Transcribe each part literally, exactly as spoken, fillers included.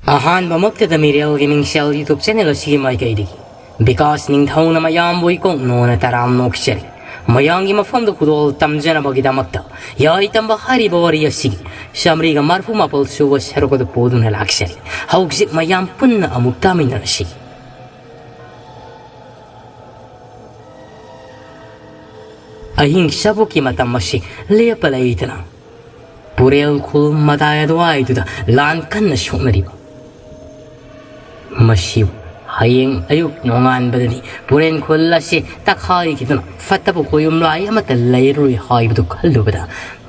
ꯑꯍꯥꯟꯕꯃꯛꯇꯗ ꯃꯤꯔꯦꯜꯒꯤ ꯃꯤꯡꯁꯦꯜ YouTube channel ꯑꯁꯤꯒꯤ ꯃꯥꯏꯀꯩꯗꯒꯤ ꯕꯤꯀꯥꯁ ꯅꯤꯡꯊꯧꯅ ꯃꯌꯥꯝꯕꯨ ꯏꯀꯣꯛ ꯅꯣꯅ ꯇꯔꯥꯝ ꯅꯣꯛꯆꯔꯤ꯫ ꯃꯌꯥꯝꯒꯤ ꯃꯐꯝꯗ ꯈꯨꯗꯣꯜ ꯇꯝꯖꯅꯕꯒꯤꯗꯃꯛꯇ ꯌꯥꯏ ꯇꯝꯕ ꯍꯥꯏꯔꯤꯕ ꯋꯥꯔꯤ ꯑꯁꯤꯒꯤ ꯆꯥꯃꯔꯤꯒ ꯃꯔꯐꯨ ꯃꯥꯄꯜ ꯁꯨꯕ ꯁꯔꯨꯛ ꯑꯗꯨ ꯄꯨꯗꯨꯅ ꯂꯥꯛꯆꯔꯤ꯫ ꯍꯧꯖꯤꯛ ꯃꯌꯥꯝ ꯄꯨꯟꯅ ꯑꯃꯨꯛ ꯇꯥꯃꯤꯟꯅꯔꯁꯤ꯫ ꯑꯍꯤꯡ ꯆꯕꯨꯛꯀꯤ ꯃꯇꯝ ꯑꯁꯤ ꯂꯦꯞꯄ ꯂꯩꯇꯅ ꯄꯨꯔꯦꯜ ꯈꯨꯜ ꯃꯇꯥꯏ ꯑꯗꯨꯋꯥꯏꯗꯨꯗ ꯂꯥꯟ ꯀꯟꯅ ꯁꯣꯛꯅꯔꯤꯕ꯫ ꯃꯁꯤꯕꯨ ꯍꯌꯦꯡ ꯑꯌꯨꯛ ꯅꯣꯡꯉꯥꯟꯕꯗꯗꯤ ꯄꯨꯔꯦꯟ ꯈꯨꯜ ꯑꯁꯤ ꯇꯛꯈꯥꯏꯈꯤꯗꯨꯅ ꯐꯠꯇꯕ ꯀꯣꯌꯨꯝꯂꯥꯏ ꯑꯃꯠꯇ ꯂꯩꯔꯔꯣꯏ ꯍꯥꯏꯕꯗꯨ ꯈꯜꯂꯨꯕꯗ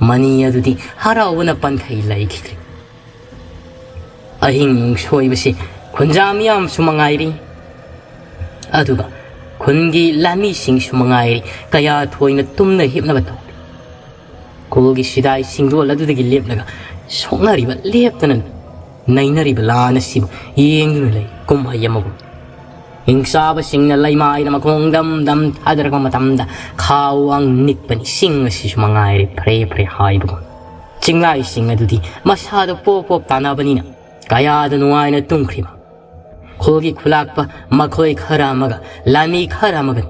ꯃꯅꯤ ꯑꯗꯨꯗꯤ ꯍꯔꯥꯎꯕꯅ ꯄꯟꯈꯩ ꯂꯩꯈꯤꯗ꯭ꯔꯦ꯫ ꯑꯍꯤꯡ ꯁꯣꯏꯕꯁꯤ ꯈꯨꯟꯖꯥ ꯃꯤꯌꯥꯝꯁꯨ ꯃꯉꯥꯏꯔꯤ, ꯑꯗꯨꯒ ꯈꯨꯟꯒꯤ ꯂꯥꯟꯃꯤꯁꯤꯡꯁꯨ ꯃꯉꯥꯏꯔꯤ, ꯀꯌꯥ ꯊꯣꯏꯅ ꯇꯨꯝꯅ ꯍꯤꯞꯅꯕ ꯇꯧꯗꯦ꯫ ꯈꯨꯜꯒꯤ ꯁꯤꯗꯥꯏ ꯁꯤꯡꯗꯣꯜ ꯑꯗꯨꯗꯒꯤ ꯂꯦꯞꯂꯒ ꯁꯣꯛꯅꯔꯤꯕ, ꯂꯦꯞꯇꯅ ꯅꯩꯅꯔꯤꯕ ꯂꯥꯟ ꯑꯁꯤꯕꯨ ꯌꯦꯡꯗꯨꯅ ꯂꯩ ꯀꯨꯝꯍꯩ ꯑꯃꯒꯨꯝ꯫ ꯍꯤꯡꯆꯥꯕꯁꯤꯡꯅ ꯂꯩꯃꯥꯏꯗ ꯃꯈꯣꯡ ꯗꯝ ꯗꯝ ꯊꯥꯗꯔꯛꯄ ꯃꯇꯝꯗ ꯈꯥꯎ ꯋꯥꯡ ꯅꯤꯛꯄꯅꯤ꯫ ꯆꯤꯡ ꯑꯁꯤꯁꯨ ꯃꯉꯥꯏꯔꯦ ꯐ꯭ꯔꯦ ꯐ꯭ꯔꯦ ꯍꯥꯏꯕꯒꯨꯝ꯫ ꯆꯤꯡꯂꯥꯏꯁꯤꯡ ꯑꯗꯨꯗꯤ ꯃꯁꯥꯗ ꯄꯣꯞ ꯄꯣꯞ ꯇꯥꯟꯅꯕꯅꯤꯅ ꯀꯌꯥꯗ ꯅꯨꯡꯉꯥꯏꯅ ꯇꯨꯝꯈ꯭ꯔꯤꯕ꯫ ꯈꯨꯜꯒꯤ ꯈꯨꯂꯥꯛꯄ ꯃꯈꯣꯏ ꯈꯔ ꯑꯃꯒ ꯂꯥꯟꯃꯤ ꯈꯔ ꯑꯃꯒ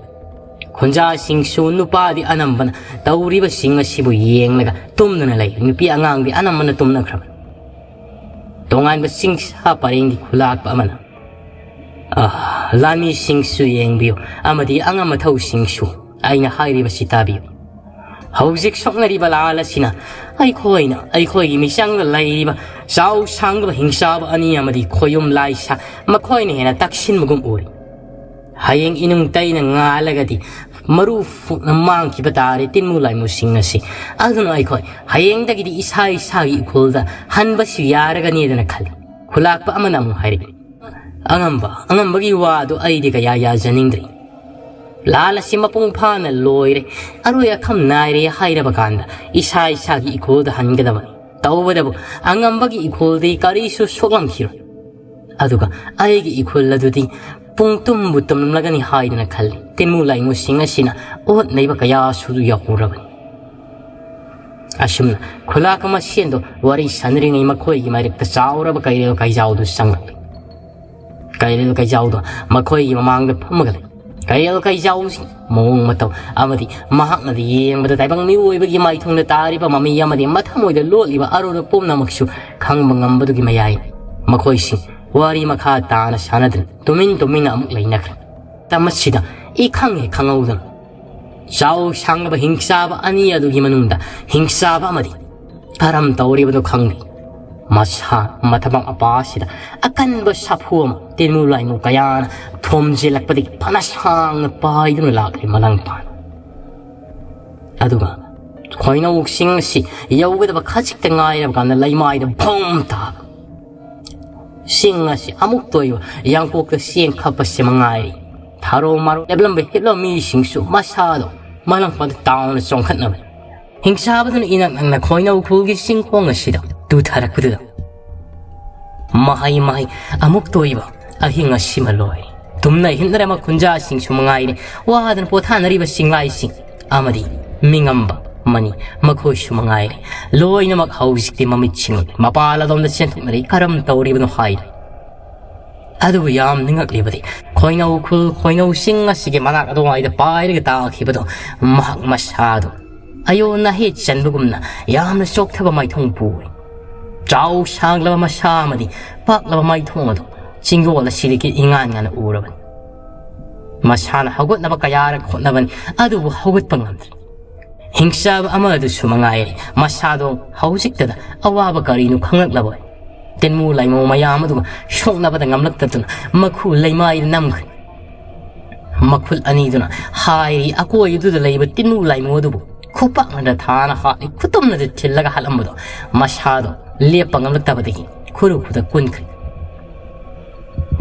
ꯈꯨꯟꯖꯥꯁꯤꯡꯁꯨ ꯅꯨꯄꯥꯗꯤ ꯑꯅꯝꯕꯅ ꯇꯧꯔꯤꯕꯁꯤꯡ ꯑꯁꯤꯕꯨ ꯌꯦꯡꯂꯒ ꯇꯨꯝꯗꯨꯅ ꯂꯩ꯫ ꯅꯨꯄꯤ ꯑꯉꯥꯡꯗꯤ ꯑꯅꯝꯕꯅ ꯇꯨꯝꯅꯈ꯭ꯔꯕꯅꯤ꯫ ꯇꯣꯉꯥꯟꯕ ꯆꯤꯡꯁꯥ ꯄꯔꯦꯡꯒꯤ ꯈꯨꯂꯥꯛꯄ ꯑꯃꯅ, "ꯑꯥ, ꯂꯥꯟꯃꯤꯁꯤꯡꯁꯨ ꯌꯦꯡꯕꯤꯌꯨ ꯑꯃꯗꯤ ꯑꯉꯝ ꯑꯊꯧꯁꯤꯡꯁꯨ ꯑꯩꯅ ꯍꯥꯏꯔꯤꯕꯁꯤ ꯇꯥꯕꯤꯌꯨ꯫ ꯍꯧꯖꯤꯛ ꯁꯣꯛꯅꯔꯤꯕ ꯂꯥꯟ ꯑꯁꯤꯅ ꯑꯩꯈꯣꯏꯅ ꯑꯩꯈꯣꯏꯒꯤ ꯃꯤꯆꯪꯗ ꯂꯩꯔꯤꯕ ꯆꯥꯎ ꯁꯥꯡꯗꯕ ꯍꯤꯡꯆꯥꯕ ꯑꯅꯤ ꯑꯃꯗꯤ ꯈꯣꯌꯨꯝ ꯂꯥꯏꯁꯥ ꯃꯈꯣꯏꯅ ꯍꯦꯟꯅ ꯇꯛꯁꯤꯟꯕꯒꯨꯝ ꯎꯔꯤ꯫ ꯍꯌꯦꯡ ꯏꯅꯨꯡ ꯇꯩꯅ ꯉꯥꯜꯂꯒꯗꯤ ꯃꯔꯨ ꯐꯨꯛꯅ ꯃꯥꯡꯈꯤꯕ ꯇꯥꯔꯦ ꯇꯤꯟꯃꯨ ꯂꯥꯏꯃꯨꯁꯤꯡ ꯑꯁꯤ꯫ ꯑꯗꯨꯅ ꯑꯩꯈꯣꯏ ꯍꯌꯦꯡꯗꯒꯤꯗꯤ ꯏꯁꯥ ꯏꯁꯥꯒꯤ ꯏꯈꯨꯜꯗ ꯍꯟꯕꯁꯨ ꯌꯥꯔꯒꯅꯤꯗꯅ ꯈꯜꯂꯤ"꯫ ꯈꯨꯂꯥꯛꯄ ꯑꯃꯅ ꯑꯃꯨꯛ ꯍꯥꯏꯔꯛꯏ, "ꯑꯉꯝꯕ, ꯑꯉꯝꯕꯒꯤ ꯋꯥꯗꯨ ꯑꯩꯗꯤ ꯀꯌꯥ ꯌꯥꯖꯅꯤꯡꯗ꯭ꯔꯤ꯫ ꯂꯥꯟ ꯑꯁꯤ ꯃꯄꯨꯡ ꯐꯥꯅ ꯂꯣꯏꯔꯦ, ꯑꯔꯣꯏ ꯑꯈꯝ ꯅꯥꯏꯔꯦ ꯍꯥꯏꯔꯕ ꯀꯥꯟꯗ ꯏꯁꯥ ꯏꯁꯥꯒꯤ ꯏꯈꯨꯜꯗ ꯍꯟꯒꯗꯕꯅꯤ꯫ ꯇꯧꯕꯗꯕꯨ ꯑꯉꯝꯕꯒꯤ ꯏꯈꯨꯜꯗꯤ ꯀꯔꯤꯁꯨ ꯁꯣꯛꯂꯝꯈꯤꯔꯣꯏ꯫ ꯑꯗꯨꯒ ꯑꯩꯒꯤ ꯏꯈꯨꯜ ꯑꯗꯨꯗꯤ ꯄꯨꯡ ꯇꯨꯝꯕꯨ ꯇꯨꯝꯂꯝꯂꯒꯅꯤ ꯍꯥꯏꯗꯅ ꯈꯜꯂꯤ꯫ ꯇꯤꯟꯃꯨ ꯂꯥꯏꯃꯨꯁꯤꯡ ꯑꯁꯤꯅ ꯑꯣꯠ ꯅꯩꯕ ꯀꯌꯥꯁꯨ ꯌꯥꯎꯍꯧꯔꯕꯅꯤ"꯫ ꯑꯁꯨꯝꯅ ꯈꯨꯂꯥꯛ ꯃꯁꯦꯟꯗꯣ ꯋꯥꯔꯤ ꯁꯥꯟꯅꯔꯤꯉꯩ ꯃꯈꯣꯏꯒꯤ ꯃꯔꯛꯇ ꯆꯥꯎꯔꯕ ꯀꯩꯔꯦꯜ ꯀꯩꯖꯥꯎꯗꯨ ꯆꯪꯂꯛꯂꯦ꯫ ꯀꯩꯔꯦꯜ ꯀꯩꯖꯥꯎꯗꯣ ꯃꯈꯣꯏꯒꯤ ꯃꯃꯥꯡꯗ ꯐꯝꯃꯒ ꯂꯩ꯫ ꯀꯩꯔꯦꯜ ꯀꯩꯖꯥꯎꯁꯤꯡ ꯃꯑꯣꯡ ꯃꯇꯧ ꯑꯃꯗꯤ ꯃꯍꯥꯛꯅꯗꯤ ꯌꯦꯡꯕꯗ ꯇꯥꯏꯕꯪ ꯃꯤꯑꯣꯏꯕꯒꯤ ꯃꯥꯏꯊꯣꯡꯗ ꯇꯥꯔꯤꯕ ꯃꯃꯤ ꯑꯃꯗꯤ ꯃꯊꯃꯣꯏꯗ ꯂꯣꯠꯂꯤꯕ ꯑꯔꯣꯗ ꯄꯨꯝꯅꯃꯛꯁꯨ ꯈꯪꯕ ꯉꯝꯕꯗꯨꯒꯤ ꯃꯌꯥꯏ ꯃꯈꯣꯏꯁꯤꯡ ꯋꯥꯔꯤ ꯃꯈꯥ ꯇꯥꯅ ꯁꯥꯟꯅꯗꯨꯅ ꯇꯨꯃꯤꯟ ꯇꯨꯃꯤꯟꯅ ꯑꯃꯨꯛ ꯂꯩꯅꯈ꯭ꯔꯦ꯫ ꯃꯇꯝ ꯑꯁꯤꯗ ꯏꯈꯪ ꯍꯦꯛ ꯈꯪꯍꯧꯗꯅ ꯆꯥꯎ ꯁꯥꯡꯂꯕ ꯍꯤꯡꯆꯥꯕ ꯑꯅꯤ ꯑꯗꯨꯒꯤ ꯃꯅꯨꯡꯗ ꯍꯤꯡꯆꯥꯕ ꯑꯃꯗꯤ ꯀꯔꯝ ꯇꯧꯔꯤꯕꯅꯣ ꯈꯪꯗꯦ꯫ ꯃꯁꯥ ꯃꯊꯕꯥꯛ ꯃꯄꯥ ꯑꯁꯤꯗ ꯑꯀꯟꯕ ꯁꯥꯐꯨ ꯑꯃ ꯇꯤꯟꯃꯨ ꯂꯥꯏꯃꯨ ꯀꯌꯥꯅ ꯊꯣꯝꯖꯤꯜꯂꯛꯄꯗꯒꯤ ꯐꯅ ꯁꯥꯡꯅ ꯄꯥꯏꯗꯨꯅ ꯂꯥꯛꯂꯤ ꯃꯂꯪꯄꯥꯟ꯫ ꯑꯗꯨꯒ ꯈꯣꯏꯅꯧꯁꯤꯡ ꯑꯁꯤ ꯌꯧꯒꯗꯕ ꯈꯖꯤꯛꯇ ꯉꯥꯏꯔꯕ ꯀꯥꯟꯗ ꯂꯩꯃꯥꯏꯗ ꯚꯣꯝ ꯇꯥꯕ꯫ ꯆꯤꯡ ꯑꯁꯤ ꯑꯃꯨꯛꯇ ꯑꯣꯏꯕ ꯌꯥꯡꯀꯣꯛꯇ ꯆꯦꯡ ꯈꯞꯄꯁꯤ ꯃꯉꯥꯏꯔꯤ꯫ ꯊꯥꯔꯣ ꯃꯥꯔꯣ ꯂꯦꯞꯂꯝꯕ ꯍꯤꯞꯂꯝꯕ ꯃꯤꯁꯤꯡꯁꯨ ꯃꯁꯥꯗꯣ ꯃꯂꯪꯄꯥꯟꯗ ꯇꯥꯎꯅ ꯆꯣꯡꯈꯠꯅꯕꯅꯤ꯫ ꯍꯤꯡꯆꯥꯕꯗꯨꯅ ꯏꯅꯛ ꯅꯛꯅ ꯈꯣꯏꯅꯧ ꯈꯨꯜꯒꯤ ꯆꯤꯡꯈꯣꯡ ꯑꯁꯤꯗ ꯇꯨꯊꯔꯛꯄꯗꯨꯗ ꯃꯍꯩ ꯃꯍꯩ ꯑꯃꯨꯛꯇ ꯑꯣꯏꯕ ꯑꯍꯤꯡ ꯑꯁꯤꯃ ꯂꯣꯏꯔꯦ꯫ ꯇꯨꯝꯅ ꯍꯤꯞꯅꯔꯝꯕ ꯈꯨꯟꯖꯥꯁꯤꯡꯁꯨ ꯃꯉꯥꯏꯔꯦ, ꯋꯥꯗꯅ ꯄꯣꯊꯥꯅꯔꯤꯕ ꯆꯤꯡꯂꯥꯏꯁꯤꯡ ꯑꯃꯗꯤ ꯃꯤꯉꯝꯕ ꯃꯅꯤ ꯃꯈꯣꯏꯁꯨ ꯃꯉꯥꯏꯔꯦ꯫ ꯂꯣꯏꯅꯃꯛ ꯍꯧꯖꯤꯛꯇꯤ ꯃꯃꯤꯠꯁꯤꯡ ꯃꯄꯥꯜ ꯑꯗꯣꯝꯗ ꯆꯦꯟꯊꯣꯛꯅꯔꯤ꯫ ꯀꯔꯝ ꯇꯧꯔꯤꯕꯅꯣ ꯍꯥꯏꯅ꯫ ꯑꯗꯨꯕꯨ ꯌꯥꯝ ꯅꯤꯡꯉꯛꯂꯤꯕꯗꯤ ꯈꯣꯏꯅꯧ ꯈꯨꯜ ꯈꯣꯏꯅꯧ ꯆꯤꯡ ꯑꯁꯤꯒꯤ ꯃꯅꯥꯛ ꯑꯗꯨꯋꯥꯏꯗ ꯄꯥꯏꯔꯒ ꯇꯥꯈꯤꯕꯗꯣ ꯃꯍꯥꯛ ꯃꯁꯥꯗꯣ ꯑꯌꯣ ꯅꯥꯍꯦꯠ ꯆꯟꯕꯒꯨꯝꯅ ꯌꯥꯝꯅ ꯆꯣꯛꯊꯕ ꯃꯥꯏꯊꯣꯡ ꯄꯨꯏ꯫ ꯆꯥꯎ ꯁꯥꯡꯂꯕ ꯃꯁꯥ ꯑꯃꯗꯤ ꯄꯥꯛꯂꯕ ꯃꯥꯏꯊꯣꯡ ꯑꯗꯨ ꯆꯤꯡꯗꯣꯜ ꯑꯁꯤꯗꯒꯤ ꯏꯉꯥꯟ ꯉꯥꯟꯅ ꯎꯔꯕꯅꯤ꯫ ꯃꯁꯥꯅ ꯍꯧꯒꯠꯅꯕ ꯀꯌꯥꯔꯛ ꯍꯣꯠꯅꯕꯅꯤ, ꯑꯗꯨꯕꯨ ꯍꯧꯒꯠꯄ ꯉꯝꯗ꯭ꯔꯦ꯫ ꯍꯤꯡꯆꯥꯕ ꯑꯃ ꯑꯗꯨꯁꯨ ꯃꯉꯥꯏꯔꯦ, ꯃꯁꯥꯗꯣ ꯍꯧꯖꯤꯛꯇꯗ ꯑꯋꯥꯕ ꯀꯔꯤꯅꯣ ꯈꯪꯂꯛꯂꯕꯣꯏ ꯇꯤꯟꯃꯨ ꯂꯥꯏꯃꯨ ꯃꯌꯥꯝ ꯑꯗꯨꯒ ꯁꯣꯛꯅꯕꯗ ꯉꯝꯂꯛꯇꯗꯨꯅ ꯃꯈꯨ ꯂꯩꯃꯥꯏꯗ ꯅꯝꯈ꯭ꯔꯦ꯫ ꯃꯈꯨꯜ ꯑꯅꯤꯗꯨꯅ ꯍꯥꯏꯔꯤ ꯑꯀꯣꯏꯕꯗꯨꯗ ꯂꯩꯕ ꯇꯤꯟꯃꯨ ꯂꯥꯏꯃꯨ ꯑꯗꯨꯕꯨ ꯈꯨꯄꯥꯛꯅꯗ ꯊꯥꯅ ꯍꯥꯠꯂꯤ, ꯈꯨꯇꯨꯝꯅꯗ ꯊꯤꯜꯂꯒ ꯍꯥꯠꯂꯝꯕꯗꯣ ꯃꯁꯥꯗꯣ ꯂꯦꯞꯄ ꯉꯝꯂꯛꯇꯕꯗꯒꯤ ꯈꯨꯔꯨ ꯈꯨꯗ ꯀꯨꯟꯈ꯭ꯔꯦ꯫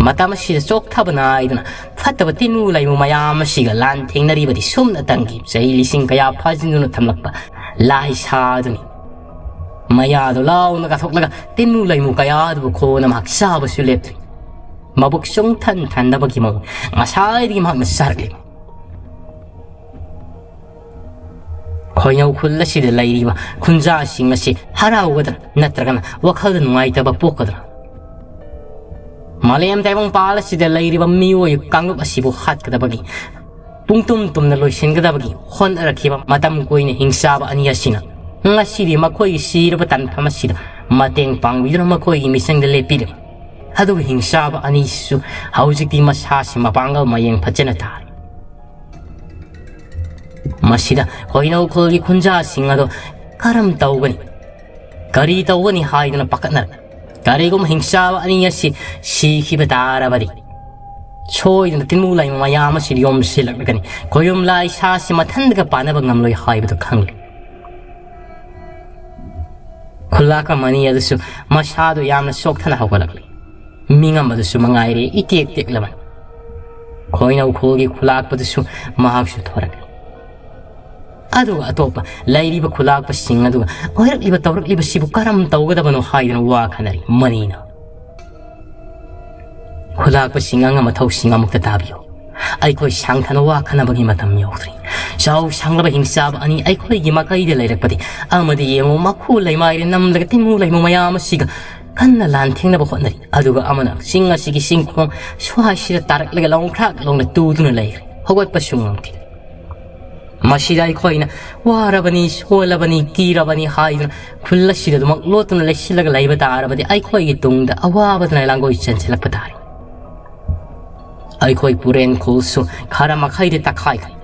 ꯃꯇꯝ ꯑꯁꯤꯗ ꯆꯣꯛꯊꯕ ꯅꯥꯏꯗꯅ ꯐꯠꯇꯕ ꯇꯤꯟꯃꯨ ꯂꯥꯏꯃꯨ ꯃꯌꯥꯝ ꯑꯁꯤꯒ ꯂꯥꯟ ꯊꯦꯡꯅꯔꯤꯕꯗꯤ ꯁꯨꯝꯅꯇꯪꯒꯤ ꯆꯍꯤ ꯂꯤꯁꯤꯡ ꯀꯌꯥ ꯐꯥꯖꯤꯟꯗꯨꯅ ꯊꯝꯂꯛꯄ ꯂꯥꯏ ꯁꯥ ꯑꯗꯨꯅꯤ꯫ ꯃꯌꯥꯗꯣ ꯂꯥꯎꯅ ꯀꯥꯊꯣꯛꯂꯒ ꯇꯤꯟꯃꯨ ꯂꯥꯏꯃꯨ ꯀꯌꯥ ꯑꯗꯨꯕꯨ ꯈꯣꯟꯅ ꯃꯍꯥꯛ ꯆꯥꯕꯁꯨ ꯂꯦꯞꯇ꯭ꯔꯤ꯫ ꯃꯕꯨꯛ ꯁꯨꯡꯊꯟ ꯊꯟꯗꯕꯒꯤ ꯃꯑꯣꯡ ꯉꯁꯥꯏꯗꯒꯤ ꯃꯍꯥꯛꯅ ꯆꯥꯔꯛꯂꯤ꯫ ꯈꯣꯏꯅꯧ ꯈꯨꯜ ꯑꯁꯤꯗ ꯂꯩꯔꯤꯕ ꯈꯨꯟꯖꯥꯁꯤꯡ ꯑꯁꯤ ꯍꯔꯥꯎꯒꯗ꯭ꯔꯥ ꯅꯠꯇ꯭ꯔꯒꯅ ꯋꯥꯈꯜꯗ ꯅꯨꯡꯉꯥꯏꯇꯕ ꯄꯣꯛꯀꯗ꯭ꯔꯥ? ꯃꯥꯂꯦꯝ ꯇꯥꯏꯕꯪꯄꯥꯜ ꯑꯁꯤꯗ ꯂꯩꯔꯤꯕ ꯃꯤꯑꯣꯏ ꯀꯥꯡꯂꯨꯞ ꯑꯁꯤꯕꯨ ꯍꯥꯠꯀꯗꯕꯒꯤ, ꯄꯨꯡꯇꯨꯝ ꯇꯨꯝꯅ ꯂꯣꯏꯁꯤꯟꯒꯗꯕꯒꯤ ꯍꯣꯠꯅꯔꯛꯈꯤꯕ ꯃꯇꯝ ꯀꯨꯏꯅ ꯍꯤꯡꯆꯥꯕ ꯑꯅꯤ ꯑꯁꯤꯅ ꯉꯁꯤꯗꯤ ꯃꯈꯣꯏꯒꯤ ꯁꯤꯔꯕ ꯇꯥꯟꯐꯝ ꯑꯁꯤꯗ ꯃꯇꯦꯡ ꯄꯥꯡꯕꯤꯗꯨꯅ ꯃꯈꯣꯏꯒꯤ ꯃꯤꯆꯪꯗ ꯂꯦꯞꯄꯤꯔꯤꯕ꯫ ꯑꯗꯨꯒ ꯍꯤꯡꯆꯥꯕ ꯑꯅꯤꯁꯤꯁꯨ ꯍꯧꯖꯤꯛꯇꯤ ꯃꯁꯥꯁꯤ ꯃꯄꯥꯡꯒꯜ ꯃꯌꯦꯡ ꯐꯖꯅ ꯇꯥꯔꯦ꯫ ꯃꯁꯤꯗ ꯈꯣꯏꯅꯧ ꯈꯨꯜꯒꯤ ꯈꯨꯟꯖꯥꯁꯤꯡ ꯑꯗꯣ ꯀꯔꯝ ꯇꯧꯒꯅꯤ, ꯀꯔꯤ ꯇꯧꯒꯅꯤ ꯍꯥꯏꯗꯨꯅ ꯄꯥꯈꯠꯅꯔꯦ꯫ ꯀꯔꯤꯒꯨꯝꯕ ꯍꯤꯡꯆꯥꯕ ꯑꯅꯤ ꯑꯁꯤ ꯁꯤꯈꯤꯕ ꯇꯥꯔꯕꯗꯤ ꯁꯣꯏꯗꯅ ꯇꯤꯟꯃꯨ ꯂꯥꯏꯃꯨ ꯃꯌꯥꯝ ꯑꯁꯤ ꯌꯣꯝꯁꯤꯜꯂꯛꯂꯒꯅꯤ꯫ ꯈꯣꯌꯨꯝ ꯂꯥꯏꯁꯥꯁꯤ ꯃꯊꯟꯗꯒ ꯄꯥꯟꯅꯕ ꯉꯝꯂꯣꯏ ꯍꯥꯏꯕꯗꯨ ꯈꯪꯂꯦ꯫ ꯈꯨꯜꯂꯥꯛꯄ ꯃꯅꯤ ꯑꯗꯨꯁꯨ ꯃꯁꯥꯗꯨ ꯌꯥꯝꯅ ꯆꯣꯛꯊꯅ ꯍꯧꯒꯠꯂꯛꯂꯤ꯫ ꯃꯤꯉꯝ ꯑꯗꯨꯁꯨ ꯃꯉꯥꯏꯔꯦ, ꯏꯇꯦꯛ ꯇꯦꯛꯂꯕꯅꯤ꯫ ꯈꯣꯏꯅꯧ ꯈꯨꯜꯒꯤ ꯈꯨꯂꯥꯛꯄꯗꯨꯁꯨ ꯃꯍꯥꯛꯁꯨ ꯊꯣꯔꯛꯂꯤ꯫ ꯑꯗꯨꯒ ꯑꯇꯣꯞꯄ ꯂꯩꯔꯤꯕ ꯈꯨꯂꯥꯛꯄꯁꯤꯡ ꯑꯗꯨꯒ ꯑꯣꯏꯔꯛꯂꯤꯕ ꯇꯧꯔꯛꯂꯤꯕꯁꯤꯕꯨ ꯀꯔꯝ ꯇꯧꯒꯗꯕꯅꯣ ꯍꯥꯏꯗꯨꯅ ꯋꯥ ꯈꯟꯅꯔꯤ꯫ ꯃꯅꯤꯅ, "ꯈꯨꯂꯥꯛꯄꯁꯤꯡ, ꯑꯉꯝ ꯑꯊꯧꯁꯤꯡ, ꯑꯃꯨꯛꯇ ꯇꯥꯕꯤꯌꯨ꯫ ꯑꯩꯈꯣꯏ ꯁꯥꯡꯊꯅ ꯋꯥ ꯈꯟꯅꯕꯒꯤ ꯃꯇꯝ ꯌꯧꯗ꯭ꯔꯤ꯫ ꯆꯥꯎ ꯁꯥꯡꯂꯕ ꯍꯤꯡꯆꯥꯕ ꯑꯅꯤ ꯑꯩꯈꯣꯏꯒꯤ ꯃꯥꯏꯀꯩꯗ ꯂꯩꯔꯛꯄꯗꯤ ꯑꯃꯗꯤ ꯌꯦꯡꯉꯨ, ꯃꯈꯨ ꯂꯩꯃꯥꯏꯗ ꯅꯝꯂꯒ ꯇꯤꯟꯃꯨ ꯂꯩꯃꯨ ꯃꯌꯥꯝ ꯑꯁꯤꯒ ꯀꯟꯅ ꯂꯥꯟꯊꯦꯡꯅꯕ ꯍꯣꯠꯅꯔꯤ꯫ ꯑꯗꯨꯒ ꯑꯃꯅ ꯆꯤꯡ ꯑꯁꯤꯒꯤ ꯆꯤꯡꯈꯣꯡ ꯁ꯭ꯋꯥꯏꯁꯤꯗ ꯇꯥꯔꯛꯂꯒ ꯂꯣꯡꯈ꯭ꯔꯥꯛ ꯂꯣꯡꯅ ꯇꯨꯗꯨꯅ ꯂꯩꯈ꯭ꯔꯦ꯫ ꯍꯧꯒꯠꯄꯁꯨ ꯉꯝꯈꯤꯗꯦ꯫ ꯃꯁꯤꯗ ꯑꯩꯈꯣꯏꯅ ꯋꯥꯔꯕꯅꯤ, ꯁꯣꯜꯂꯕꯅꯤ, ꯀꯤꯔꯕꯅꯤ ꯍꯥꯏꯗꯨꯅ ꯈꯨꯜ ꯑꯁꯤꯗ ꯑꯗꯨꯃꯛ ꯂꯣꯠꯇꯨꯅ ꯂꯩꯁꯤꯜꯂꯒ ꯂꯩꯕ ꯇꯥꯔꯕꯗꯤ ꯑꯩꯈꯣꯏꯒꯤ ꯇꯨꯡꯗ ꯑꯋꯥꯕꯗꯨꯅ ꯂꯥꯡꯒꯣꯏ ꯆꯦꯟꯁꯤꯜꯂꯛꯄ ꯇꯥꯔꯦ꯫ ꯑꯩꯈꯣꯏ ꯄꯨꯔꯦꯟ ꯈꯨꯜꯁꯨ ꯈꯔ ꯃꯈꯩꯗꯤ ꯇꯛꯈꯥꯏꯈ꯭ꯔꯦ꯫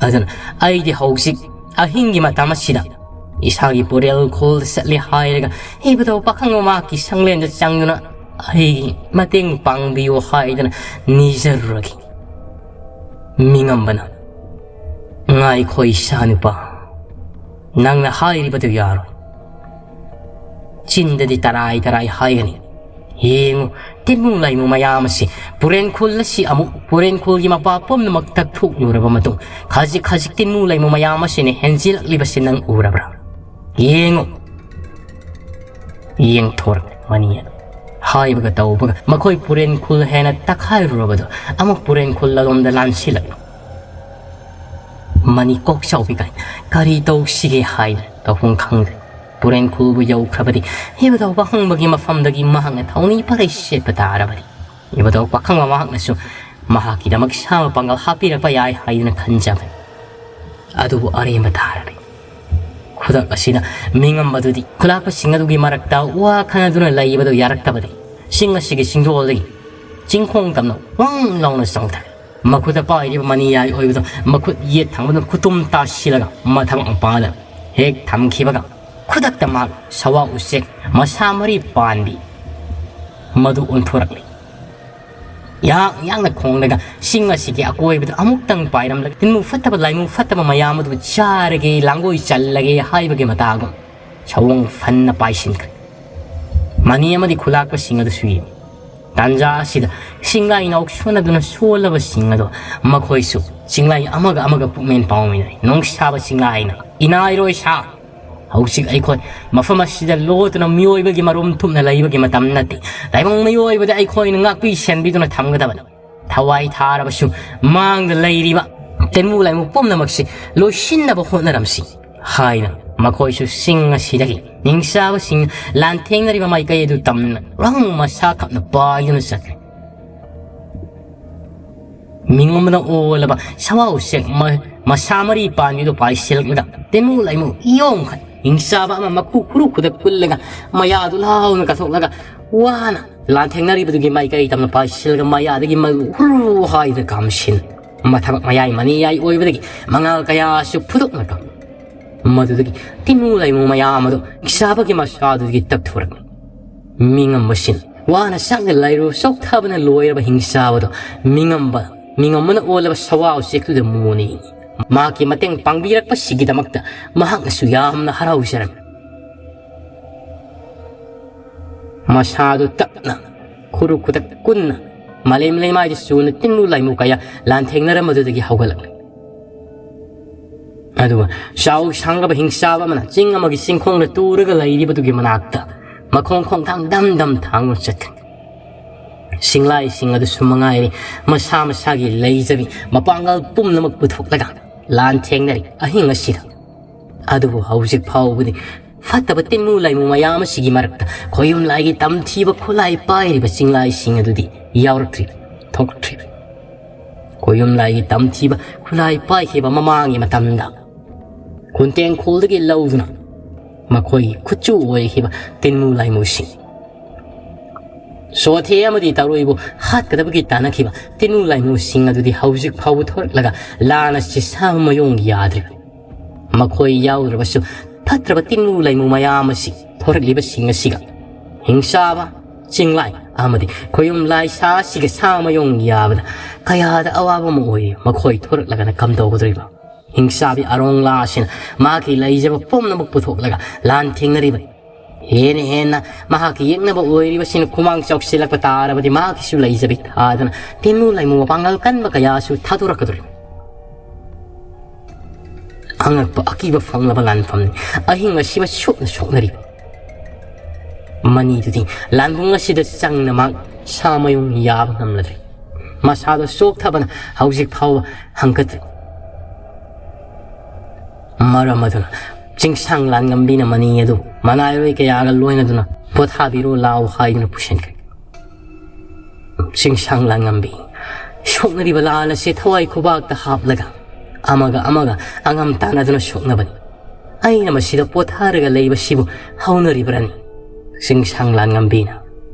ꯑꯗꯨꯅ ꯑꯩꯗꯤ ꯍꯧꯖꯤꯛ ꯑꯍꯤꯡꯒꯤ ꯃꯇꯝ ꯑꯁꯤꯗ ꯏꯁꯥꯒꯤ ꯄꯨꯔꯦꯜ ꯈꯨꯜꯗ ꯆꯠꯂꯦ ꯍꯥꯏꯔꯒ ꯏꯕꯨꯙꯧ ꯄꯥꯈꯪ ꯃꯃꯥꯀꯤ ꯁꯪꯂꯦꯟꯗ ꯆꯪꯗꯨꯅ ꯑꯩꯒꯤ ꯃꯇꯦꯡ ꯄꯥꯡꯕꯤꯌꯨ ꯍꯥꯏꯗꯨꯅ ꯅꯤꯖꯔꯨꯔꯒꯦ꯫" ꯃꯤꯉꯝꯕꯅ, "ꯉꯥꯏꯈꯣ ꯏꯆꯥꯅꯨꯄꯥ, ꯅꯪꯅ ꯍꯥꯏꯔꯤꯕꯗꯨ ꯌꯥꯔꯣꯏ꯫ ꯆꯤꯟꯗꯗꯤ ꯇꯔꯥꯏ ꯇꯔꯥꯏ ꯍꯥꯏꯒꯅꯤ꯫ ꯌꯦꯡꯉꯨ, ꯇꯤꯟꯃꯨ ꯂꯩꯃꯨ ꯃꯌꯥꯝ ꯑꯁꯤ ꯄꯨꯔꯦꯟ ꯈꯨꯜ ꯑꯁꯤ ꯑꯃꯨꯛ ꯄꯨꯔꯦꯟ ꯈꯨꯜꯒꯤ ꯃꯄꯥ ꯄꯨꯝꯅꯃꯛ ꯇꯛꯊꯣꯛꯂꯨꯔꯕ ꯃꯇꯨꯡ ꯈꯖꯤꯛ ꯈꯖꯤꯛ ꯇꯤꯟꯃꯨ ꯂꯩꯃꯨ ꯃꯌꯥꯝ ꯑꯁꯤꯅ ꯍꯦꯟꯖꯤꯜꯂꯛꯂꯤꯕꯁꯤ ꯅꯪ ꯎꯔꯕ꯭ꯔꯥ? ꯌꯦꯡꯉꯨ꯫" ꯌꯦꯡꯊꯣꯔꯛ ꯃꯅꯤ ꯑꯗꯨ ꯍꯥꯏꯕꯒ ꯇꯧꯕꯒ ꯃꯈꯣꯏ ꯄꯨꯔꯦꯟ ꯈꯨꯜ ꯍꯦꯟꯅ ꯇꯛꯈꯥꯏꯔꯨꯔꯕꯗꯨ ꯑꯃꯨꯛ ꯄꯨꯔꯦꯟ ꯈꯨꯜ ꯑꯗꯣꯝꯗ ꯂꯥꯟꯁꯤꯜꯂꯛꯂꯤ꯫ ꯃꯅꯤ ꯀꯣꯛ ꯆꯥꯎꯕꯤ ꯀꯥꯏ, ꯀꯔꯤ ꯇꯧꯁꯤꯒꯦ ꯍꯥꯏꯅ ꯇꯧꯐꯝ ꯈꯪꯗ꯭ꯔꯦ꯫ ꯇꯨꯔꯦꯟ ꯈꯨꯜꯕꯨ ꯌꯧꯈ꯭ꯔꯕꯗꯤ ꯏꯕꯨꯙꯧ ꯄꯥꯈꯪꯕꯒꯤ ꯃꯐꯝꯗꯒꯤ ꯃꯍꯥꯛꯅ ꯊꯧꯅꯤ ꯄꯔꯩ ꯁꯦꯠꯄ ꯇꯥꯔꯕꯗꯤ꯫ ꯏꯕꯨꯙꯧ ꯄꯥꯈꯪꯕ ꯃꯍꯥꯛꯅꯁꯨ ꯃꯍꯥꯛꯀꯤꯗꯃꯛ ꯁꯥ ꯃꯄꯥꯡꯒꯜ ꯍꯥꯞꯄꯤꯔꯛꯄ ꯌꯥꯏ ꯍꯥꯏꯗꯨꯅ ꯈꯟꯖꯕꯅꯤ꯫ ꯑꯗꯨꯕꯨ ꯑꯔꯦꯝꯕ ꯇꯥꯔꯕꯤ꯫ ꯈꯨꯗꯛ ꯑꯁꯤꯗ ꯃꯤꯉꯝꯕꯗꯨꯗꯤ ꯈꯨꯂꯥꯛꯄꯁꯤꯡ ꯑꯗꯨꯒꯤ ꯃꯔꯛꯇ ꯋꯥ ꯈꯟꯅꯗꯨꯅ ꯂꯩꯕꯗꯨ ꯌꯥꯔꯛꯇꯕꯗꯒꯤ ꯆꯤꯡ ꯑꯁꯤꯒꯤ ꯆꯤꯡꯗꯣꯜꯗꯒꯤ ꯆꯤꯡꯈꯣꯡ ꯇꯝꯅ ꯋꯪ ꯂꯥꯎꯅ ꯆꯣꯡꯊꯔꯦ꯫ ꯃꯈꯨꯠꯇ ꯄꯥꯏꯔꯤꯕ ꯃꯅꯤꯌꯥꯏ ꯑꯣꯏꯕꯗꯨ ꯃꯈꯨꯠ ꯌꯦꯠ ꯊꯪꯕꯗꯨꯅ ꯈꯨꯇꯨꯝ ꯇꯥꯁꯤꯜꯂꯒ ꯃꯊꯕꯥꯛ ꯃꯄꯥꯗ ꯍꯦꯛ ꯊꯝꯈꯤꯕꯒ, ꯈꯨꯗꯛꯇ ꯃꯍꯥꯛ ꯁꯋꯥ ꯎꯆꯦꯛ ꯃꯁꯥ ꯃꯔꯤ ꯄꯥꯟꯕꯤ ꯃꯗꯨ ꯑꯣꯟꯊꯣꯔꯛꯂꯤ꯫ ꯌꯥꯡ ꯌꯥꯡꯅ ꯈꯣꯡꯂꯒ ꯆꯤꯡ ꯑꯁꯤꯒꯤ ꯑꯀꯣꯏꯕꯗ ꯑꯃꯨꯛꯇꯪ ꯄꯥꯏꯔꯝꯂꯒ, ꯇꯤꯟꯃꯨ ꯐꯠꯇꯕ ꯂꯥꯏꯃꯨ ꯐꯠꯇꯕ ꯃꯌꯥꯝ ꯑꯗꯨꯕꯨ ꯆꯥꯔꯒꯦ, ꯂꯥꯡꯒꯣꯏ ꯆꯜꯂꯒꯦ ꯍꯥꯏꯕꯒꯤ ꯃꯇꯥꯒꯨꯝ ꯁꯑꯣꯡ ꯐꯟꯅ ꯄꯥꯏꯁꯤꯟꯈ꯭ꯔꯦ꯫ ꯃꯅꯤ ꯑꯃꯗꯤ ꯈꯨꯂꯥꯛꯄꯁꯤꯡ ꯑꯗꯨꯁꯨ ꯌꯦꯡꯉꯤ꯫ ꯇꯥꯟꯖꯥ ꯑꯁꯤꯗ ꯆꯤꯡꯂꯥꯏ ꯏꯅꯥꯎ ꯁꯣꯟꯅꯗꯨꯅ ꯁꯣꯜꯂꯕꯁꯤꯡ ꯑꯗꯣ ꯃꯈꯣꯏꯁꯨ ꯆꯤꯡꯂꯥꯏ ꯑꯃꯒ ꯑꯃꯒ ꯄꯨꯛꯃꯦꯟ ꯄꯥꯎꯃꯤꯟꯅꯩ꯫ ꯅꯣꯡꯁꯥꯕ ꯆꯤꯡꯂꯥꯏꯅ, "ꯏꯅꯥꯏꯔꯣꯏ ꯁꯥ, ꯍꯧꯖꯤꯛ ꯑꯩꯈꯣꯏ ꯃꯐꯝ ꯑꯁꯤꯗ ꯂꯣꯠꯇꯨꯅ ꯃꯤꯑꯣꯏꯕꯒꯤ ꯃꯔꯨꯝ ꯊꯨꯞꯅ ꯂꯩꯕꯒꯤ ꯃꯇꯝ ꯅꯠꯇꯦ꯫ ꯇꯥꯏꯕꯪ ꯃꯤꯑꯣꯏꯕꯗ ꯑꯩꯈꯣꯏꯅ ꯉꯥꯛꯄꯤ ꯁꯦꯟꯕꯤꯗꯨꯅ ꯊꯝꯒꯗꯕꯅꯤ꯫ ꯊꯋꯥꯏ ꯊꯥꯔꯕꯁꯨ ꯃꯥꯡꯗ ꯂꯩꯔꯤꯕ ꯇꯦꯟꯃꯨ ꯂꯥꯏꯃꯨ ꯄꯨꯝꯅꯃꯛꯁꯤ ꯂꯣꯏꯁꯤꯟꯅꯕ ꯍꯣꯠꯅꯔꯝꯁꯤ" ꯍꯥꯏꯅ ꯃꯈꯣꯏꯁꯨ ꯆꯤꯡ ꯑꯁꯤꯗꯒꯤ ꯅꯤꯡꯆꯥꯕꯁꯤꯡ ꯂꯥꯟꯊꯦꯡꯅꯔꯤꯕ ꯃꯥꯏꯀꯩ ꯑꯗꯨ ꯇꯝꯅ ꯔꯪ ꯃꯁꯥ ꯈꯞꯅ ꯄꯥꯏꯗꯨꯅ ꯆꯠꯈ꯭ꯔꯦ꯫ ꯃꯤꯉꯣꯟꯕꯅ ꯑꯣꯜꯂꯕ ꯁꯋꯥ ꯎꯆꯦꯛ ꯃ-, ꯃꯁꯥ ꯃꯔꯤ ꯄꯥꯟꯕꯤꯗꯨ ꯄꯥꯏꯁꯤꯜꯂꯛꯂꯒ ꯇꯦꯟꯃꯨ ꯂꯥꯏꯃꯨ ꯏꯌꯣꯡꯈꯠ ꯍꯤꯡꯆꯥꯕ ꯑꯃ ꯃꯈꯨ ꯈꯨꯔꯨ ꯈꯨꯗ ꯀꯨꯜꯂꯒ ꯃꯌꯥꯗꯨ ꯂꯥꯎꯅ ꯀꯠꯊꯣꯛꯂꯒ ꯋꯥꯅ ꯂꯥꯟꯊꯦꯡꯅꯔꯤꯕꯗꯨꯒꯤ ꯃꯥꯏꯀꯩ ꯇꯝꯅ ꯄꯥꯏꯁꯤꯜꯂꯒ ꯃꯌꯥꯗꯒꯤ ꯃꯗꯨ ꯍꯨꯔꯨ ꯍꯥꯏꯗꯨꯅ ꯀꯥꯝꯁꯤꯟ ꯃꯊꯕꯥꯛ ꯃꯌꯥꯏ ꯃꯅꯤꯌꯥꯏ ꯑꯣꯏꯕꯗꯒꯤ ꯃꯉꯥꯜ ꯀꯌꯥꯁꯨ ꯐꯨꯗꯣꯛꯅ ꯀꯥꯞ꯫ ꯃꯗꯨꯗꯒꯤ ꯇꯤꯟꯃꯨ ꯂꯥꯏꯃꯨ ꯃꯌꯥꯝ ꯑꯗꯨ ꯍꯤꯡꯆꯥꯕꯒꯤ ꯃꯁꯥꯗꯨꯗꯒꯤ ꯇꯞꯊꯣꯔꯛ꯫ ꯃꯤꯉꯝꯕꯁꯤꯡ ꯋꯥꯅ ꯁꯛꯅ ꯂꯩꯔꯨ ꯆꯣꯛꯊꯕꯅ ꯂꯣꯏꯔꯕ ꯍꯤꯡꯆꯥꯕꯗꯣ ꯃꯤꯉꯝꯕ, ꯃꯤꯉꯝꯕꯅ ꯑꯣꯜꯂꯕ ꯁꯋꯥ ꯎꯆꯦꯛꯇꯨꯗ ꯃꯨꯅꯤ꯫ ꯃꯍꯥꯛꯀꯤ ꯃꯇꯦꯡ ꯄꯥꯡꯕꯤꯔꯛꯄꯁꯤꯒꯤꯗꯃꯛꯇ ꯃꯍꯥꯛꯅꯁꯨ ꯌꯥꯝꯅ ꯍꯔꯥꯎꯖꯔꯝꯃꯤ꯫ ꯃꯁꯥꯗꯨ ꯇꯞꯅ ꯈꯨꯔꯨ ꯈꯨꯗꯛ ꯀꯨꯟꯅ ꯃꯥꯂꯦꯝ ꯂꯩꯃꯥꯏꯗ ꯆꯨꯅ ꯇꯤꯟꯃꯨ ꯂꯥꯏꯃꯨ ꯀꯌꯥ ꯂꯥꯟꯊꯦꯡꯅꯔꯝꯕꯗꯨꯗꯒꯤ ꯍꯧꯒꯠꯂꯛꯂꯦ꯫ ꯑꯗꯨꯒ ꯆꯥꯎ ꯁꯥꯡꯂꯕ ꯍꯤꯡꯆꯥꯕ ꯑꯃꯅ ꯆꯤꯡ ꯑꯃꯒꯤ ꯆꯤꯡꯈꯣꯡꯗ ꯇꯨꯔꯒ ꯂꯩꯔꯤꯕꯗꯨꯒꯤ ꯃꯅꯥꯛꯇ ꯃꯈꯣꯡ ꯈꯣꯡꯊꯥꯡ ꯗꯝ ꯗꯝ ꯊꯥꯡꯗꯨꯅ ꯆꯠꯈ꯭ꯔꯦ꯫ ꯁꯤꯡꯂꯥꯏꯁꯤꯡ ꯑꯗꯨꯁꯨ ꯃꯉꯥꯏꯔꯦ, ꯃꯁꯥ ꯃꯁꯥꯒꯤ ꯂꯩꯖꯕꯤ ꯃꯄꯥꯡꯒꯜ ꯄꯨꯝꯅꯃꯛ ꯄꯨꯊꯣꯛꯂꯒ ꯂꯥꯟ ꯊꯦꯡꯅꯔꯤ ꯑꯍꯤꯡ ꯑꯁꯤꯗ꯫ ꯑꯗꯨꯕꯨ ꯍꯧꯖꯤꯛ ꯐꯥꯎꯕꯗꯤ ꯐꯠꯇꯕ ꯇꯤꯟꯃꯨ ꯂꯥꯏꯃꯨ ꯃꯌꯥꯝ ꯑꯁꯤꯒꯤ ꯃꯔꯛꯇ ꯈꯣꯌꯨꯝ ꯂꯥꯏꯒꯤ ꯇꯝꯊꯤꯕ ꯈꯨꯠꯂꯥꯏ ꯄꯥꯏꯔꯤꯕ ꯆꯤꯡꯂꯥꯏꯁꯤꯡ ꯑꯗꯨꯗꯤ ꯌꯥꯎꯔꯛꯇ꯭ꯔꯤ, ꯊꯣꯛꯂꯛꯇ꯭ꯔꯤ꯫ ꯈꯣꯌꯨꯝ ꯂꯥꯏꯒꯤ ꯇꯝꯊꯤꯕ ꯈꯨꯠꯂꯥꯏ ꯄꯥꯏꯈꯤꯕ ꯃꯃꯥꯡꯒꯤ ꯃꯇꯝꯗ ꯈꯨꯟꯇꯦꯡꯈꯣꯜꯗꯒꯤ ꯂꯧꯗꯨꯅ ꯃꯈꯣꯏꯒꯤ ꯈꯨꯠꯆꯨ ꯑꯣꯏꯈꯤꯕ ꯇꯤꯟꯃꯨ ꯂꯥꯏꯃꯨꯁꯤꯡ, ꯁꯣꯊꯦ ꯑꯃꯗꯤ ꯇꯧꯔꯣꯏꯕꯨ ꯍꯥꯠꯀꯗꯕꯒꯤ ꯇꯥꯟꯅꯈꯤꯕ ꯇꯤꯟꯃꯨ ꯂꯥꯏꯃꯨꯁꯤꯡ ꯑꯗꯨꯗꯤ ꯍꯧꯖꯤꯛ ꯐꯥꯎꯕ ꯊꯣꯔꯛꯂꯒ ꯂꯥꯟ ꯑꯁꯤ ꯁꯥ ꯃꯌꯣꯡ ꯌꯥꯗ꯭ꯔꯤꯕꯅꯤ꯫ ꯃꯈꯣꯏ ꯌꯥꯎꯗ꯭ꯔꯕꯁꯨ ꯐꯠꯇ꯭ꯔꯕ ꯇꯤꯟꯃꯨ ꯂꯥꯏꯃꯨ ꯃꯌꯥꯝ ꯑꯁꯤ ꯊꯣꯔꯛꯂꯤꯕꯁꯤꯡ ꯑꯁꯤꯒ ꯍꯤꯡꯁꯥꯕ ꯆꯤꯡꯂꯥꯏ ꯑꯃꯗꯤ ꯈꯣꯌꯨꯝ ꯂꯥꯏꯁꯥ ꯑꯁꯤꯒ ꯁꯥ ꯃꯌꯣꯡ ꯌꯥꯕꯗ ꯀꯌꯥꯗ ꯑꯋꯥꯕ ꯑꯃ ꯑꯣꯏꯔꯤ꯫ ꯃꯈꯣꯏ ꯊꯣꯔꯛꯂꯒꯅ ꯀꯝꯗꯧꯒꯗꯧꯔꯤꯕ? ꯍꯤꯡꯁꯥꯕꯤ ꯑꯔꯣꯡꯂꯥ ꯑꯁꯤꯅ ꯃꯍꯥꯛꯀꯤ ꯂꯩꯖꯕ ꯄꯨꯝꯅꯃꯛ ꯄꯨꯊꯣꯛꯂꯒ ꯂꯥꯟ ꯊꯦꯡꯅꯔꯤꯕꯅꯤ꯫ ꯍꯦꯟꯅ ꯍꯦꯟꯅ ꯃꯍꯥꯛꯀꯤ ꯌꯦꯛꯅꯕ ꯑꯣꯏꯔꯤꯕꯁꯤꯅ ꯈꯨꯃꯥꯡ ꯆꯥꯎꯁꯤꯜꯂꯛꯄ ꯇꯥꯔꯕꯗꯤ ꯃꯍꯥꯛꯀꯤꯁꯨ ꯂꯩꯖꯕꯤ ꯊꯥꯗꯅ ꯇꯤꯟꯃꯨ ꯂꯥꯏꯃꯨ ꯃꯄꯥꯡꯒꯜ ꯀꯟꯕ ꯀꯌꯥꯁꯨ ꯊꯥꯗꯣꯔꯛꯀꯗꯧꯔꯤꯕꯅꯤ꯫ ꯑꯉꯛꯄ ꯑꯀꯤꯕ ꯐꯪꯂꯕ ꯂꯥꯟꯐꯝꯅꯤ꯫ ꯑꯍꯤꯡ ꯑꯁꯤꯃ ꯁꯣꯛꯅ ꯁꯣꯛꯅꯔꯤ꯫ ꯃꯅꯤꯗꯨꯗꯤ ꯂꯥꯟꯕꯨꯡ ꯑꯁꯤꯗ ꯆꯪꯅ ꯃꯍꯥꯛ ꯁꯥ ꯃꯌꯨꯡ ꯌꯥꯕ ꯉꯝꯂꯗ꯭ꯔꯦ꯫ ꯃꯁꯥꯗꯣ ꯆꯣꯛꯊꯕꯅ ꯍꯧꯖꯤꯛ ꯐꯥꯎꯕ ꯍꯪꯀꯠꯇ꯭ꯔꯤ꯫ ꯃꯔꯝ ꯑꯗꯨꯅ ꯆꯤꯡꯁꯥꯡ ꯂꯥꯟꯉꯝꯕꯤꯅ ꯃꯅꯤ ꯑꯗꯨ ꯃꯅꯥꯏꯔꯣꯏ ꯀꯌꯥꯒ ꯂꯣꯏꯅꯗꯨꯅ ꯄꯣꯊꯥꯕꯤꯔꯣ ꯂꯥꯎ ꯍꯥꯏꯗꯨꯅ ꯄꯨꯁꯤꯟꯈ꯭ꯔꯦ꯫ ꯆꯤꯡꯁꯥꯡ ꯂꯥꯟꯉꯝꯕꯤ, ꯁꯣꯛꯅꯔꯤꯕ ꯂꯥꯟ ꯑꯁꯤ ꯊꯋꯥꯏ ꯈꯨꯕꯥꯛꯇ ꯍꯥꯞꯂꯒ ꯑꯃꯒ ꯑꯃꯒ ꯑꯉꯝ ꯇꯥꯟꯅꯗꯨꯅ ꯁꯣꯛꯅꯕꯅꯤ꯫ ꯑꯩꯅ ꯃꯁꯤꯗ ꯄꯣꯊꯥꯔꯒ ꯂꯩꯕꯁꯤꯕꯨ ꯍꯧꯅꯔꯤꯕ꯭ꯔꯅꯤ? ꯆꯤꯡꯁꯥꯡ ꯂꯥꯟꯉꯝꯕꯤꯅ,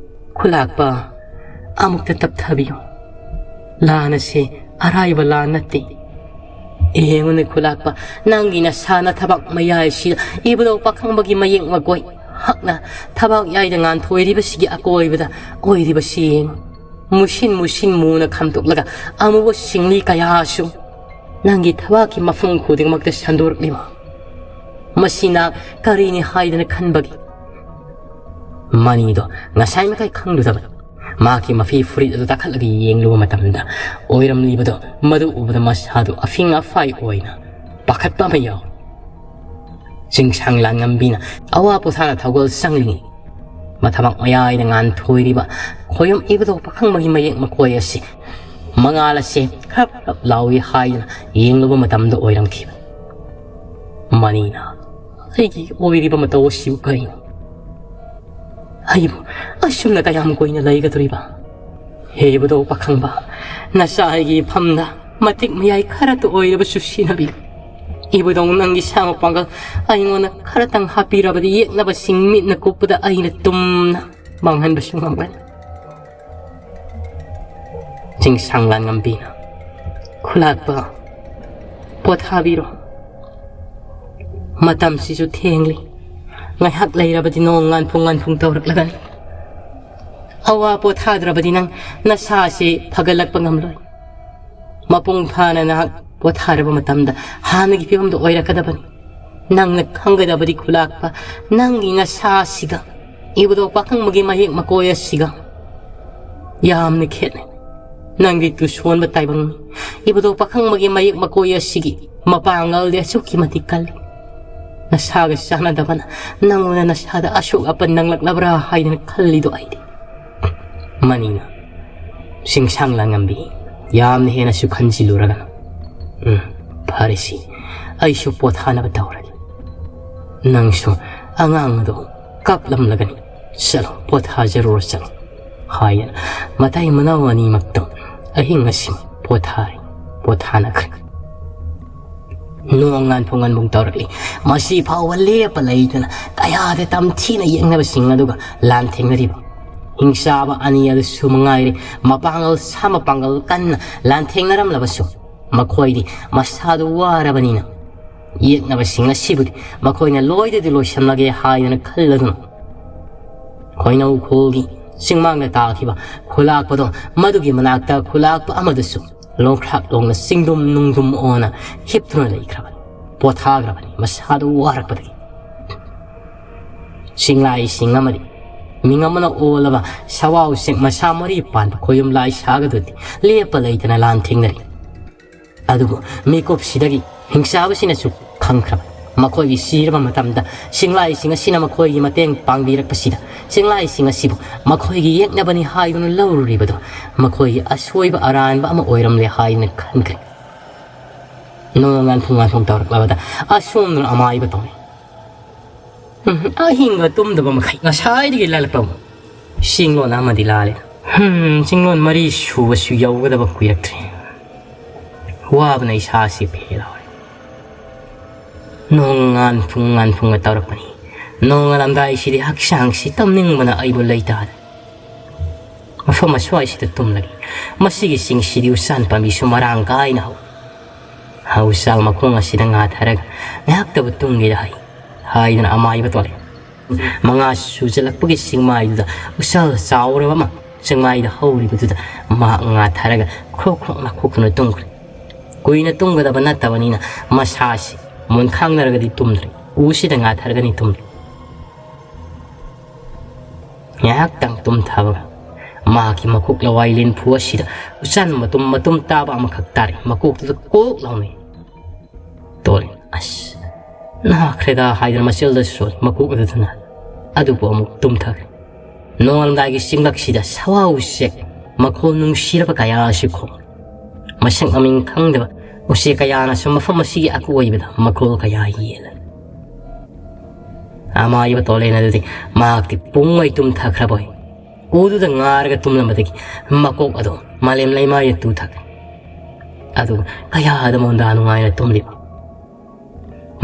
ꯈꯨꯂꯥꯛꯄ, ꯑꯃꯨꯛꯇ ꯇꯞꯊꯕꯤꯌꯨ꯫ ꯂꯥꯟ ꯑꯁꯤ ꯑꯔꯥꯏꯕ ꯂꯥꯟ ꯅꯠꯇꯦ꯫ ꯌꯦꯡꯉꯨꯅꯦ ꯈꯨꯂꯥꯛꯄ, ꯅꯪꯒꯤ ꯅꯁꯥ ꯅꯊꯕꯥꯛ ꯃꯌꯥꯏꯁꯤꯗ ꯏꯕꯨꯙꯧ ꯄꯥꯈꯪꯕꯒꯤ ꯃꯌꯦꯛ ꯃꯀꯣꯏ ꯍꯛꯅ ꯊꯕꯥꯛ ꯌꯥꯏꯗ ꯉꯥꯟꯊꯣꯏꯔꯤꯕꯁꯤꯒꯤ ꯑꯀꯣꯏꯕꯗ ꯑꯣꯏꯔꯤꯕꯁꯤ ꯌꯦꯡꯉꯨ꯫ ꯃꯨꯁꯤꯟ ꯃꯨꯁꯤꯟ ꯃꯨꯅ ꯈꯥꯝꯗꯣꯛꯂꯒ ꯑꯃꯨꯕ ꯁꯤꯡꯂꯤ ꯀꯌꯥꯁꯨ ꯅꯪꯒꯤ ꯊꯕꯥꯛꯀꯤ ꯃꯐꯝ ꯈꯨꯗꯤꯡꯃꯛꯇ ꯁꯟꯗꯣꯔꯛꯂꯤꯕ꯫ ꯃꯁꯤꯅ ꯀꯔꯤꯅꯤ ꯍꯥꯏꯗꯅ ꯈꯟꯕꯒꯦ? ꯃꯅꯤꯗꯣ ꯉꯁꯥꯏ ꯃꯈꯩ ꯈꯪꯂꯨꯗꯕꯅꯤ꯫ ꯃꯍꯥꯛꯀꯤ ꯃꯐꯤ ꯐꯨꯔꯤꯠ ꯑꯗꯨ ꯇꯥꯈꯠꯂꯒ ꯌꯦꯡꯂꯨꯕ ꯃꯇꯝꯗ ꯑꯣꯏꯔꯝꯂꯤꯕꯗꯣ ꯃꯗꯨ ꯎꯕꯗ ꯃꯁꯥꯗꯨ ꯑꯐꯤꯡ ꯑꯐꯥꯏ ꯑꯣꯏꯅ ꯄꯥꯈꯠꯄ ꯑꯃ ꯌꯥꯎꯏ꯫ ꯆꯤꯡꯁꯥꯡ ꯂꯥꯟꯉꯝꯕꯤꯅ ꯑꯋꯥ ꯄꯣꯊꯥꯅ ꯊꯧꯒꯜ ꯆꯪꯂꯤꯉꯩ ꯃꯊꯕꯥꯛ ꯃꯌꯥꯏꯗ ꯉꯥꯟꯊꯣꯏꯔꯤꯕ ꯈꯣꯌꯨꯝ ꯏꯕꯨꯙꯧ ꯄꯥꯈꯪꯕꯒꯤ ꯃꯌꯦꯛ ꯃꯀꯣꯏ ꯑꯁꯤ ꯃꯉꯥꯜ ꯑꯁꯦ ꯈꯞ ꯈꯞ ꯂꯥꯎꯏ ꯍꯥꯏꯗꯨꯅ ꯌꯦꯡꯂꯨꯕ ꯃꯇꯝꯗ ꯑꯣꯏꯔꯝꯈꯤꯕ꯫ ꯃꯅꯤꯅ, "ꯑꯩꯒꯤ ꯑꯣꯏꯔꯤꯕ ꯃꯇꯧ ꯑꯁꯤꯕꯨ ꯀꯔꯤꯅꯣ? ꯑꯩꯕꯨ ꯑꯁꯨꯝꯅ ꯀꯌꯥꯝ ꯀꯨꯏꯅ ꯂꯩꯒꯗꯧꯔꯤꯕ? ꯍꯦ ꯏꯕꯨꯙꯧ ꯄꯥꯈꯪꯕ, ꯅꯆꯥ ꯑꯩꯒꯤ ꯏꯐꯝꯗ ꯃꯇꯤꯛ ꯃꯌꯥꯏ ꯈꯔꯇ ꯑꯣꯏꯔꯕꯁꯨ ꯁꯤꯟꯅꯕꯤꯌꯨ꯫ ꯏꯕꯨꯙꯧ ꯅꯪꯒꯤ ꯁꯥ ꯃꯄꯥꯡꯒꯜ ꯑꯩꯉꯣꯟꯗ ꯈꯔꯇꯪ ꯍꯥꯞꯄꯤꯔꯕꯗꯤ ꯌꯦꯛꯅꯕꯁꯤꯡ ꯃꯤꯠꯅ ꯀꯨꯞꯄꯗ ꯑꯩꯅ ꯇꯨꯝꯅ ꯃꯥꯡꯍꯟꯕꯁꯨ ꯉꯝꯒꯅꯤ꯫" ꯆꯤꯡꯁꯥꯡ ꯂꯥꯟꯉꯝꯕꯤꯅ, "ꯈꯨꯂꯥꯛꯄ, ꯄꯣꯊꯥꯕꯤꯔꯣ꯫ ꯃꯇꯝꯁꯤꯁꯨ ꯊꯦꯡꯂꯤ꯫ ꯉꯥꯏꯍꯥꯛ ꯂꯩꯔꯕꯗꯤ ꯅꯣꯡ ꯉꯥꯟꯐꯨꯡ ꯉꯥꯟꯐꯨꯡ ꯇꯧꯔꯛꯂꯒꯅꯤ꯫ ꯑꯋꯥ ꯄꯣꯊꯥꯗ꯭ꯔꯕꯗꯤ ꯅꯪ ꯅꯁꯥꯁꯤ ꯐꯒꯠꯂꯛꯄ ꯉꯝꯂꯣꯏ꯫ ꯃꯄꯨꯡ ꯐꯥꯅ ꯅꯍꯥꯛ ꯄꯣꯊꯥꯔꯕ ꯃꯇꯝꯗ ꯍꯥꯟꯅꯒꯤ ꯐꯤꯕꯝꯗ ꯑꯣꯏꯔꯛꯀꯗꯕꯅꯤ꯫ ꯅꯪꯅ ꯈꯪꯒꯗꯕꯗꯤ ꯈꯨꯂꯥꯛꯄ, ꯅꯪꯒꯤ ꯅꯁꯥꯁꯤꯒ ꯏꯕꯨꯙꯧ ꯄꯥꯈꯪꯕꯒꯤ ꯃꯌꯦꯛ ꯃꯀꯣꯏ ꯑꯁꯤꯒ ꯌꯥꯝꯅ ꯈꯦꯠꯅꯩ꯫ ꯅꯪꯗꯤ ꯇꯨꯁꯣꯟꯕ ꯇꯥꯏꯕꯪꯅꯤ꯫ ꯏꯕꯨꯙꯧ ꯄꯥꯈꯪꯕꯒꯤ ꯃꯌꯦꯛ ꯃꯀꯣꯏ ꯑꯁꯤꯒꯤ ꯃꯄꯥꯡꯒꯜꯗꯤ ꯑꯁꯨꯛꯀꯤ ꯃꯇꯤꯛ ꯀꯜꯂꯤ꯫ ꯅꯁꯥꯒ ꯆꯥꯟꯅꯗꯕꯅ ꯅꯪꯉꯣꯟꯗ ꯅꯁꯥꯗ ꯑꯁꯣꯛ ꯑꯄꯟ ꯅꯪꯂꯛꯂꯕ꯭ꯔꯥ ꯍꯥꯏꯗꯅ ꯈꯜꯂꯤꯗꯣ ꯑꯩꯗꯤ꯫" ꯃꯅꯤꯅ, "ꯆꯤꯡꯁꯥꯡ ꯂꯥꯡꯉꯝꯕꯤ, ꯌꯥꯝꯅ ꯍꯦꯟꯅꯁꯨ ꯈꯟꯖꯤꯜꯂꯨꯔꯒꯅꯨ꯫ ꯎꯝ, ꯐꯔꯦꯁꯤ, ꯑꯩꯁꯨ ꯄꯣꯊꯥꯅꯕ ꯇꯧꯔꯒꯦ꯫ ꯅꯪꯁꯨ ꯑꯉꯥꯡ ꯑꯗꯨ ꯀꯞꯂꯝꯂꯒꯅꯤ꯫ ꯆꯠꯂꯣ, ꯄꯣꯊꯥꯖꯔꯨꯔꯣ, ꯆꯠꯂꯣ," ꯍꯥꯏꯗꯅ ꯃꯇꯩ ꯃꯅꯥꯎ ꯑꯅꯤꯃꯛꯇꯣ ꯑꯍꯤꯡ ꯑꯁꯤ ꯄꯣꯊꯥꯔꯦ, ꯄꯣꯊꯥꯅꯈ꯭ꯔꯦ꯫ ꯅꯣꯡ ꯉꯥꯟꯐꯨ ꯉꯥꯟꯐꯨꯡ ꯇꯧꯔꯛꯂꯤ꯫ ꯃꯁꯤ ꯐꯥꯎꯕ ꯂꯦꯞꯄ ꯂꯩꯇꯅ ꯀꯌꯥꯗ ꯇꯝꯊꯤꯅ ꯌꯦꯡꯅꯕꯁꯤꯡ ꯑꯗꯨꯒ ꯂꯥꯟꯊꯦꯡꯅꯔꯤꯕ ꯍꯤꯡꯆꯥꯕ ꯑꯅꯤ ꯑꯗꯨꯁꯨ ꯃꯉꯥꯏꯔꯦ꯫ ꯃꯄꯥꯡꯒꯜ ꯁꯥ ꯃꯄꯥꯡꯒꯜ ꯀꯟꯅ ꯂꯥꯟꯊꯦꯡꯅꯔꯝꯂꯕꯁꯨ ꯃꯈꯣꯏꯗꯤ ꯃꯁꯥꯗꯨ ꯋꯥꯔꯕꯅꯤꯅ ꯌꯦꯛꯅꯕꯁꯤꯡ ꯑꯁꯤꯕꯨꯗꯤ ꯃꯈꯣꯏꯅ ꯂꯣꯏꯗꯗꯤ ꯂꯣꯏꯁꯤꯜꯂꯒꯦ ꯍꯥꯏꯗꯅ ꯈꯜꯂꯗꯨꯅ ꯈꯣꯏꯅꯧ ꯈꯣꯜꯒꯤ ꯆꯤꯡꯃꯥꯡꯗ ꯇꯥꯈꯤꯕ ꯈꯨꯂꯥꯛꯄꯗꯣ ꯃꯗꯨꯒꯤ ꯃꯅꯥꯛꯇ ꯈꯨꯂꯥꯛꯄ ꯑꯃꯗꯨꯁꯨ ꯂꯣꯡꯈ꯭ꯔꯥꯛ ꯂꯣꯡꯅ ꯆꯤꯡꯗꯨꯝ ꯅꯨꯡꯗꯨꯝ ꯑꯣꯟꯅ ꯍꯤꯞꯇꯨꯅ ꯂꯩꯈ꯭ꯔꯕꯅꯤ꯫ ꯄꯣꯊꯥꯈ꯭ꯔꯕꯅꯤ ꯃꯁꯥꯗꯨ ꯋꯥꯔꯛꯄꯗꯒꯤ꯫ ꯆꯤꯡꯂꯥꯏꯁꯤꯡ ꯑꯃꯗꯤ ꯃꯤꯡ ꯑꯃꯅ ꯑꯣꯜꯂꯕ ꯁꯋꯥꯎꯁꯤꯡ ꯃꯁꯥ ꯃꯔꯤ ꯄꯥꯟꯕ ꯈꯣꯌꯨꯝ ꯂꯥꯏ ꯁꯥꯒꯗꯨꯗꯤ ꯂꯦꯞꯄ ꯂꯩꯇꯅ ꯂꯥꯟ ꯊꯦꯡꯅꯔꯤ꯫ ꯑꯗꯨꯕꯨ ꯃꯤꯀꯨꯞꯁꯤꯗꯒꯤ ꯍꯤꯡꯆꯥꯕꯁꯤꯅꯁꯨ ꯈꯪꯈ꯭ꯔꯕ ꯃꯈꯣꯏꯒꯤ ꯁꯤꯔꯕ ꯃꯇꯝꯗ ꯆꯤꯡꯂꯥꯏꯁꯤꯡ ꯑꯁꯤꯅ ꯃꯈꯣꯏꯒꯤ ꯃꯇꯦꯡ ꯄꯥꯡꯕꯤꯔꯛꯄꯁꯤꯗ, ꯆꯤꯡꯂꯥꯏꯁꯤꯡ ꯑꯁꯤꯕꯨ ꯃꯈꯣꯏꯒꯤ ꯌꯦꯛꯅꯕꯅꯤ ꯍꯥꯏꯗꯨꯅ ꯂꯧꯔꯨꯔꯤꯕꯗꯨ ꯃꯈꯣꯏꯒꯤ ꯑꯁꯣꯏꯕ ꯑꯔꯥꯟꯕ ꯑꯃ ꯑꯣꯏꯔꯝꯂꯦ ꯍꯥꯏꯗꯨꯅ ꯈꯟꯈ꯭ꯔꯦ꯫ ꯅꯣꯡ ꯉꯥꯟꯐꯨ ꯉꯥꯟꯐꯨ ꯇꯧꯔꯛꯂꯕꯗ ꯑꯁꯣꯝꯗꯅ ꯑꯃꯥꯏꯕ ꯇꯧꯔꯦ꯫ ꯎꯝ, ꯑꯍꯤꯡꯒ ꯇꯨꯝꯗꯕ ꯃꯈꯩ ꯉꯁꯥꯏꯗꯒꯤ ꯂꯥꯜꯂꯛꯄꯕꯨ ꯆꯤꯡꯂꯣꯟ ꯑꯃꯗꯤ ꯂꯥꯜꯂꯦ꯫ ꯍꯝ, ꯆꯤꯡꯂꯣꯟ ꯃꯔꯤ ꯁꯨꯕꯁꯨ ꯌꯧꯒꯗꯕ ꯀꯨꯏꯔꯛꯇ꯭ꯔꯦ꯫ ꯋꯥꯕꯅ ꯏꯁꯥꯁꯤ ꯐꯦꯜꯍꯧꯔꯦ꯫ ꯅꯣꯡ ꯉꯥꯟꯐꯨꯡ ꯉꯥꯟꯐꯨꯡꯒ ꯇꯧꯔꯛꯄꯅꯤ꯫ ꯅꯣꯡꯉꯥꯜꯂꯝꯗꯥꯏꯁꯤꯗꯤ ꯍꯛꯆꯥꯡꯁꯤ ꯇꯨꯝꯅꯤꯡꯕꯅ ꯑꯩꯕꯨ ꯂꯩꯇꯥꯗꯦ꯫ ꯃꯐꯝ ꯑꯁ꯭ꯋꯥꯏꯁꯤꯗ ꯇꯨꯝꯂꯒꯦ꯫ ꯃꯁꯤꯒꯤ ꯆꯤꯡꯁꯤꯗꯤ ꯎꯆꯥꯟ ꯄꯥꯝꯕꯤꯁꯨ ꯃꯔꯥꯡ ꯀꯥꯏꯅ ꯍꯧꯏ꯫ ꯎꯆꯥꯜ ꯃꯈꯣꯡ ꯑꯁꯤꯗ ꯉꯥꯊꯔꯒ ꯉꯥꯏꯍꯥꯛꯇꯕꯨ ꯇꯨꯝꯒꯦꯗ ꯍꯥꯏ ꯍꯥꯏꯗꯨꯅ ꯑꯃꯥꯏꯕ ꯇꯣꯜꯂꯦ꯫ ꯃꯉꯥ ꯁꯨꯖꯜꯂꯛꯄꯒꯤ ꯆꯤꯡꯃꯥꯏꯗꯨꯗ ꯎꯆꯥꯜ ꯆꯥꯎꯔꯕ ꯑꯃ ꯆꯤꯡꯃꯥꯏꯗ ꯍꯧꯔꯤꯕꯗꯨꯗ ꯃꯍꯥꯛ ꯉꯥꯊꯔꯒ ꯈ꯭ꯔꯣꯛ ꯈ꯭ꯔꯣꯛ ꯅꯥꯈꯣꯛꯇꯨꯅ ꯇꯨꯝꯈ꯭ꯔꯦ꯫ ꯀꯨꯏꯅ ꯇꯨꯝꯒꯗꯕ ꯅꯠꯇꯕꯅꯤꯅ ꯃꯁꯥꯁꯤ ꯃꯨꯟꯈꯥꯡꯅꯔꯒꯗꯤ ꯇꯨꯝꯗ꯭ꯔꯦ꯫ ꯎꯁꯤꯗ ꯉꯥꯊꯔꯒꯅꯤ ꯇꯨꯝꯂꯤ꯫ ꯉꯥꯏꯍꯥꯛꯇꯪ ꯇꯨꯝꯊꯕꯒ ꯃꯍꯥꯛꯀꯤ ꯃꯀꯣꯛ ꯂꯋꯥꯏ ꯂꯦꯟꯐꯨ ꯑꯁꯤꯗ ꯎꯆꯥꯟ ꯃꯇꯨꯝ ꯃꯇꯨꯝ ꯇꯥꯕ ꯑꯃꯈꯛ ꯇꯥꯔꯦ꯫ ꯃꯀꯣꯛꯇꯨꯗ ꯀꯣꯛ ꯂꯥꯎꯅꯩ꯫ ꯇꯣꯜꯂꯤ꯫ ꯑꯁ! ꯅꯥꯈ꯭ꯔꯦꯗ ꯍꯥꯏꯗꯨꯅ ꯃꯆꯤꯜꯗ ꯁꯣꯜꯂꯤ ꯃꯀꯣꯛ ꯑꯗꯨꯗꯨꯅ꯫ ꯑꯗꯨꯕꯨ ꯑꯃꯨꯛ ꯇꯨꯝꯊꯈ꯭ꯔꯦ꯫ ꯅꯣꯡꯉꯥꯜꯂꯝꯗꯥꯏꯒꯤ ꯆꯤꯡꯂꯛꯁꯤꯗ ꯁꯋꯥ ꯎꯆꯦꯛ ꯃꯈꯣꯜ ꯅꯨꯡꯁꯤꯔꯕ ꯀꯌꯥ ꯑꯁꯤ ꯈꯣꯡꯂꯤ꯫ ꯃꯁꯛ ꯃꯃꯤꯡ ꯈꯪꯗꯕ ꯎꯆꯦꯛ ꯀꯌꯥꯅꯁꯨ ꯃꯐꯝ ꯑꯁꯤꯒꯤ ꯑꯀꯣꯏꯕꯗ ꯃꯈꯣꯜ ꯀꯌꯥ ꯌꯦꯜꯂꯤ꯫ ꯑꯃꯥꯏꯕ ꯇꯣꯂꯦꯟ ꯑꯗꯨꯗꯤ ꯃꯍꯥꯛꯇꯤ ꯄꯨꯡꯃꯩ ꯇꯨꯝꯊꯈ꯭ꯔꯕꯣꯏ꯫ ꯎꯗꯨꯗ ꯉꯥꯔꯒ ꯇꯨꯝꯂꯝꯕꯗꯒꯤ ꯃꯀꯣꯛ ꯑꯗꯨ ꯃꯥꯂꯦꯝ ꯂꯩꯃꯥꯏꯗ ꯇꯨꯊꯈ꯭ꯔꯦ꯫ ꯑꯗꯨꯒ ꯀꯌꯥꯗ ꯃꯣꯟꯗꯥ ꯅꯨꯡꯉꯥꯏꯅ ꯇꯨꯝꯂꯤꯕ꯫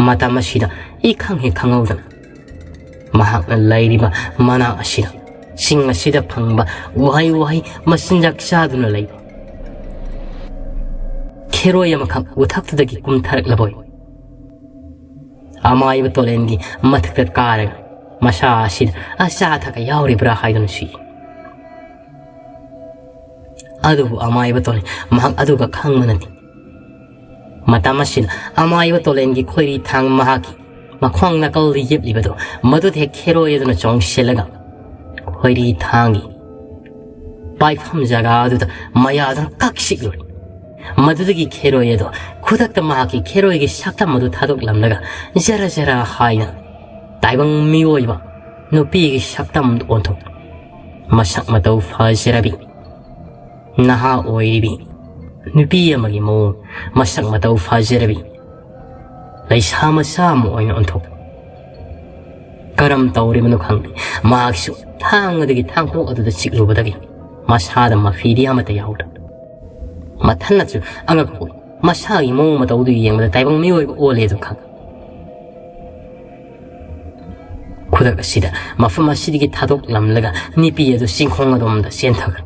ꯃꯇꯝ ꯑꯁꯤꯗ ꯏꯈꯪ ꯍꯦꯛ ꯈꯪꯍꯧꯗꯅ ꯃꯍꯥꯛꯅ ꯂꯩꯔꯤꯕ ꯃꯅꯥꯛ ꯑꯁꯤꯗ, ꯆꯤꯡ ꯑꯁꯤꯗ ꯐꯪꯕ ꯎꯍꯩ ꯋꯥꯍꯩ ꯃꯆꯤꯟꯖꯥꯛ ꯆꯥꯗꯨꯅ ꯂꯩꯕ ꯈꯦꯔꯣꯏ ꯑꯃꯈꯛ ꯎꯊꯛꯇꯨꯗꯒꯤ ꯀꯨꯝꯊꯔꯛꯂꯕꯣꯏ꯫ ꯑꯃꯥꯏꯕ ꯇꯣꯂꯦꯟꯒꯤ ꯃꯊꯛꯇ ꯀꯥꯔꯒ ꯃꯁꯥ ꯑꯁꯤꯗ ꯑꯆꯥ ꯑꯊꯛꯀ ꯌꯥꯎꯔꯤꯕ꯭ꯔꯥ ꯍꯥꯏꯗꯨꯅ ꯁꯨꯏ꯫ ꯑꯗꯨꯕꯨ ꯑꯃꯥꯏꯕ ꯇꯣꯂꯦꯟ ꯃꯍꯥꯛ ꯑꯗꯨꯒ ꯈꯪꯕ ꯅꯠꯇꯦ꯫ ꯃꯇꯝ ꯑꯁꯤꯗ ꯑꯃꯥꯏꯕ ꯇꯣꯂꯦꯟꯒꯤ ꯈꯣꯏꯔꯤ ꯊꯥꯡ ꯃꯍꯥꯛꯀꯤ ꯃꯈꯣꯡ ꯅꯥꯀꯜꯗ ꯌꯦꯞꯂꯤꯕꯗꯨ ꯃꯗꯨꯗ ꯍꯦꯛ ꯈꯦꯔꯣꯏ ꯑꯗꯨꯅ ꯆꯣꯡꯁꯤꯜꯂꯒ ꯈꯣꯏꯔꯤ ꯊꯥꯡꯒꯤ ꯄꯥꯏꯐꯝ ꯖꯒꯥ ꯑꯗꯨꯗ ꯃꯌꯥꯗꯨꯅ ꯀꯛ ꯁꯤꯛꯂꯨꯔꯦ꯫ ꯃꯗꯨꯗꯒꯤ ꯈꯦꯔꯣꯏ ꯑꯗꯣ ꯈꯨꯗꯛꯇ ꯃꯍꯥꯛꯀꯤ ꯈꯦꯔꯣꯏꯒꯤ ꯁꯛꯇꯝ ꯑꯗꯨ ꯊꯥꯗꯣꯛꯂꯝꯂꯒ ꯖꯔ ꯖꯔ ꯍꯥꯏꯅ ꯇꯥꯏꯕꯪ ꯃꯤꯑꯣꯏꯕ ꯅꯨꯄꯤꯒꯤ ꯁꯛꯇꯝꯗ ꯑꯣꯟꯊꯣꯛ ꯃꯁꯛ ꯃꯇꯧ ꯐꯖꯔꯕꯤ, ꯅꯍꯥ ꯑꯣꯏꯔꯤꯕꯤ ꯅꯨꯄꯤ ꯑꯃꯒꯤ ꯃꯑꯣꯡ, ꯃꯁꯛ ꯃꯇꯧ ꯐꯖꯔꯕꯤ ꯂꯩꯁꯥ ꯃꯆꯥ ꯑꯃ ꯑꯣꯏꯅ ꯑꯣꯟꯊꯣꯛ ꯀꯔꯝ ꯇꯧꯔꯤꯕꯅꯣ ꯈꯪꯗꯦ꯫ ꯃꯍꯥꯛꯁꯨ ꯊꯥꯡ ꯑꯗꯨꯒꯤ ꯊꯥꯡꯈꯣꯛ ꯑꯗꯨꯗ ꯆꯤꯛꯂꯨꯕꯗꯒꯤ ꯃꯁꯥꯗ ꯃꯐꯤꯗꯤ ꯑꯃꯠꯇ ꯌꯥꯎꯗ꯭ꯔꯦ꯫ ꯃꯊꯟꯅꯁꯨ ꯑꯉꯛꯄ ꯑꯣꯏ꯫ ꯃꯁꯥꯒꯤ ꯃꯑꯣꯡ ꯃꯇꯧꯗꯨ ꯌꯦꯡꯕꯗ ꯇꯥꯏꯕꯪ ꯃꯤꯑꯣꯏꯕ ꯑꯣꯜꯂꯦ ꯑꯗꯨ ꯈꯪ꯫ ꯈꯨꯗꯛ ꯑꯁꯤꯗ ꯃꯐꯝ ꯑꯁꯤꯗꯒꯤ ꯊꯥꯗꯣꯛꯂꯝꯂꯒ ꯅꯨꯄꯤ ꯑꯗꯨ ꯆꯤꯡꯈꯣꯡ ꯑꯗꯣꯝꯗ ꯆꯦꯟꯊꯈ꯭ꯔꯦ꯫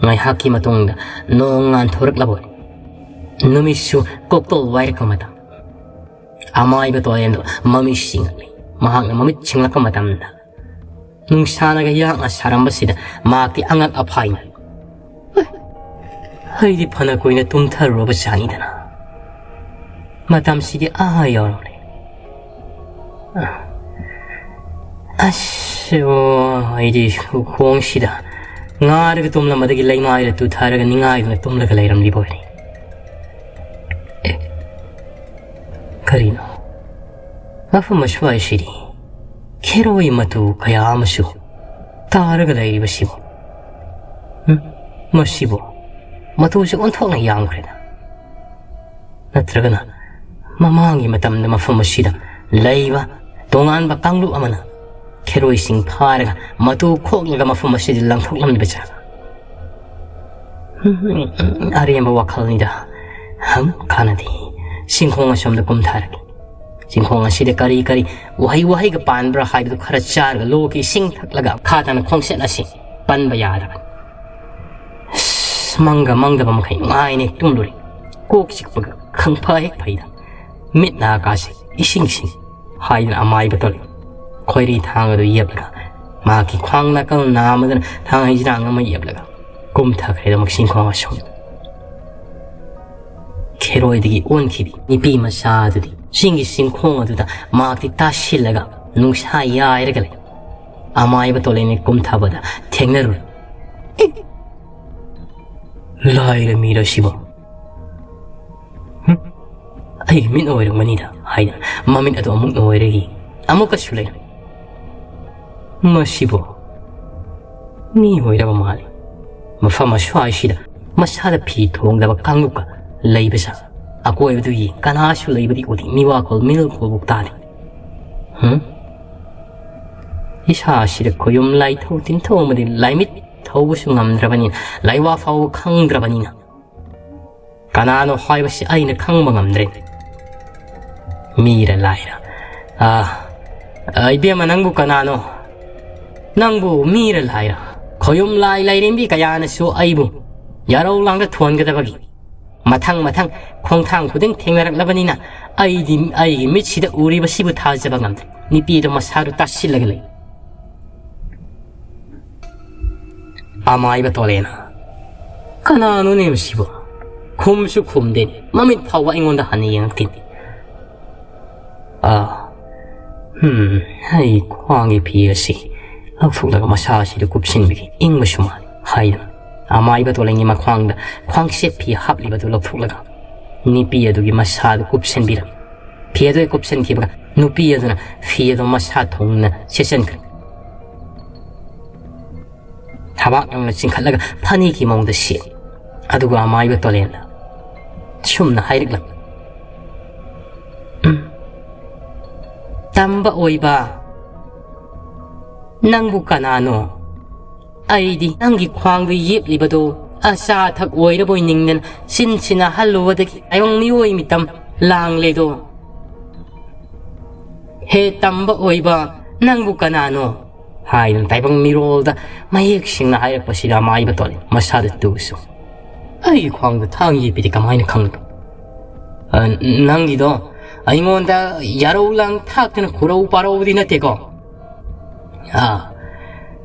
ꯉꯥꯏꯍꯥꯛꯀꯤ ꯃꯇꯨꯡꯗ ꯅꯣꯡ ꯉꯥꯟꯊꯣꯔꯛꯂꯕ ꯅꯨꯃꯤꯠꯁꯨ ꯀꯣꯛꯇꯣꯜ ꯋꯥꯏꯔꯛꯄ ꯃꯇꯝ꯫ ꯑꯃꯥꯏꯕ ꯇꯣꯂꯦꯟꯗꯣ ꯃꯃꯤꯠ ꯁꯤꯡꯂꯛꯂꯤ꯫ ꯃꯍꯥꯛꯅ ꯃꯃꯤꯠ ꯁꯤꯡꯂꯛꯄ ꯃꯇꯝꯗ ꯅꯨꯡꯁꯥꯅꯒ ꯌꯥꯡꯅ ꯁꯥꯔꯝꯕꯁꯤꯗ ꯃꯍꯥꯛꯇꯤ ꯑꯉꯛ ꯑꯐꯥꯏꯅ, "ꯑꯩꯗꯤ ꯐꯅ ꯀꯨꯏꯅ ꯇꯨꯝꯊꯔꯨꯔꯕ ꯖꯥꯠꯅꯤꯗꯅ꯫ ꯃꯇꯝꯁꯤꯗꯤ ꯑꯥ ꯌꯧꯔꯝꯂꯦ꯫ ꯑꯁ, ꯑꯣ, ꯑꯩꯗꯤ ꯈꯣꯡꯁꯤꯗ ꯉꯥꯔꯒ ꯇꯨꯝꯂꯝꯕꯗꯒꯤ ꯂꯩꯃꯥꯏꯗ ꯇꯨꯊꯔꯒ ꯅꯤꯡꯉꯥꯏꯗꯨꯅ ꯇꯨꯝꯂꯒ ꯂꯩꯔꯝꯂꯤꯕ ꯑꯣꯏꯔꯦ꯫ ꯑꯦ, ꯀꯔꯤꯅꯣ? ꯃꯐꯝ ꯑꯁ꯭ꯋꯥꯏꯁꯤꯗꯤ ꯈꯦꯔꯣꯏ ꯃꯇꯨ ꯀꯌꯥ ꯑꯃꯁꯨ ꯇꯥꯔꯒ ꯂꯩꯔꯤꯕꯁꯤꯕꯨ? ꯎꯝ? ꯃꯁꯤꯕꯨ ꯃꯇꯨꯁꯦ ꯑꯣꯟꯊꯣꯛꯅ ꯌꯥꯝꯈ꯭ꯔꯦꯗ꯫ ꯅꯠꯇ꯭ꯔꯒꯅ ꯃꯃꯥꯡꯒꯤ ꯃꯇꯝꯗ ꯃꯐꯝ ꯑꯁꯤꯗ ꯂꯩꯕ ꯇꯣꯉꯥꯟꯕ ꯀꯥꯡꯂꯨꯞ ꯑꯃꯅ ꯈꯦꯔꯣꯏꯁꯤꯡ ꯐꯥꯔꯒ ꯃꯇꯨ ꯈꯣꯛꯂꯒ ꯃꯐꯝ ꯑꯁꯤꯗ ꯂꯪꯊꯣꯛꯂꯝꯂꯤꯕ ꯖꯥꯠꯂ? ꯎꯝ, ꯑꯔꯦꯝꯕ ꯋꯥꯈꯜꯅꯤꯗ꯫ ꯍꯝ, ꯀꯥꯟꯅꯗꯦ꯫ ꯆꯤꯡꯈꯣꯡ ꯑꯁꯣꯝꯗ ꯀꯨꯝꯊꯔꯒꯦ꯫ ꯆꯤꯡꯈꯣꯡ ꯑꯁꯤꯗ ꯀꯔꯤ ꯀꯔꯤ ꯎꯍꯩ ꯋꯥꯍꯩꯒ ꯄꯥꯟꯕ꯭ꯔꯥ ꯍꯥꯏꯕꯗꯨ ꯈꯔ ꯆꯥꯔꯒ ꯂꯣꯛꯀꯤ ꯏꯁꯤꯡ ꯊꯛꯂꯒ ꯃꯈꯥ ꯇꯥꯅ ꯈꯣꯡꯆꯠ ꯑꯁꯤ ꯄꯟꯕ ꯌꯥꯗꯕꯅꯤ꯫ ꯑꯁ, ꯃꯪꯒ ꯃꯪꯗꯕ ꯃꯈꯩ ꯅꯨꯡꯉꯥꯏꯅ ꯍꯦꯛ ꯇꯨꯝꯂꯨꯔꯦ꯫ ꯀꯣꯛ ꯆꯤꯛꯄꯒ ꯈꯪꯐ ꯍꯦꯛ ꯐꯩꯗ꯫ ꯃꯤꯠ ꯅꯥ ꯀꯥꯁꯦ ꯏꯁꯤꯡ ꯁꯤꯡ ꯍꯥꯏꯗꯅ ꯑꯃꯥꯏꯕ ꯇꯧꯔꯦ꯫ ꯈꯣꯏꯔꯤ ꯊꯥꯡ ꯑꯗꯨ ꯌꯦꯞꯂꯒ ꯃꯍꯥꯛꯀꯤ ꯈ꯭ꯋꯥꯡ ꯅꯥꯀꯜ ꯅꯥꯝꯃꯗꯨꯅ ꯊꯥꯡ ꯍꯩꯖꯤꯔꯥꯡ ꯑꯃ ꯌꯦꯞꯂꯒ ꯀꯨꯝꯊꯈ꯭ꯔꯦ ꯑꯃꯨꯛ ꯆꯤꯡꯈꯣꯡ ꯑꯁꯣꯝꯗ꯫ ꯈꯦꯔꯣꯏꯗꯒꯤ ꯑꯣꯟꯈꯤꯕꯤ ꯅꯨꯄꯤ ꯃꯆꯥ ꯑꯗꯨꯗꯤ ꯆꯤꯡꯒꯤ ꯆꯤꯡꯈꯣꯡ ꯑꯗꯨꯗ ꯃꯍꯥꯛꯇꯤ ꯇꯥꯁꯤꯜꯂꯒ ꯅꯨꯡꯁꯥ ꯌꯥꯏꯔꯒ ꯂꯩ꯫ ꯑꯃꯥꯏꯕ ꯇꯣꯂꯦꯟꯅ ꯀꯨꯝꯊꯕꯗ ꯊꯦꯡꯅꯔꯨꯔꯦ꯫ "ꯑꯦ, "ꯂꯥꯏꯔ ꯃꯤꯔ ꯁꯤꯕꯣ? ꯍꯨꯝ? ꯑꯩꯒꯤ ꯃꯤꯠ ꯑꯣꯏꯔꯝꯒꯅꯤꯗ" ꯍꯥꯏꯅ ꯃꯃꯤꯠ ꯑꯗꯨ ꯑꯃꯨꯛ ꯅꯣꯏꯔꯒ ꯑꯃꯨꯛꯀꯁꯨ ꯂꯩꯔꯝꯃꯤ꯫ "ꯃꯁꯤꯕꯨ ꯃꯤ ꯑꯣꯏꯔꯕ ꯃꯥꯜꯂꯤ꯫ ꯃꯐꯝ ꯑꯁ꯭ꯋꯥꯏꯁꯤꯗ ꯃꯁꯥꯗ ꯐꯤ ꯊꯣꯡꯗꯕ ꯀꯥꯡꯂꯨꯞꯀ ꯂꯩꯕꯁꯥ꯫ ꯑꯀꯣꯏꯕꯗꯨ ꯌꯦꯡ ꯀꯅꯥꯁꯨ ꯂꯩꯕꯗꯤ ꯎꯗꯦ, ꯃꯤꯋꯥꯈꯣꯜ ꯃꯤꯅꯣꯛꯈꯣꯜꯕꯨ ꯇꯥꯗꯦ꯫ ꯍꯨꯝ? ꯏꯁꯥꯁꯤꯗ ꯈꯣꯌꯨꯝ ꯂꯥꯏꯊꯧ ꯇꯤꯟꯊꯧ ꯑꯃꯗꯤ ꯂꯥꯏꯃꯤꯠ ꯊꯧꯕꯁꯨ ꯉꯝꯗ꯭ꯔꯕꯅꯤꯅ, ꯂꯥꯏꯋꯥ ꯐꯥꯎꯕ ꯈꯪꯗ꯭ꯔꯕꯅꯤꯅ, ꯀꯅꯥꯅꯣ ꯍꯥꯏꯕꯁꯤ ꯑꯩꯅ ꯈꯪꯕ ꯉꯝꯗ꯭ꯔꯦ꯫ ꯃꯤꯔ ꯂꯥꯏꯔ? ꯑꯥ, ꯑꯥ, ꯏꯕꯦꯝꯃ, ꯅꯪꯕꯨ ꯀꯅꯥꯅꯣ? ꯅꯪꯕꯨ ꯃꯤꯔ ꯂꯥꯏꯔ? ꯈꯣꯌꯨꯝ ꯂꯥꯏ ꯂꯥꯏꯔꯦꯝꯕꯤ ꯀꯌꯥꯅꯁꯨ ꯑꯩꯕꯨ ꯌꯥꯔꯧ ꯂꯥꯡꯗ ꯊꯣꯟꯒꯗꯕꯒꯤ ꯃꯊꯪ ꯃꯊꯪ ꯈꯣꯡꯊꯥꯡ ꯈꯨꯗꯤꯡ ꯊꯦꯡꯅꯔꯛꯂꯕꯅꯤꯅ, ꯑꯩꯗꯤ ꯑꯩꯒꯤ ꯃꯤꯠꯁꯤꯗ ꯎꯔꯤꯕꯁꯤꯕꯨ ꯊꯥꯖꯕ ꯉꯝꯗ꯭ꯔꯦ꯫ ꯅꯨꯄꯤꯗꯣ ꯃꯁꯥꯗꯨ ꯇꯥꯁꯤꯜꯂꯒ ꯂꯩ꯫ ꯑꯃꯥꯏꯕ ꯇꯣꯂꯦꯅ, "ꯀꯅꯥꯅꯣꯅꯦ ꯃꯁꯤꯕꯨ? ꯈꯨꯝꯁꯨ ꯈꯨꯝꯗꯦ, ꯃꯃꯤꯠ ꯐꯥꯎꯕ ꯑꯩꯉꯣꯟꯗ ꯍꯟꯅ ꯌꯦꯡꯉꯛꯇꯦ꯫ ꯑꯥ, ꯍꯝ, ꯑꯩ ꯈ꯭ꯋꯥꯡꯒꯤ ꯐꯤ ꯑꯁꯤ ꯂꯧꯊꯣꯛꯂꯒ ꯃꯁꯥ ꯑꯁꯤꯗ ꯀꯨꯞꯁꯤꯟꯕꯤꯒꯦ, ꯏꯪꯕꯁꯨ ꯃꯥꯜꯂꯤ" ꯍꯥꯏꯗꯨꯅ ꯑꯃꯥꯏꯕ ꯇꯣꯂꯦꯟꯒꯤ ꯃꯈ꯭ꯋꯥꯡꯗ ꯈ꯭ꯋꯥꯡꯁꯦꯠ ꯐꯤ ꯍꯥꯞꯂꯤꯕꯗꯨ ꯂꯧꯊꯣꯛꯂꯒ ꯅꯨꯄꯤ ꯑꯗꯨꯒꯤ ꯃꯁꯥꯗ ꯀꯨꯞꯁꯤꯟꯕꯤꯔꯝꯃꯤ꯫ ꯐꯤ ꯑꯗꯨ ꯍꯦꯛ ꯀꯨꯞꯁꯤꯟꯈꯤꯕꯒ ꯅꯨꯄꯤ ꯑꯗꯨꯅ ꯐꯤ ꯑꯗꯨ ꯃꯁꯥ ꯊꯨꯡꯅ ꯁꯦꯠꯆꯟꯈ꯭ꯔꯦ꯫ ꯊꯕꯥꯛ ꯌꯧꯅ ꯆꯤꯡꯈꯠꯂꯒ ꯐꯅꯦꯛꯀꯤ ꯃꯑꯣꯡꯗ ꯁꯦꯠꯂꯤ꯫ ꯑꯗꯨꯒ ꯑꯃꯥꯏꯕ ꯇꯣꯂꯦꯟꯗ ꯁꯨꯝꯅ ꯍꯥꯏꯔꯛꯂꯝꯃꯤ, "ꯎꯝ, ꯇꯝꯕ ꯑꯣꯏꯕ, ꯅꯪꯕꯨ ꯀꯅꯥꯅꯣ? ꯑꯩꯗꯤ ꯅꯪꯒꯤ ꯈ꯭ꯋꯥꯡꯗ ꯌꯦꯞꯂꯤꯕꯗꯣ ꯑꯆꯥ ꯑꯊꯛ ꯑꯣꯏꯔꯕꯣꯏ ꯅꯤꯡꯗꯅ ꯆꯤꯟꯁꯤꯅ ꯍꯜꯂꯨꯕꯗꯒꯤ ꯇꯥꯏꯕꯪ ꯃꯤꯑꯣꯏ ꯃꯤꯇꯝ ꯂꯥꯡꯂꯦꯗꯣ꯫ ꯍꯦ ꯇꯝꯕ ꯑꯣꯏꯕ, ꯅꯪꯕꯨ ꯀꯅꯥꯅꯣ?" ꯍꯥꯏꯗꯨꯅ ꯇꯥꯏꯕꯪ ꯃꯤꯔꯣꯜꯗ ꯃꯌꯦꯛ ꯁꯦꯡꯅ ꯍꯥꯏꯔꯛꯄꯁꯤꯗ ꯑꯃꯥꯏꯕ ꯇꯣꯂꯦꯟ ꯃꯁꯥꯗ ꯇꯨꯁꯨ꯫ "ꯑꯩꯒꯤ ꯈ꯭ꯋꯥꯡꯗ ꯊꯥꯡ ꯌꯦꯞꯄꯤꯗꯤ ꯀꯃꯥꯏꯅ ꯈꯪꯂꯤꯕ? ꯑ, ꯅꯪꯒꯤꯗꯣ ꯑꯩꯉꯣꯟꯗ ꯌꯥꯔꯧ ꯂꯥꯡ ꯊꯥꯛꯇꯅ ꯈꯨꯔꯧ ꯄꯥꯔꯧꯕꯗꯤ ꯅꯠꯇꯦꯀꯣ?" "ꯑꯥ,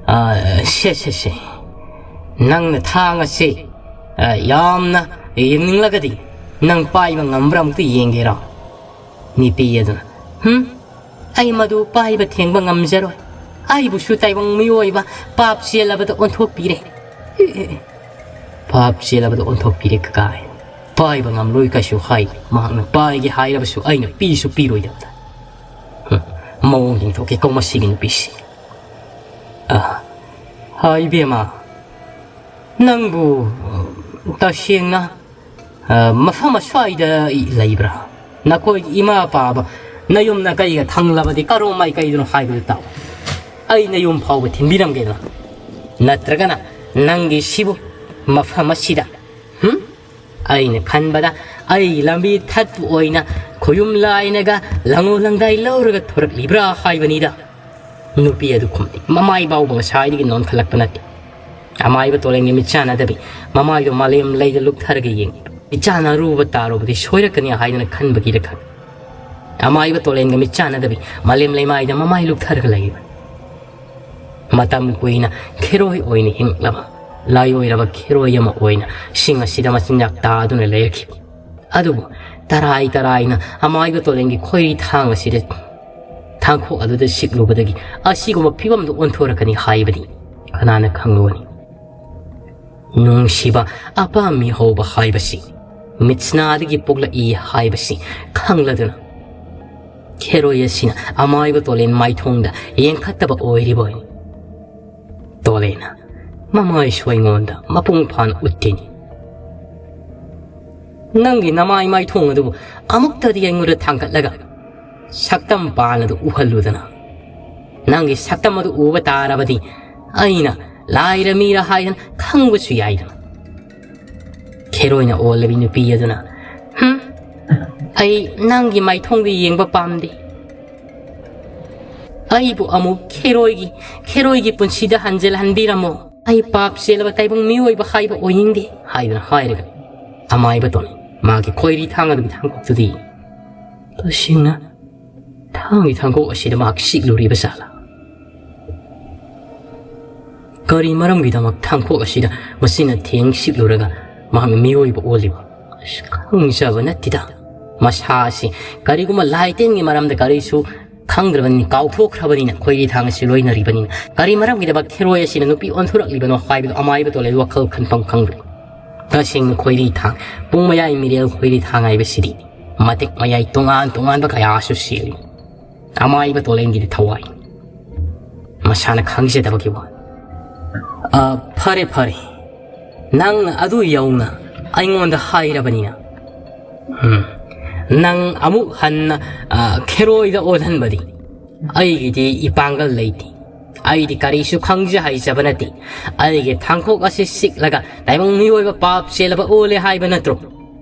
ꯑꯥ, ꯁꯦ, ꯁꯦ, ꯁꯦ꯫ ꯅꯪꯅ ꯊꯥꯡ ꯑꯁꯤ, ꯑ, ꯌꯥꯝꯅ ꯌꯦꯡꯅꯤꯡꯂꯒꯗꯤ ꯅꯪ ꯄꯥꯏꯕ ꯉꯝꯕ꯭ꯔꯥ ꯑꯃꯨꯛꯇ ꯌꯦꯡꯒꯦꯔꯣ?" ꯅꯨꯄꯤ ꯑꯗꯨꯅ, "ꯍꯨꯝ? ꯑꯩ ꯃꯗꯨ ꯄꯥꯏꯕ ꯊꯦꯡꯕ ꯉꯝꯖꯔꯣꯏ꯫ ꯑꯩꯕꯨꯁꯨ ꯇꯥꯏꯕꯪ ꯃꯤꯑꯣꯏꯕ ꯄꯥꯞ ꯆꯦꯜꯂꯕꯗ ꯑꯣꯟꯊꯣꯛꯄꯤꯔꯦ꯫ ꯑꯦ, ꯑꯦ, ꯑꯦ꯫ ꯚꯥꯞ ꯆꯦꯜꯂꯕꯗ ꯑꯣꯟꯊꯣꯛꯄꯤꯔꯦ ꯀꯀꯥ꯫ ꯄꯥꯏꯕ ꯉꯝꯂꯣꯏ ꯀꯩꯁꯨ ꯍꯥꯏ꯫ ꯃꯍꯥꯛꯅ ꯄꯥꯏꯒꯦ ꯍꯥꯏꯔꯕꯁꯨ ꯑꯩꯅ ꯄꯤꯁꯨ ꯄꯤꯔꯣꯏꯗꯕꯗ꯫ ꯍꯨꯝ, ꯃꯑꯣꯡ ꯌꯦꯡꯊꯣꯛꯀꯦꯀꯣ ꯃꯁꯤꯒꯤ ꯅꯨꯄꯤꯁꯤ꯫ ꯑ, ꯍꯥꯏ ꯏꯕꯦꯝꯃ, ꯅꯪꯕꯨ, ꯎꯝ, ꯇꯁꯦꯡꯅ, ꯑ, ꯃꯐꯝ ꯑꯁ꯭ꯋꯥꯏꯗ ꯂꯩꯕ꯭ꯔꯥ? ꯅꯈꯣꯏꯒꯤ ꯏꯃꯥ ꯄꯥꯕ ꯅꯌꯨꯝ ꯅꯀꯩꯒ ꯊꯪꯂꯕꯗꯤ ꯀꯔꯣꯝ ꯃꯥꯏꯀꯩꯗꯅꯣ ꯍꯥꯏꯕꯗꯨ ꯇꯥꯛꯎ꯫ ꯑꯩ ꯅꯌꯨꯝ ꯐꯥꯎꯕ ꯊꯤꯟꯕꯤꯔꯝꯒꯦꯗꯅ꯫ ꯅꯠꯇ꯭ꯔꯒꯅ ꯅꯪꯒꯤ ꯁꯤꯕꯨ ꯃꯐꯝ ꯑꯁꯤꯗ, ꯍꯨꯝ? ꯑꯩꯅ ꯈꯟꯕꯗ ꯑꯩ ꯂꯝꯕꯤ ꯊꯠꯄ ꯑꯣꯏꯅ ꯈꯨꯌꯨꯝ ꯂꯥꯏꯅꯒ ꯂꯪꯉꯣ ꯂꯪꯗꯥꯏ ꯂꯧꯔꯒ ꯊꯣꯔꯛꯂꯤꯕ꯭ꯔꯥ ꯍꯥꯏꯕꯅꯤꯗ꯫ ꯅꯨꯄꯤ ꯑꯗꯨ ꯈꯨꯝꯗꯦ꯫ ꯃꯃꯥꯏ ꯐꯥꯎꯕ ꯉꯁꯥꯏꯗꯒꯤ ꯅꯣꯟꯈꯠꯂꯛꯄ ꯅꯠꯇꯦ꯫ ꯑꯃꯥꯏꯕ ꯇꯣꯂꯦꯟꯒꯤ ꯃꯤꯠꯆꯥꯟꯅꯗꯕꯤ ꯃꯃꯥꯏꯗꯣ ꯃꯥꯂꯦꯝ ꯂꯩꯗ ꯂꯨꯞꯊꯔꯒ ꯌꯦꯡꯉꯤ꯫ ꯏꯆꯥꯅ ꯑꯔꯨꯕ ꯇꯥꯔꯨꯕꯗꯤ ꯁꯣꯏꯔꯛꯀꯅꯤ ꯍꯥꯏꯗꯅ ꯈꯟꯕꯒꯤꯔ ꯈꯪꯗꯦ꯫ ꯑꯃꯥꯏꯕ ꯇꯣꯂꯦꯟꯒ ꯃꯤꯠꯆꯥꯟꯅꯗꯕꯤ ꯃꯥꯂꯦꯝ ꯂꯩꯃꯥꯏꯗ ꯃꯃꯥꯏ ꯂꯨꯞꯊꯔꯒ ꯂꯩꯔꯤꯕꯅꯤ꯫ ꯃꯇꯝ ꯀꯨꯏꯅ ꯈꯦꯔꯣꯏ ꯑꯣꯏꯅ ꯍꯤꯡꯂꯕ, ꯂꯥꯏꯑꯣꯏꯔꯕ ꯈꯦꯔꯣꯏ ꯑꯃ ꯑꯣꯏꯅ ꯁꯤꯡ ꯑꯁꯤꯗ ꯃꯆꯤꯟꯖꯥꯛ ꯇꯥꯗꯨꯅ ꯂꯩꯔꯛꯈꯤꯕ꯫ ꯑꯗꯨꯕꯨ ꯇꯔꯥꯏ ꯇꯔꯥꯏꯅ ꯑꯃꯥꯏꯕ ꯇꯣꯂꯦꯟꯒꯤ ꯈꯣꯏꯔꯤ ꯊꯥꯡ ꯑꯁꯤꯗ, ꯊꯥꯡꯈꯣꯛ ꯑꯗꯨꯗ ꯁꯤꯛꯂꯨꯕꯗꯒꯤ ꯑꯁꯤꯒꯨꯝꯕ ꯐꯤꯕꯝꯗ ꯑꯣꯟꯊꯣꯔꯛꯀꯅꯤ ꯍꯥꯏꯕꯗꯤ ꯀꯅꯥꯅ ꯈꯪꯂꯨꯒꯅꯤ? ꯅꯨꯡꯁꯤꯕ ꯑꯄꯥꯝꯃꯤ ꯍꯧꯕ ꯍꯥꯏꯕꯁꯤ ꯃꯤꯠꯁꯅꯥꯗꯒꯤ ꯄꯣꯛꯂꯛꯏ ꯍꯥꯏꯕꯁꯤ ꯈꯪꯂꯗꯨꯅ ꯈꯦꯔꯣꯏ ꯑꯁꯤꯅ ꯑꯃꯥꯏꯕ ꯇꯣꯂꯦꯟ ꯃꯥꯏꯊꯣꯡꯗ ꯌꯦꯡꯈꯠꯇꯕ ꯑꯣꯏꯔꯤꯕꯣꯏ꯫ ꯇꯣꯂꯦꯟꯅ ꯃꯃꯥꯏꯁꯨ ꯑꯩꯉꯣꯟꯗ ꯃꯄꯨꯡ ꯐꯥꯅ ꯎꯠꯇꯦꯅꯤ꯫ ꯅꯪꯒꯤ ꯅꯃꯥꯏ ꯃꯥꯏꯊꯣꯡ ꯑꯗꯨꯕꯨ ꯑꯃꯨꯛꯇꯗꯤ ꯑꯩꯉꯣꯟꯗ ꯊꯥꯡꯒꯠꯂꯒ ꯁꯛꯇꯝ ꯄꯥꯜꯂꯗꯨ ꯎꯍꯜꯂꯨꯗꯅ꯫ ꯅꯪꯒꯤ ꯁꯛꯇꯝ ꯑꯗꯨ ꯎꯕ ꯇꯥꯔꯕꯗꯤ ꯑꯩꯅ ꯂꯥꯏꯔ ꯃꯤꯔ ꯍꯥꯏꯗꯅ ꯈꯪꯕꯁꯨ ꯌꯥꯏꯗꯅ꯫ ꯈꯦꯔꯣꯏꯅ ꯑꯣꯜꯂꯕꯤ ꯅꯨꯄꯤ ꯑꯗꯨꯅ, "ꯍꯨꯝ, ꯑꯩ ꯅꯪꯒꯤ ꯃꯥꯏꯊꯣꯡꯗ ꯌꯦꯡꯕ ꯄꯥꯝꯗꯦ꯫ ꯑꯩꯕꯨ ꯑꯃꯨꯛ ꯈꯦꯔꯣꯏꯒꯤ, ꯈꯦꯔꯣꯏꯒꯤ ꯄꯨꯟꯁꯤꯗ ꯍꯟꯖꯤꯜꯍꯟꯕꯤꯔꯝꯃꯣ꯫ ꯑꯩ ꯄꯥꯞ ꯆꯦꯜꯂꯕ ꯇꯥꯏꯕꯪ ꯃꯤꯑꯣꯏꯕ ꯍꯥꯏꯕ ꯑꯣꯏꯅꯤꯡꯗꯦ" ꯍꯥꯏꯗꯨꯅ ꯍꯥꯏꯔꯒ ꯑꯃꯥꯏꯕ ꯇꯣꯂꯦꯟ ꯃꯥꯒꯤ ꯈꯣꯏꯔꯤ ꯊꯥꯡ ꯑꯗꯨꯒꯤ ꯊꯥꯡꯈꯣꯛꯇꯨꯗꯤ ꯇꯁꯦꯡꯅ ꯊꯥꯡꯒꯤ ꯊꯥꯡꯈꯣꯛ ꯑꯁꯤꯗ ꯃꯍꯥꯛ ꯁꯤꯛꯂꯨꯔꯤꯕ ꯖꯥꯠꯂꯥ? ꯀꯔꯤ ꯃꯔꯝꯒꯤꯗꯃꯛ ꯊꯥꯡꯈꯣꯛ ꯑꯁꯤꯗ ꯃꯁꯤꯅ ꯊꯦꯡ ꯁꯤꯛꯂꯨꯔꯒ ꯃꯍꯥꯛꯅ ꯃꯤꯑꯣꯏꯕ ꯑꯣꯜꯂꯤꯕ? ꯑꯁ, ꯈꯪꯖꯕ ꯅꯠꯇꯦꯗ꯫ ꯃꯁꯥ ꯑꯁꯤ ꯀꯔꯤꯒꯨꯝꯕ ꯂꯥꯏ ꯇꯤꯟꯒꯤ ꯃꯔꯝꯗ ꯀꯔꯤꯁꯨ ꯈꯪꯗ꯭ꯔꯕꯅꯤꯅ, ꯀꯥꯎꯊꯣꯛꯈ꯭ꯔꯕꯅꯤꯅ, ꯈꯣꯏꯔꯤ ꯊꯥꯡ ꯑꯁꯤ ꯂꯣꯏꯅꯔꯤꯕꯅꯤꯅ, ꯀꯔꯤ ꯃꯔꯝꯒꯤꯗꯃꯛ ꯈꯦꯔꯣꯏ ꯑꯁꯤꯅ ꯅꯨꯄꯤ ꯑꯣꯟꯊꯣꯔꯛꯂꯤꯕꯅꯣ ꯍꯥꯏꯕꯗꯨ ꯑꯃꯥꯏꯕ ꯇꯣꯂꯦꯟ ꯋꯥꯈꯜ ꯈꯟꯐꯝ ꯈꯪꯗ꯭ꯔꯦ꯫ ꯇꯁꯦꯡꯅ ꯈꯣꯏꯔꯤ ꯊꯥꯡ, ꯄꯨꯡ ꯃꯌꯥꯏ ꯃꯤꯔꯦꯜ ꯈꯣꯏꯔꯤ ꯊꯥꯡ ꯍꯥꯏꯕꯁꯤꯗꯤ ꯃꯇꯤꯛ ꯃꯌꯥꯏ ꯇꯣꯉꯥꯟ ꯇꯣꯉꯥꯟꯕ ꯀꯌꯥꯁꯨ ꯁꯦꯝꯃꯤ꯫ ꯑꯃꯥꯏꯕ ꯇꯣꯂꯦꯟꯒꯤꯗꯤ ꯊꯋꯥꯏ꯫ ꯃꯁꯥꯅ ꯈꯪꯖꯗꯕꯒꯤ ꯋꯥ꯫ "ꯑ, ꯐꯔꯦ, ꯐꯔꯦ꯫ ꯅꯪꯅ ꯑꯗꯨ ꯌꯧꯅ ꯑꯩꯉꯣꯟꯗ ꯍꯥꯏꯔꯕꯅꯤꯅ꯫ ꯎꯝ꯫ ꯅꯪ ꯑꯃꯨꯛ ꯍꯟꯅ, ꯑ, ꯈꯦꯔꯣꯏꯗ ꯑꯣꯜꯍꯟꯕꯗꯤ ꯑꯩꯒꯤꯗꯤ ꯏꯄꯥꯡꯒꯜ ꯂꯩꯇꯦ꯫ ꯑꯩꯗꯤ ꯀꯔꯤꯁꯨ ꯈꯪꯖ ꯍꯩꯖꯕ ꯅꯠꯇꯦ꯫ ꯑꯩꯒꯤ ꯊꯥꯡꯈꯣꯛ ꯑꯁꯤ ꯁꯤꯛꯂꯒ ꯇꯥꯏꯕꯪ ꯃꯤꯑꯣꯏꯕ ꯄꯥꯞ ꯆꯦꯜꯂꯕ ꯑꯣꯜꯂꯦ ꯍꯥꯏꯕ ꯅꯠꯇ꯭ꯔꯣ?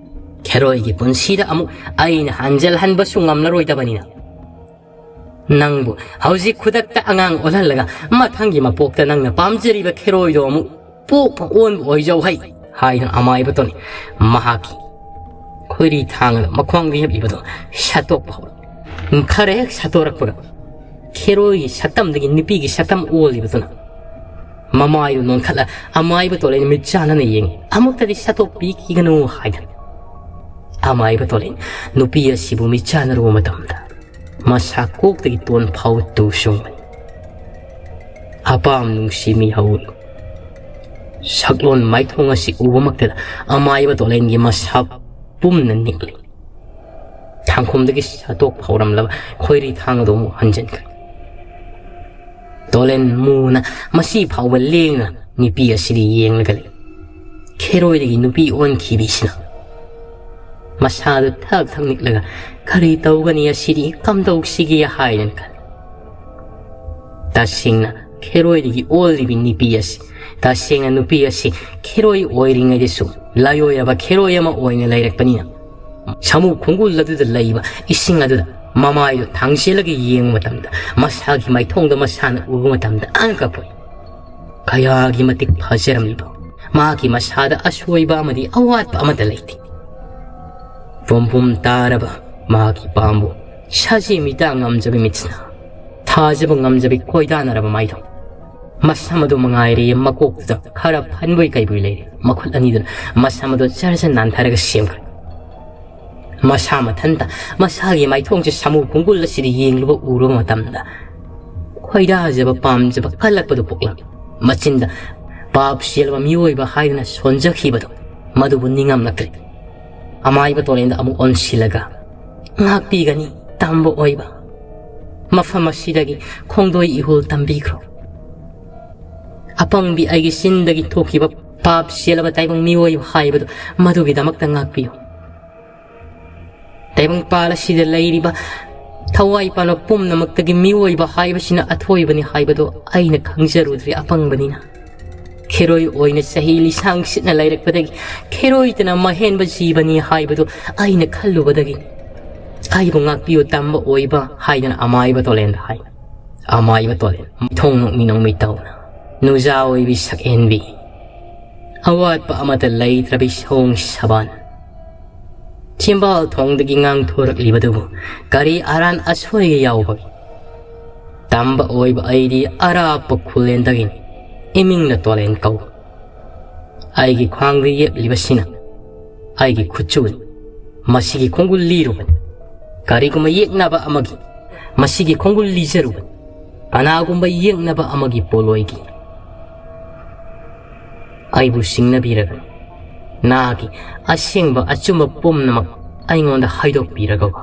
ꯈꯦꯔꯣꯏꯒꯤ ꯄꯨꯟꯁꯤꯗ ꯑꯃꯨꯛ ꯑꯩꯅ ꯍꯟꯖꯤꯜꯍꯟꯕꯁꯨ ꯉꯝꯂꯔꯣꯏꯗꯕꯅꯤꯅ꯫ ꯅꯪꯕꯨ ꯍꯧꯖꯤꯛ ꯈꯨꯗꯛꯇ ꯑꯉꯥꯡ ꯑꯣꯜꯍꯜꯂꯒ ꯃꯊꯪꯒꯤ ꯃꯄꯣꯛꯇ ꯅꯪꯅ ꯄꯥꯝꯖꯔꯤꯕ ꯈꯦꯔꯣꯏꯗꯣ ꯑꯃꯨꯛ ꯄꯣꯛꯄ ꯑꯣꯟꯕ ꯑꯣꯏꯖꯧ ꯍꯩ," ꯍꯥꯏꯗꯨꯅ ꯑꯃꯥꯏꯕ ꯇꯣꯂꯦꯟ ꯃꯍꯥꯛꯀꯤ ꯈꯣꯏꯔꯤ ꯊꯥꯡꯅ ꯃꯈ꯭ꯋꯥꯡꯗ ꯌꯦꯞꯂꯤꯕꯗꯨ ꯁꯠꯇꯣꯛꯄ ꯍꯧꯔꯛꯏ꯫ ꯈꯔ ꯍꯦꯛ ꯁꯠꯇꯣꯔꯛꯄꯒ ꯈꯦꯔꯣꯏꯒꯤ ꯁꯛꯇꯝꯗꯒꯤ ꯅꯨꯄꯤꯒꯤ ꯁꯛꯇꯝ ꯑꯣꯜꯂꯤꯕꯗꯨꯅ ꯃꯃꯥꯏꯗꯨ ꯅꯣꯟꯈꯠꯂ ꯑꯃꯥꯏꯕ ꯇꯣꯂꯦꯟ ꯃꯤꯠ ꯆꯥꯟꯅꯅ ꯌꯦꯡꯉꯤ꯫ "ꯑꯃꯨꯛꯇꯗꯤ ꯁꯠꯇꯣꯛꯄꯤꯈꯤꯒꯅꯨ," ꯍꯥꯏꯗꯅ꯫ ꯑꯃꯥꯏꯕ ꯇꯣꯂꯦꯟ ꯅꯨꯄꯤ ꯑꯁꯤꯕꯨ ꯃꯤꯠ ꯆꯥꯟꯅꯔꯨꯕ ꯃꯇꯝꯗ ꯃꯁꯥ ꯀꯣꯛꯇꯒꯤ ꯇꯣꯟ ꯐꯥꯎꯕ ꯇꯨ ꯁꯨꯡꯕꯅꯤ꯫ ꯑꯄꯥꯝ ꯅꯨꯡꯁꯤ ꯃꯤꯍꯧ ꯁꯛꯂꯣꯟ ꯃꯥꯏꯊꯣꯡ ꯑꯁꯤ ꯎꯕꯃꯛꯇꯗ ꯑꯃꯥꯏꯕ ꯇꯣꯂꯦꯟꯒꯤ ꯃꯁꯥ ꯄꯨꯝꯅ ꯅꯤꯛꯂꯤ꯫ ꯊꯥꯡꯈꯣꯝꯗꯒꯤ ꯁꯠꯇꯣꯛ ꯐꯥꯎꯔꯝꯂꯕ ꯈꯣꯏꯔꯤ ꯊꯥꯡ ꯑꯗꯨ ꯑꯃꯨꯛ ꯍꯟꯖꯤꯟꯈ꯭ꯔꯦ꯫ ꯇꯣꯂꯦꯟ ꯃꯨꯅ ꯃꯁꯤ ꯐꯥꯎꯕ ꯂꯦꯡꯅ ꯅꯨꯄꯤ ꯑꯁꯤꯗ ꯌꯦꯡꯂꯒ ꯂꯩ꯫ ꯈꯦꯔꯣꯏꯗꯒꯤ ꯅꯨꯄꯤ ꯑꯣꯟꯈꯤꯕꯤꯁꯤꯅ ꯃꯁꯥꯗꯨ ꯊꯛ ꯊꯛ ꯅꯤꯛꯂꯒ, "ꯀꯔꯤ ꯇꯧꯒꯅꯤ? ꯑꯁꯤꯗꯤ ꯀꯝꯗꯧꯁꯤꯒꯦ?" ꯍꯥꯏꯗꯅ ꯈꯜꯂꯤ꯫ ꯇꯁꯦꯡꯅ ꯈꯦꯔꯣꯏꯗꯒꯤ ꯑꯣꯜꯂꯤꯕꯤ ꯅꯨꯄꯤ ꯑꯁꯤ, ꯇꯁꯦꯡꯅ ꯅꯨꯄꯤ ꯑꯁꯤ ꯈꯦꯔꯣꯏ ꯑꯣꯏꯔꯤꯉꯩꯗꯁꯨ ꯂꯥꯏꯑꯣꯏꯔꯕ ꯈꯦꯔꯣꯏ ꯑꯃ ꯑꯣꯏꯅ ꯂꯩꯔꯛꯄꯅꯤꯅ, ꯁꯥꯃꯨ ꯈꯣꯡꯒꯨꯜ ꯑꯗꯨꯗ ꯂꯩꯕ ꯏꯁꯤꯡ ꯑꯗꯨꯗ ꯃꯃꯥꯏꯗꯨ ꯊꯥꯡꯖꯤꯜꯂꯒ ꯌꯦꯡꯕ ꯃꯇꯝꯗ, ꯃꯁꯥꯒꯤ ꯃꯥꯏꯊꯣꯡꯗ ꯃꯁꯥꯅ ꯎꯕ ꯃꯇꯝꯗ ꯑꯉꯛꯄ ꯄꯣꯛꯏ꯫ ꯀꯌꯥꯒꯤ ꯃꯇꯤꯛ ꯐꯖꯔꯝꯂꯤꯕ, ꯃꯥꯒꯤ ꯃꯁꯥꯗ ꯑꯁꯣꯏꯕ ꯑꯃꯗꯤ ꯑꯋꯥꯠꯄ ꯑꯃꯠꯇ ꯂꯩꯇꯦ꯫ ꯄꯨꯝ ꯄꯨꯝ ꯇꯥꯔꯕ ꯃꯍꯥꯛꯀꯤ ꯄꯥꯝꯕꯣꯝ, ꯁꯖꯤ ꯃꯤꯠꯇ ꯉꯝꯖꯕꯤ ꯃꯤꯠꯁꯅꯥ, ꯊꯥꯖꯕ ꯉꯝꯖꯕꯤ ꯈꯣꯏꯗꯥꯅꯔꯕ ꯃꯥꯏꯊꯣꯡ, ꯃꯁꯝ ꯑꯗꯨ ꯃꯉꯥꯏꯔꯦ ꯃꯀꯣꯛꯇꯨꯗ ꯈꯔ ꯐꯟꯕꯣꯏ ꯀꯩꯕꯣꯏ ꯂꯩꯔꯦ꯫ ꯃꯈꯨꯠ ꯑꯅꯤꯗꯨꯅ ꯃꯁꯝ ꯑꯗꯨ ꯖꯔ ꯖꯔ ꯅꯥꯟꯊꯔꯒ ꯁꯦꯝꯈ꯭ꯔꯦ꯫ ꯃꯁꯥ ꯃꯊꯟꯇ ꯃꯁꯥꯒꯤ ꯃꯥꯏꯊꯣꯡꯁꯦ ꯁꯥꯃꯨ ꯈꯣꯡꯒꯨꯜ ꯑꯁꯤꯗ ꯌꯦꯡꯂꯨꯕ ꯎꯔꯨꯕ ꯃꯇꯝꯗ ꯈꯣꯏꯗꯥꯖꯕ ꯄꯥꯝꯖꯕ ꯀꯜꯂꯛꯄꯗꯨ ꯄꯣꯛꯂꯝꯃꯤ꯫ ꯃꯆꯤꯟꯗ "ꯄꯥꯞ ꯆꯦꯜꯂꯕ ꯃꯤꯑꯣꯏꯕ" ꯍꯥꯏꯗꯨꯅ ꯁꯣꯟꯖꯈꯤꯕꯗꯨ ꯃꯗꯨꯕꯨ ꯅꯤꯡꯉꯝꯂꯛꯇ꯭ꯔꯦ꯫ ꯑꯃꯥꯏꯕ ꯇꯣꯂꯦꯟꯗ ꯑꯃꯨꯛ ꯑꯣꯟꯁꯤꯜꯂꯒ, "ꯉꯥꯛꯄꯤꯒꯅꯤ, ꯇꯝꯕ ꯑꯣꯏꯕ꯫ ꯃꯐꯝ ꯑꯁꯤꯗꯒꯤ ꯈꯣꯡꯗꯣꯏ ꯏꯍꯨꯜ ꯇꯝꯕꯤꯈ꯭ꯔꯣ꯫ ꯑꯄꯪꯕꯤ ꯑꯩꯒꯤ ꯆꯤꯟꯗꯒꯤ ꯊꯣꯛꯈꯤꯕ ꯄꯥꯞ ꯆꯦꯜꯂꯕ ꯇꯥꯏꯕꯪ ꯃꯤꯑꯣꯏꯕ ꯍꯥꯏꯕꯗꯨ ꯃꯗꯨꯒꯤꯗꯃꯛꯇ ꯉꯥꯛꯄꯤꯌꯨ꯫ ꯇꯥꯏꯕꯪꯄꯥꯜ ꯑꯁꯤꯗ ꯂꯩꯔꯤꯕ ꯊꯋꯥꯏ ꯄꯥꯟꯕ ꯄꯨꯝꯅꯃꯛꯇꯒꯤ ꯃꯤꯑꯣꯏꯕ ꯍꯥꯏꯕꯁꯤꯅ ꯑꯊꯣꯏꯕꯅꯤ ꯍꯥꯏꯕꯗꯨ ꯑꯩꯅ ꯈꯪꯖꯔꯨꯗ꯭ꯔꯦ ꯑꯄꯪꯕꯅꯤꯅ꯫ ꯈꯦꯔꯣꯏ ꯑꯣꯏꯅ ꯆꯍꯤ ꯂꯤꯁꯥꯡ ꯁꯤꯠꯅ ꯂꯩꯔꯛꯄꯗꯒꯤ ꯈꯦꯔꯣꯏꯇꯅ ꯃꯍꯦꯟꯕ ꯖꯤꯕꯅꯤ ꯍꯥꯏꯕꯗꯨ ꯑꯩꯅ ꯈꯜꯂꯨꯕꯗꯒꯤ ꯑꯩꯕꯨ ꯉꯥꯛꯄꯤꯌꯨ ꯇꯝꯕ ꯑꯣꯏꯕ" ꯍꯥꯏꯗꯅ ꯑꯃꯥꯏꯕ ꯇꯣꯂꯦꯟꯗ ꯍꯥꯏ꯫ ꯑꯃꯥꯏꯕ ꯇꯣꯂꯦꯟ ꯃꯤꯊꯣꯡ ꯅꯣꯛꯃꯤ ꯅꯣꯛꯃꯤ ꯇꯧꯅ, ꯅꯨꯖꯥ ꯑꯣꯏꯕꯤ ꯁꯛꯍꯦꯟꯕꯤ, ꯑꯋꯥꯠꯄ ꯑꯃꯠꯇ ꯂꯩꯇ꯭ꯔꯕꯤ ꯁꯑꯣꯡ ꯁꯕꯥꯟ, ꯆꯤꯝꯕꯥꯜ ꯊꯣꯡꯗꯒꯤ ꯉꯥꯡꯊꯣꯔꯛꯂꯤꯕꯗꯨꯕꯨ ꯀꯔꯤ ꯑꯔꯥꯟ ꯑꯁꯣꯏꯒ ꯌꯥꯎꯕꯒꯦ? ꯇꯝꯕ ꯑꯣꯏꯕ ꯑꯩꯗꯤ ꯑꯔꯥꯞꯄ ꯈꯨꯂꯦꯟꯗꯒꯤꯅꯤ꯫ ꯏꯃꯤꯡꯅ ꯇꯣꯂꯦꯟ ꯀꯧ꯫ ꯑꯩꯒꯤ ꯈ꯭ꯋꯥꯡꯗ ꯌꯦꯞꯂꯤꯕꯁꯤꯅ ꯑꯩꯒꯤ ꯈꯨꯠꯁꯨꯅꯤ꯫ ꯃꯁꯤꯒꯤ ꯈꯣꯡꯒꯨꯜ ꯂꯤꯔꯨꯕꯅꯤ꯫ ꯀꯔꯤꯒꯨꯝꯕ ꯌꯦꯛꯅꯕ ꯑꯃꯒꯤ ꯃꯁꯤꯒꯤ ꯈꯣꯡꯒꯨꯜ ꯂꯤꯖꯔꯨꯕꯅꯤ꯫ ꯀꯅꯥꯒꯨꯝꯕ ꯌꯦꯛꯅꯕ ꯑꯃꯒꯤ ꯄꯣꯠꯂꯣꯏꯒꯤ꯫ ꯑꯩꯕꯨ ꯁꯤꯡꯅꯕꯤꯔꯒꯅꯨ꯫ ꯅꯥꯒꯤ ꯑꯁꯦꯡꯕ ꯑꯆꯨꯝꯕ ꯄꯨꯝꯅꯃꯛ ꯑꯩꯉꯣꯟꯗ ꯍꯥꯏꯗꯣꯛꯄꯤꯔꯒꯀꯣ꯫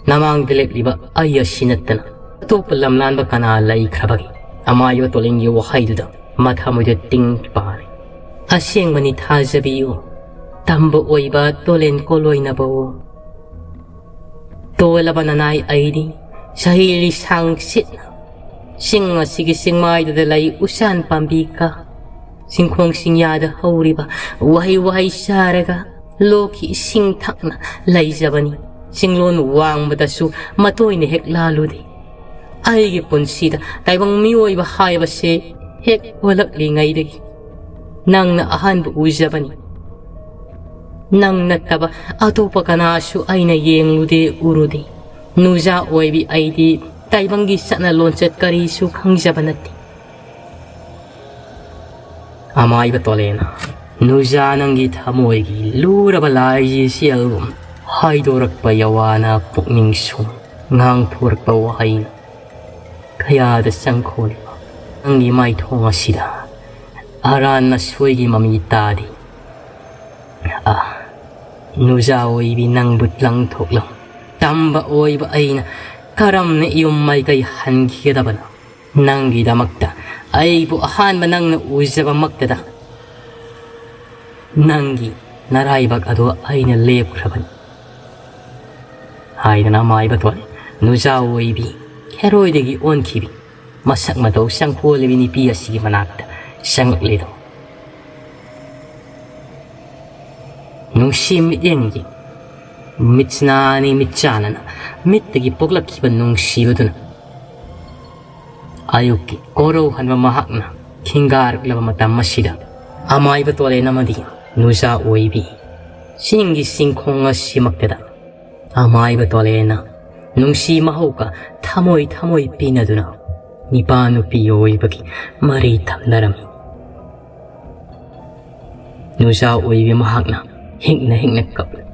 ꯅꯃꯥꯡꯗ ꯂꯦꯞꯂꯤꯕ ꯑꯩ ꯑꯁꯤ ꯅꯠꯇꯅ ꯑꯇꯣꯞꯄ ꯂꯝꯂꯥꯟꯕ ꯀꯅꯥ ꯂꯩꯈ꯭ꯔꯕꯒꯦ? ꯑꯃꯥꯏꯕ ꯇꯣꯂꯦꯟꯒꯤ ꯋꯥꯍꯩꯗꯨꯗ ꯃꯊꯃꯣꯏꯗ ꯇꯤꯡ ꯄꯥꯜꯂꯤ꯫ "ꯑꯁꯦꯡꯕꯅꯤ, ꯊꯥꯖꯕꯤꯌꯨ, ꯇꯝꯕ ꯑꯣꯏꯕ ꯇꯣꯂꯦꯟ ꯀꯣꯂꯣꯏꯅꯕꯋꯣ꯫ ꯇꯣꯜꯂꯕ ꯅꯅꯥꯏ ꯑꯩꯗꯤ ꯆꯍꯤ ꯂꯤꯁꯥꯡ ꯁꯤꯠꯅ ꯆꯤꯡ ꯑꯁꯤꯒꯤ ꯆꯤꯡꯃꯥꯏꯗꯨꯗ ꯂꯩ ꯎꯆꯥꯟ ꯄꯥꯝꯕꯤ ꯀꯥ, ꯆꯤꯡꯈꯣꯡ ꯆꯤꯡꯌꯥꯗ ꯍꯧꯔꯤꯕ ꯋꯥꯍꯩ ꯋꯥꯍꯩ ꯆꯥꯔꯒ ꯂꯣꯛꯀꯤ ꯏꯁꯤꯡ ꯊꯛꯅ ꯂꯩꯖꯕꯅꯤ꯫ ꯆꯤꯡꯂꯣꯟ ꯋꯥꯡꯕꯗꯁꯨ ꯃꯇꯣꯏꯅ ꯍꯦꯛ ꯂꯥꯜꯂꯨꯗꯦ꯫ ꯑꯩꯒꯤ ꯄꯨꯟꯁꯤꯗ ꯇꯥꯏꯕꯪ ꯃꯤꯑꯣꯏꯕ ꯍꯥꯏꯕꯁꯦ ꯍꯦꯛ ꯑꯣꯜꯂꯛꯂꯤꯉꯩꯗꯒꯤ ꯅꯪꯅ ꯑꯍꯥꯟꯕ ꯎꯖꯕꯅꯤ꯫ ꯅꯪ ꯅꯠꯇꯕ ꯑꯇꯣꯞꯄ ꯀꯅꯥꯁꯨ ꯑꯩꯅ ꯌꯦꯡꯂꯨꯗꯦ, ꯎꯔꯨꯗꯦ꯫ ꯅꯨꯖꯥ ꯑꯣꯏꯕꯤ ꯑꯩꯗꯤ ꯇꯥꯏꯕꯪꯒꯤ ꯆꯠꯅ ꯂꯣꯟꯆꯠ ꯀꯔꯤꯁꯨ ꯈꯪꯖꯕ ꯅꯠꯇꯦ꯫" ꯑꯃꯥꯏꯕ ꯇꯣꯂꯦꯟ, ꯅꯨꯖꯥ ꯅꯪꯒꯤ ꯊꯃꯣꯏꯒꯤ ꯂꯨꯔꯕ ꯂꯥꯏꯖꯤ ꯁꯦꯜꯒꯨꯝ ꯍꯥꯏꯗꯣꯔꯛꯄ ꯌꯥꯋꯥꯅ ꯄꯨꯛꯅꯤꯡ ꯁꯨꯝ ꯉꯥꯡꯊꯣꯔꯛꯄ ꯋꯥꯍꯩꯅ ꯀꯌꯥꯗ ꯆꯪꯈꯣꯜꯂꯤꯕ ꯅꯪꯒꯤ ꯃꯥꯏꯊꯣꯡ ꯑꯁꯤꯗ ꯑꯔꯥꯟ ꯑꯁꯣꯏꯒꯤ ꯃꯃꯤ ꯇꯥꯔꯤ꯫ ꯑꯥ, ꯅꯨꯖꯥ ꯑꯣꯏꯕꯤ, ꯅꯪꯕꯨ ꯂꯪꯊꯣꯛꯂꯝ ꯇꯝꯕ ꯑꯣꯏꯕ ꯑꯩꯅ ꯀꯔꯝꯅ ꯌꯨꯝ ꯃꯥꯏꯀꯩ ꯍꯟꯈꯤꯒꯗꯕꯅꯣ? ꯅꯪꯒꯤꯗꯃꯛꯇ ꯑꯩꯕꯨ ꯑꯍꯥꯟꯕ ꯅꯪꯅ ꯎꯖꯕꯃꯛꯇꯗ ꯅꯪꯒꯤ ꯅꯔꯥꯏꯕꯛ ꯑꯗꯨ ꯑꯩꯅ ꯂꯦꯞꯈ꯭ꯔꯕꯅꯤ ꯍꯥꯏꯗꯅ ꯑꯃꯥꯏꯕ ꯇꯣꯜꯂꯦ꯫ ꯅꯨꯖꯥ ꯑꯣꯏꯕꯤ, ꯈꯦꯔꯣꯏꯗꯒꯤ ꯑꯣꯟꯈꯤꯕꯤ, ꯃꯁꯛ ꯃꯇꯧ ꯆꯪꯈꯣꯜꯂꯤꯕꯤ ꯅꯨꯄꯤ ꯑꯁꯤꯒꯤ ꯃꯅꯥꯛꯇ ꯆꯪꯂꯛꯂꯤꯗꯣ꯫ ꯅꯨꯡꯁꯤ ꯃꯤꯠꯌꯦꯡꯒꯤ ꯃꯤꯠꯁꯅꯥ ꯑꯅꯤ ꯃꯤꯠꯆꯥꯟꯅꯅ ꯃꯤꯠꯇꯒꯤ ꯄꯣꯛꯂꯛꯈꯤꯕ ꯅꯨꯡꯁꯤꯕꯗꯨꯅ ꯑꯌꯨꯛꯀꯤ ꯀꯣꯔꯧꯍꯟꯕ ꯃꯍꯥꯛꯅ ꯈꯤꯡꯒꯥꯔꯛꯂꯕ ꯃꯇꯝ ꯑꯁꯤꯗ ꯑꯃꯥꯏꯕ ꯇꯣꯂꯦꯟ ꯑꯃꯗꯤ ꯅꯨꯖꯥ ꯑꯣꯏꯕꯤ ꯆꯤꯡꯒꯤ ꯆꯤꯡꯈꯣꯡ ꯑꯁꯤꯃꯛꯇꯗ ꯑꯃꯥꯏꯕ ꯇꯣꯂꯦꯟꯅ ꯅꯨꯡꯁꯤ ꯃꯍꯧꯒ ꯊꯃꯣꯏ ꯊꯃꯣꯏ ꯄꯤꯅꯗꯨꯅ ꯅꯤꯄꯥ ꯅꯨꯄꯤ ꯑꯣꯏꯕꯒꯤ ꯃꯔꯤ ꯊꯝꯅꯔꯝꯃꯤ꯫ ꯅꯨꯖꯥ ꯑꯣꯏꯕꯤ ꯃꯍꯥꯛꯅ ꯍꯤꯡꯅ ꯍꯤꯡꯅ ꯀꯞꯂꯤ꯫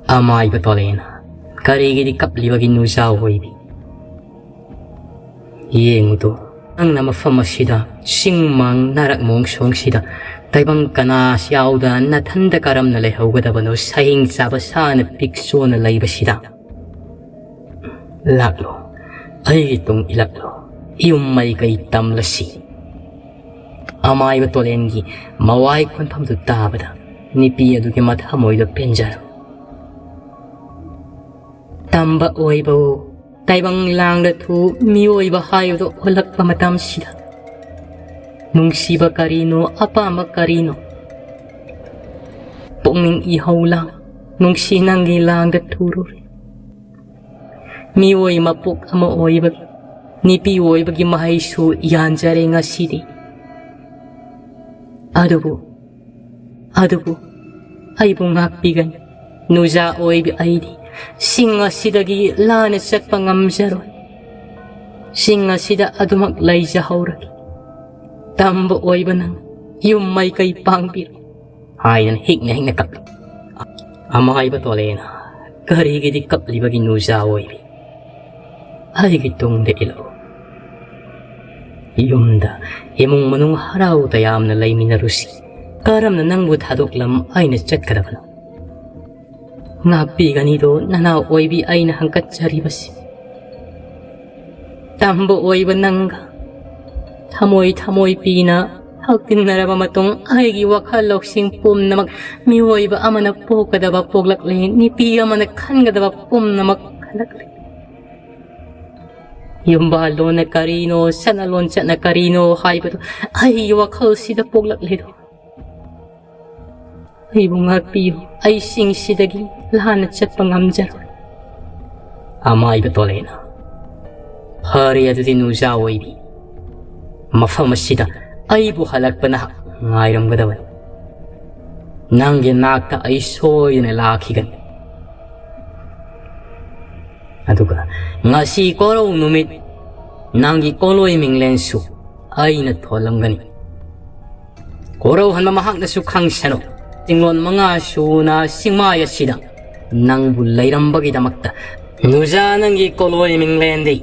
ꯑꯃꯥꯏꯕ ꯇꯣꯂꯦꯟꯅ ꯀꯔꯤꯒꯤꯗꯤ ꯀꯞꯂꯤꯕꯒꯤ ꯅꯨꯖꯥ ꯑꯣꯏꯕꯤ? ꯌꯦꯡꯉꯨꯗꯣ, ꯅꯪꯅ ꯃꯐꯝ ꯑꯁꯤꯗ ꯆꯤꯡ ꯃꯥꯡ ꯅꯥꯔꯛ ꯃꯣꯡꯁꯣꯡꯁꯤꯗ ꯇꯥꯏꯕꯪ ꯀꯅꯥꯁꯨ ꯌꯥꯎꯗ ꯅꯊꯟꯗ ꯀꯔꯝꯅ ꯂꯩꯍꯧꯒꯗꯕꯅꯣ? ꯁꯍꯤꯡ ꯆꯥꯕ ꯁꯥꯅ ꯄꯤꯛ ꯆꯣꯅ ꯂꯩꯕꯁꯤꯗ꯫ ꯂꯥꯛꯂꯣ, ꯑꯩꯒꯤ ꯇꯨꯡ ꯏꯜꯂꯛꯂꯣ, ꯌꯨꯝ ꯃꯥꯏꯀꯩ ꯇꯝꯂꯁꯤ꯫ ꯑꯃꯥꯏꯕ ꯇꯣꯂꯦꯟꯒꯤ ꯃꯋꯥꯏ ꯈꯣꯟꯐꯝꯗꯨ ꯇꯥꯕꯗ ꯅꯨꯄꯤ ꯑꯗꯨꯒꯤ ꯃꯊꯃꯣꯏꯗꯣ ꯄꯦꯟꯖꯔꯝ꯫ ꯇꯝꯕ ꯑꯣꯏꯕ ꯇꯥꯏꯕꯪ ꯂꯥꯡꯗ ꯊꯨ ꯃꯤꯑꯣꯏꯕ ꯍꯥꯏꯕꯗꯣ ꯑꯣꯜꯂꯛꯄ ꯃꯇꯝꯁꯤꯗ ꯅꯨꯡꯁꯤꯕ ꯀꯔꯤꯅꯣ, ꯑꯄꯥꯝꯕ ꯀꯔꯤꯅꯣ? ꯄꯨꯛꯅꯤꯡ ꯏꯍꯧ ꯂꯥꯡ, ꯅꯨꯡꯁꯤ ꯅꯪꯒꯤ ꯂꯥꯡꯗ ꯊꯨꯔꯨꯔꯦ꯫ ꯃꯤꯑꯣꯏ ꯃꯄꯣꯛ ꯑꯃ ꯑꯣꯏꯕꯒꯤ, ꯅꯨꯄꯤ ꯑꯣꯏꯕꯒꯤ ꯃꯍꯩꯁꯨ ꯌꯥꯟꯖꯔꯦ ꯉꯁꯤꯗꯤ꯫ ꯑꯗꯨꯕꯨ, ꯑꯗꯨꯕꯨ ꯑꯩꯕꯨ ꯉꯥꯛꯄꯤꯒꯅꯤ꯫ ꯅꯨꯖꯥ ꯑꯣꯏꯕꯤ ꯑꯩꯗꯤ ꯆꯤꯡ ꯑꯁꯤꯗꯒꯤ ꯂꯥꯟꯅ ꯆꯠꯄ ꯉꯝꯖꯔꯣꯏ꯫ ꯆꯤꯡ ꯑꯁꯤꯗ ꯑꯗꯨꯃꯛ ꯂꯩꯖꯍꯧꯔꯒꯦ꯫ ꯇꯝꯕ ꯑꯣꯏꯕ ꯅꯪ ꯌꯨꯝ ꯃꯥꯏꯀꯩ ꯄꯥꯡꯕꯤꯔꯣ꯫ ꯍꯥꯏꯗꯅ ꯍꯤꯛꯅ ꯍꯤꯛꯅ ꯀꯞꯂꯤ꯫ ꯑꯃꯥꯏꯕ ꯇꯣꯂꯦꯅ ꯀꯔꯤꯒꯤꯗꯤ ꯀꯞꯂꯤꯕꯒꯤ ꯅꯨꯖꯥ ꯑꯣꯏꯕꯤ? ꯑꯩꯒꯤ ꯇꯨꯡꯗ ꯏꯜꯂꯛꯎ꯫ ꯌꯨꯝꯗ ꯏꯃꯨꯡ ꯃꯅꯨꯡ ꯍꯔꯥꯎ ꯇꯌꯥꯝꯅ ꯂꯩꯃꯤꯟꯅꯔꯨꯁꯤ꯫ ꯀꯔꯝꯅ ꯅꯪꯕꯨ ꯊꯥꯗꯣꯛꯂꯝ ꯑꯩꯅ ꯆꯠꯀꯗꯕꯅꯣ? ꯉꯥꯛꯄꯤꯒꯅꯤꯗꯣ ꯅꯅꯥꯎ ꯑꯣꯏꯕꯤ ꯑꯩꯅ ꯍꯪꯀꯠꯆꯔꯤꯕꯁꯤ꯫ ꯇꯝꯕ ꯑꯣꯏꯕ ꯅꯪꯒ ꯊꯃꯣꯏ ꯊꯃꯣꯏ ꯄꯤꯅ ꯍꯛꯇꯤꯟꯅꯔꯕ ꯃꯇꯨꯡ ꯑꯩꯒꯤ ꯋꯥꯈꯜ ꯂꯧꯁꯤꯡ ꯄꯨꯝꯅꯃꯛ ꯃꯤꯑꯣꯏꯕ ꯑꯃꯅ ꯄꯣꯛꯀꯗꯕ ꯄꯣꯛꯂꯛꯂꯦ, ꯅꯨꯄꯤ ꯑꯃꯅ ꯈꯟꯒꯗꯕ ꯄꯨꯝꯅꯃꯛ ꯈꯜꯂꯛꯂꯦ꯫ ꯌꯨꯝꯕꯥꯜꯂꯣꯟꯅ ꯀꯔꯤꯅꯣ, ꯆꯠꯅ ꯂꯣꯟꯆꯠꯅ ꯀꯔꯤꯅꯣ ꯍꯥꯏꯕꯗꯨ ꯑꯩꯒꯤ ꯋꯥꯈꯜꯁꯤꯗ ꯄꯣꯛꯂꯛꯂꯦꯗꯣ꯫ ꯑꯩꯕꯨ ꯉꯥꯛꯄꯤꯌꯨ, ꯑꯩꯁꯤꯡꯁꯤꯗꯒꯤ ꯂꯥꯟꯅ ꯆꯠꯄ ꯉꯝꯖꯔꯣꯏ꯫ ꯑꯃꯥꯏꯕ ꯇꯣꯂꯦꯅ, ꯐꯔꯦ ꯑꯗꯨꯗꯤ ꯅꯨꯖꯥ ꯑꯣꯏꯕꯤ, ꯃꯐꯝ ꯑꯁꯤꯗ ꯑꯩꯕꯨ ꯍꯜꯂꯛꯄ ꯅꯍꯥꯛ ꯉꯥꯏꯔꯝꯒꯗꯕꯅꯤ꯫ ꯅꯪꯒꯤ ꯅꯥꯛꯇ ꯑꯩ ꯁꯣꯏꯗꯅ ꯂꯥꯛꯈꯤꯒꯅꯤ꯫ ꯑꯗꯨꯒ ꯉꯁꯤ ꯀꯣꯔꯧ ꯅꯨꯃꯤꯠ ꯅꯪꯒꯤ ꯀꯣꯂꯣꯏ ꯃꯤꯡꯂꯦꯟꯁꯨ ꯑꯩꯅ ꯊꯣꯜꯂꯝꯒꯅꯤ꯫ ꯀꯣꯔꯧꯍꯟꯕ ꯃꯍꯥꯛꯅꯁꯨ ꯈꯪꯁꯅꯨ꯫ ꯆꯤꯡꯂꯣꯟ ꯃꯉꯥ ꯁꯨꯅ ꯆꯤꯡꯃꯥꯏ ꯑꯁꯤꯗ ꯅꯪꯕꯨ ꯂꯩꯔꯝꯕꯒꯤꯗꯃꯛꯇ ꯅꯨꯖꯥ ꯅꯪꯒꯤ ꯀꯣꯂꯣꯏ ꯃꯤꯡꯂꯦꯟꯗꯤ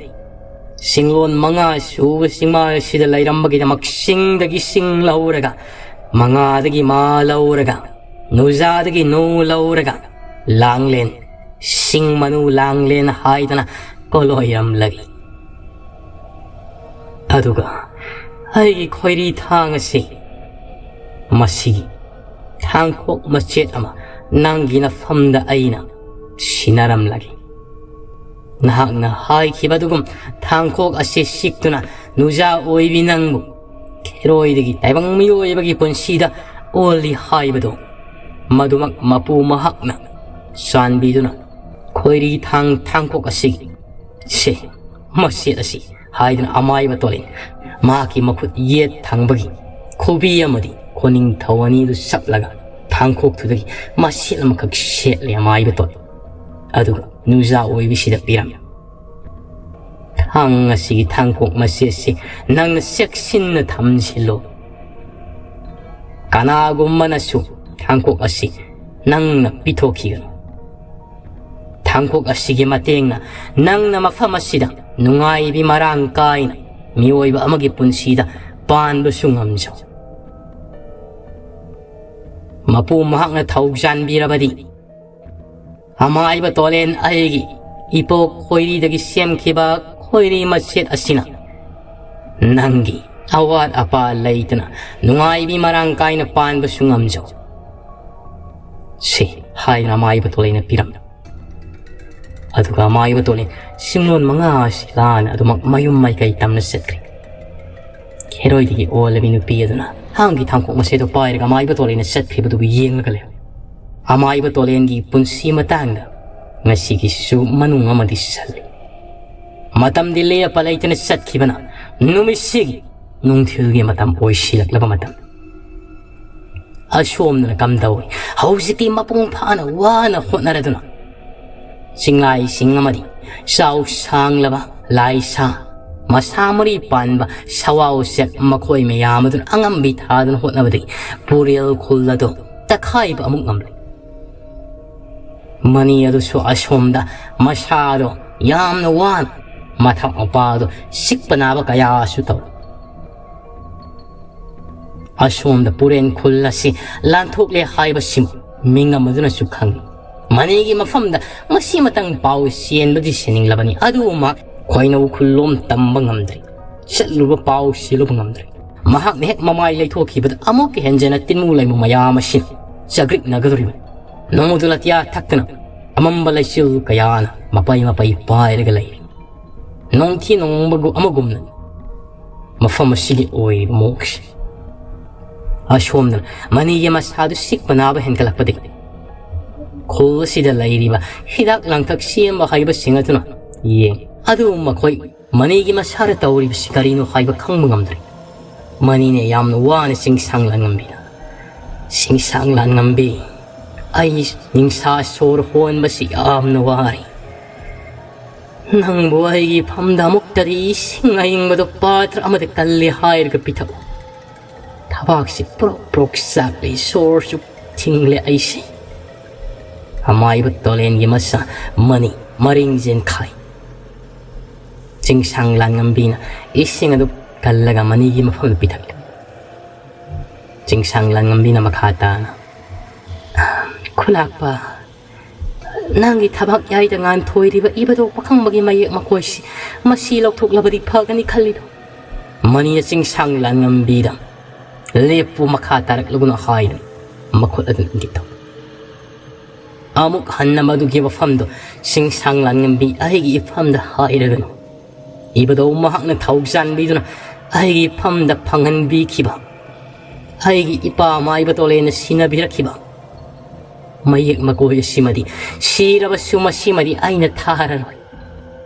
ꯆꯤꯡꯂꯣꯟ ꯃꯉꯥ ꯁꯨꯕ ꯆꯤꯡꯃꯥꯏ ꯑꯁꯤꯗ ꯂꯩꯔꯝꯕꯒꯤꯗꯃꯛ ꯆꯤꯡꯗꯒꯤ ꯆꯤꯡ ꯂꯧꯔꯒ, ꯃꯉꯥꯗꯒꯤ ꯃꯥ ꯂꯧꯔꯒ, ꯅꯨꯖꯥꯗꯒꯤ ꯅꯨ ꯂꯧꯔꯒ, ꯂꯥꯡꯂꯦꯟ ꯁꯤꯡ ꯃꯅꯨ ꯂꯥꯡꯂꯦꯟ ꯍꯥꯏꯗꯅ ꯀꯣꯂꯣꯏꯔꯝꯂꯒꯦ꯫ ꯑꯗꯨꯒ ꯑꯩꯒꯤ ꯈꯣꯏꯔꯤ ꯊꯥꯡ ꯑꯁꯤ, ꯃꯁꯤꯒꯤ ꯊꯥꯡꯈꯣꯛ ꯃꯆꯦꯠ ꯑꯃ ꯅꯪꯒꯤ ꯅꯐꯝꯗ ꯑꯩꯅ ꯁꯤꯟꯅꯔꯝꯂꯒꯦ꯫ ꯅꯍꯥꯛꯅ ꯍꯥꯏꯈꯤꯕꯗꯨꯒꯨꯝ ꯊꯥꯡꯈꯣꯛ ꯑꯁꯤ ꯁꯤꯛꯇꯨꯅ ꯅꯨꯖꯥ ꯑꯣꯏꯕꯤ ꯅꯪꯕꯨ ꯈꯦꯔꯣꯏꯗꯒꯤ ꯇꯥꯏꯕꯪ ꯃꯤꯑꯣꯏꯕꯒꯤ ꯄꯨꯟꯁꯤꯗ ꯑꯣꯜꯂꯤ ꯍꯥꯏꯕꯗꯨ, ꯃꯗꯨꯃꯛ ꯃꯄꯨ ꯃꯍꯥꯛꯅ ꯆꯥꯟꯕꯤꯗꯨꯅ ꯈꯣꯏꯔꯤ ꯊꯥꯡ ꯊꯥꯡꯈꯣꯛ ꯑꯁꯤꯒꯤ ꯁꯦ, ꯃꯆꯦꯠ ꯑꯁꯤ ꯍꯥꯏꯗꯨꯅ ꯑꯃꯥꯏꯕ ꯇꯣꯂꯤꯟ ꯃꯍꯥꯛꯀꯤ ꯃꯈꯨꯠ ꯌꯦꯠ ꯊꯪꯕꯒꯤ ꯈꯨꯕꯤ ꯑꯃꯗꯤ ꯈꯣꯅꯤꯡꯊꯧ ꯑꯅꯤꯗꯨ ꯆꯞꯂꯒ ꯊꯥꯡꯈꯣꯛꯇꯨꯗꯒꯤ ꯃꯆꯦꯠ ꯑꯃꯈꯛ ꯁꯦꯠꯂꯦ ꯑꯃꯥꯏꯕ ꯇꯣꯂꯤꯟ꯫ ꯑꯗꯨꯒ ꯅꯨꯖꯥ ꯑꯣꯏꯕꯤꯁꯤꯗ ꯄꯤꯔꯝꯃꯤ꯫ ꯊꯥꯡ ꯑꯁꯤꯒꯤ ꯊꯥꯡꯈꯣꯛ ꯃꯆꯦꯠꯁꯤ ꯅꯪꯅ ꯆꯦꯛꯁꯤꯟꯅ ꯊꯝꯖꯤꯜꯂꯨ꯫ ꯀꯅꯥꯒꯨꯝꯕꯅꯁꯨ ꯊꯥꯡꯈꯣꯛ ꯑꯁꯤ ꯅꯪꯅ ꯄꯤꯊꯣꯛꯈꯤꯒꯅꯨ꯫ ꯊꯥꯡꯈꯣꯛ ꯑꯁꯤꯒꯤ ꯃꯇꯦꯡꯅ ꯅꯪꯅ ꯃꯐꯝ ꯑꯁꯤꯗ ꯅꯨꯡꯉꯥꯏꯕꯤ ꯃꯔꯥꯡ ꯀꯥꯏꯅ ꯃꯤꯑꯣꯏꯕ ꯑꯃꯒꯤ ꯄꯨꯟꯁꯤꯗ ꯄꯥꯟꯕꯁꯨ ꯉꯝꯖꯧ꯫ ꯃꯄꯨ ꯃꯍꯥꯛꯅ ꯊꯧꯖꯥꯟꯕꯤꯔꯕꯗꯤ, ꯑꯃꯥꯏꯕ ꯇꯣꯂꯦꯟ ꯑꯩꯒꯤ ꯏꯄꯣꯛ ꯈꯣꯏꯔꯤꯗꯒꯤ ꯁꯦꯝꯈꯤꯕ ꯈꯣꯏꯔꯤ ꯃꯆꯦꯠ ꯑꯁꯤꯅ ꯅꯪꯒꯤ ꯑꯋꯥꯠ ꯑꯄꯥ ꯂꯩꯇꯅ ꯅꯨꯡꯉꯥꯏꯕꯤ ꯃꯔꯥꯡ ꯀꯥꯏꯅ ꯄꯥꯟꯕꯁꯨ ꯉꯝꯖꯧ꯫ ꯁꯤ ꯍꯥꯏꯗꯨꯅ ꯑꯃꯥꯏꯕ ꯇꯣꯂꯦꯟꯅ ꯄꯤꯔꯝꯃꯤ꯫ ꯑꯗꯨꯒ ꯑꯃꯥꯏꯕ ꯇꯣꯂꯦꯟ ꯁꯤꯡꯂꯣꯟ ꯃꯉꯥ ꯑꯁꯤ ꯂꯥꯟꯅ ꯑꯗꯨꯃꯛ ꯃꯌꯨꯝ ꯃꯥꯏꯀꯩ ꯇꯝꯅ ꯆꯠꯈ꯭ꯔꯦ꯫ ꯈꯦꯔꯣꯏꯗꯒꯤ ꯑꯣꯜꯂꯕꯤ ꯅꯨꯄꯤ ꯑꯗꯨꯅ ꯊꯥꯡꯒꯤ ꯊꯥꯡꯀꯣꯛ ꯃꯁꯦꯗꯣ ꯄꯥꯏꯔꯒ ꯑꯃꯥꯏꯕ ꯇꯣꯂꯦꯟꯅ ꯆꯠꯈꯤꯕꯗꯨꯕꯨ ꯌꯦꯡꯂꯒ ꯂꯩ꯫ ꯑꯃꯥꯏꯕ ꯇꯣꯂꯦꯟꯒꯤ ꯄꯨꯟꯁꯤ ꯃꯇꯥꯡꯗ ꯉꯁꯤꯒꯤꯁꯤꯁꯨ ꯃꯅꯨꯡ ꯑꯃꯗꯤ ꯁꯜꯂꯤ꯫ ꯃꯇꯝꯗꯤ ꯂꯦꯞꯄ ꯂꯩꯇꯅ ꯆꯠꯈꯤꯕꯅ ꯅꯨꯃꯤꯠꯁꯤꯒꯤ ꯅꯨꯡꯊꯤꯜꯒꯤ ꯃꯇꯝ ꯑꯣꯏꯁꯤꯜꯂꯛꯂꯕ ꯃꯇꯝ꯫ ꯑꯁꯣꯝꯗꯅ ꯀꯝꯗꯧꯏ? ꯍꯧꯖꯤꯛꯇꯤ ꯃꯄꯨꯡ ꯐꯥꯅ ꯋꯥꯅ ꯍꯣꯠꯅꯔꯗꯨꯅ ꯆꯤꯡꯂꯥꯏꯁꯤꯡ ꯑꯃꯗꯤ ꯆꯥꯎ ꯁꯥꯡꯂꯕ ꯂꯥꯏꯁꯥ, ꯃꯁꯥ ꯃꯔꯤ ꯄꯥꯟꯕ ꯁꯋꯥ ꯎꯆꯦꯛ ꯃꯈꯣꯏ ꯃꯌꯥꯝ ꯑꯗꯨꯅ ꯑꯉꯝꯕꯤ ꯊꯥꯗꯨꯅ ꯍꯣꯠꯅꯕꯗꯒꯤ ꯄꯨꯔꯦꯜ ꯈꯨꯜ ꯑꯗꯨ ꯇꯛꯈꯥꯏꯕ ꯑꯃꯨꯛ ꯉꯝꯂꯦ꯫ ꯃꯅꯤ ꯑꯗꯨꯁꯨ ꯑꯁꯣꯝꯗ ꯃꯁꯥꯗꯣ ꯌꯥꯝꯅ ꯋꯥꯅ ꯃꯊꯛ ꯃꯄꯥꯗꯣ ꯆꯤꯛꯄ ꯅꯥꯕ ꯀꯌꯥꯁꯨ ꯇꯧꯏ꯫ ꯑꯁꯣꯝꯗ ꯄꯨꯔꯦꯟ ꯈꯨꯜ ꯑꯁꯤ ꯂꯥꯟꯊꯣꯛꯂꯦ ꯍꯥꯏꯕꯁꯤꯃ ꯃꯤꯉꯝ ꯑꯗꯨꯅꯁꯨ ꯈꯪꯏ꯫ ꯃꯅꯤꯒꯤ ꯃꯐꯝꯗ ꯉꯁꯤ ꯃꯇꯪ ꯄꯥꯎ ꯆꯦꯟꯕꯗꯤ ꯁꯦꯟꯅꯤꯡꯂꯕꯅꯤ, ꯑꯗꯨꯕꯨ ꯃꯍꯥꯛ ꯈꯣꯏꯅꯧ ꯈꯨꯜꯂꯣꯝ ꯇꯝꯕ ꯉꯝꯗ꯭ꯔꯦ꯫ ꯆꯠꯂꯨꯕ ꯄꯥꯎ ꯆꯦꯜꯂꯨꯕ ꯉꯝꯗ꯭ꯔꯦ꯫ ꯃꯍꯥꯛꯅ ꯍꯦꯛ ꯃꯃꯥꯏ ꯂꯩꯊꯣꯛꯈꯤꯕꯗ ꯑꯃꯨꯛꯀ ꯍꯦꯟꯖꯅ ꯇꯤꯟꯃꯨ ꯂꯩꯃꯨ ꯃꯌꯥꯝ ꯑꯁꯤ ꯆꯒ꯭ꯔꯤꯛꯅꯒꯗꯧꯔꯤꯕꯅꯤ꯫ ꯅꯣꯡꯃꯗꯨ ꯂꯇꯤꯌꯥ ꯊꯛꯇꯅ ꯑꯃꯝꯕ ꯂꯩꯆꯤꯜ ꯀꯌꯥꯅ ꯃꯄꯩ ꯃꯄꯩ ꯄꯥꯏꯔꯒ ꯂꯩꯔꯤ꯫ ꯅꯣꯡꯊꯤ ꯅꯣꯡꯃꯪꯕ ꯑꯃꯒꯨꯝꯅ ꯃꯐꯝ ꯑꯁꯤꯒꯤ ꯑꯣꯏꯔꯤꯕ ꯃꯑꯣꯡꯁꯦ꯫ ꯑꯁꯣꯝꯗꯅ ꯃꯅꯤꯒꯤ ꯃꯁꯥꯗꯨ ꯆꯤꯛꯄ ꯅꯥꯕ ꯍꯦꯟꯒꯠꯂꯛꯄꯗꯒꯤ ꯈꯨꯜ ꯑꯁꯤꯗ ꯂꯩꯔꯤꯕ ꯍꯤꯗꯥꯛ ꯂꯥꯡꯊꯛ ꯁꯦꯝꯕ ꯍꯩꯕꯁꯤꯡ ꯑꯗꯨꯅ ꯌꯦꯡ ꯑꯗꯨ ꯃꯈꯣꯏ ꯃꯅꯤꯒꯤ ꯃꯁꯥꯗ ꯇꯧꯔꯤꯕꯁꯤ ꯀꯔꯤꯅꯣ ꯍꯥꯏꯕ ꯈꯪꯕ ꯉꯝꯗ꯭ꯔꯦ꯫ ꯃꯅꯤꯅ ꯌꯥꯝꯅ ꯋꯥꯅ ꯆꯤꯡꯁꯥꯡ ꯂꯥꯟꯉꯝꯕꯤꯅ, "ꯆꯤꯡꯁꯥꯡ ꯂꯥꯟꯉꯝꯕꯤ, ꯑꯩ ꯅꯤꯡꯁꯥ ꯁꯣꯔ ꯍꯣꯟꯕꯁꯤ ꯌꯥꯝꯅ ꯋꯥꯔꯦ꯫ ꯅꯪꯕꯨ ꯑꯩꯒꯤ ꯐꯝꯗ ꯑꯃꯨꯛꯇꯗꯤ ꯏꯁꯤꯡ ꯑꯏꯪꯕꯗꯨ ꯄꯥꯇ꯭ꯔ ꯑꯃꯗ ꯀꯜꯂꯦ ꯍꯥꯏꯔꯒ ꯄꯤꯊꯛꯎ꯫ ꯊꯕꯥꯛꯁꯤ ꯄ꯭ꯔꯣꯛ ꯄ꯭ꯔꯣꯛ ꯆꯥꯛꯂꯦ, ꯁꯣꯔꯁꯨ ꯊꯤꯡꯂꯦ ꯑꯩꯁꯦ꯫" ꯑꯃꯥꯏꯕ ꯇꯣꯂꯦꯟꯒꯤ ꯃꯆꯥ ꯃꯅꯤ ꯃꯔꯤꯡ ꯆꯦꯟꯈꯥꯏ꯫ ꯆꯤꯡꯁꯥꯡ ꯂꯥꯟꯉꯝꯕꯤꯅ ꯏꯁꯤꯡ ꯑꯗꯨ ꯀꯜꯂꯒ ꯃꯅꯤꯒꯤ ꯃꯐꯝꯗ ꯄꯤꯊꯛꯂꯦ꯫ ꯆꯤꯡꯁꯥꯡ ꯂꯥꯟꯉꯝꯕꯤꯅ ꯃꯈꯥ ꯇꯥꯅ ꯈꯨꯂꯥꯛꯄ, ꯅꯪꯒꯤ ꯊꯕꯛ ꯌꯥꯏꯗ ꯉꯥꯟꯊꯣꯏꯔꯤꯕ ꯏꯕꯗꯧ ꯄꯥꯈꯪꯕꯒꯤ ꯃꯌꯦꯛ ꯃꯀꯣꯏꯁꯤ ꯃꯁꯤ ꯂꯧꯊꯣꯛꯂꯕꯗꯤ ꯐꯒꯅꯤ ꯈꯜꯂꯤꯗꯣ꯫ ꯃꯅꯤꯅ ꯆꯤꯡꯁꯥꯡ ꯂꯥꯟꯉꯝꯕꯤꯗ ꯂꯦꯞꯄꯨ, ꯃꯈꯥ ꯇꯥꯔꯛꯂꯒꯅꯨ ꯍꯥꯏꯗꯨꯅ ꯃꯈꯨꯠ ꯑꯗꯨ ꯏꯪꯒꯤꯠ ꯇꯧ꯫ ꯑꯃꯨꯛ ꯍꯟꯅ ꯃꯗꯨꯒꯤ ꯋꯥꯐꯝꯗꯣ ꯆꯤꯡꯁꯥꯡ ꯂꯥꯟꯉꯝꯕꯤ ꯑꯩꯒꯤ ꯏꯐꯝꯗ ꯍꯥꯏꯔꯒꯅꯨ꯫ ꯏꯕꯗꯧ ꯃꯍꯥꯛꯅ ꯊꯧ ꯆꯥꯟꯕꯤꯗꯨꯅ ꯑꯩꯒꯤ ꯏꯐꯝꯗ ꯐꯪꯍꯟꯕꯤꯈꯤꯕ, ꯑꯩꯒꯤ ꯏꯄꯥ ꯃꯥꯏꯕ ꯇꯣꯂꯦꯅ ꯁꯤꯟꯅꯕꯤꯔꯛꯈꯤꯕ ꯃꯌꯦꯛ ꯃꯀꯣꯏ ꯑꯁꯤꯃꯗꯤ, ꯁꯤꯔꯕꯁꯨ ꯃꯁꯤꯃꯗꯤ ꯑꯩꯅ ꯊꯥꯔꯔꯣꯏ꯫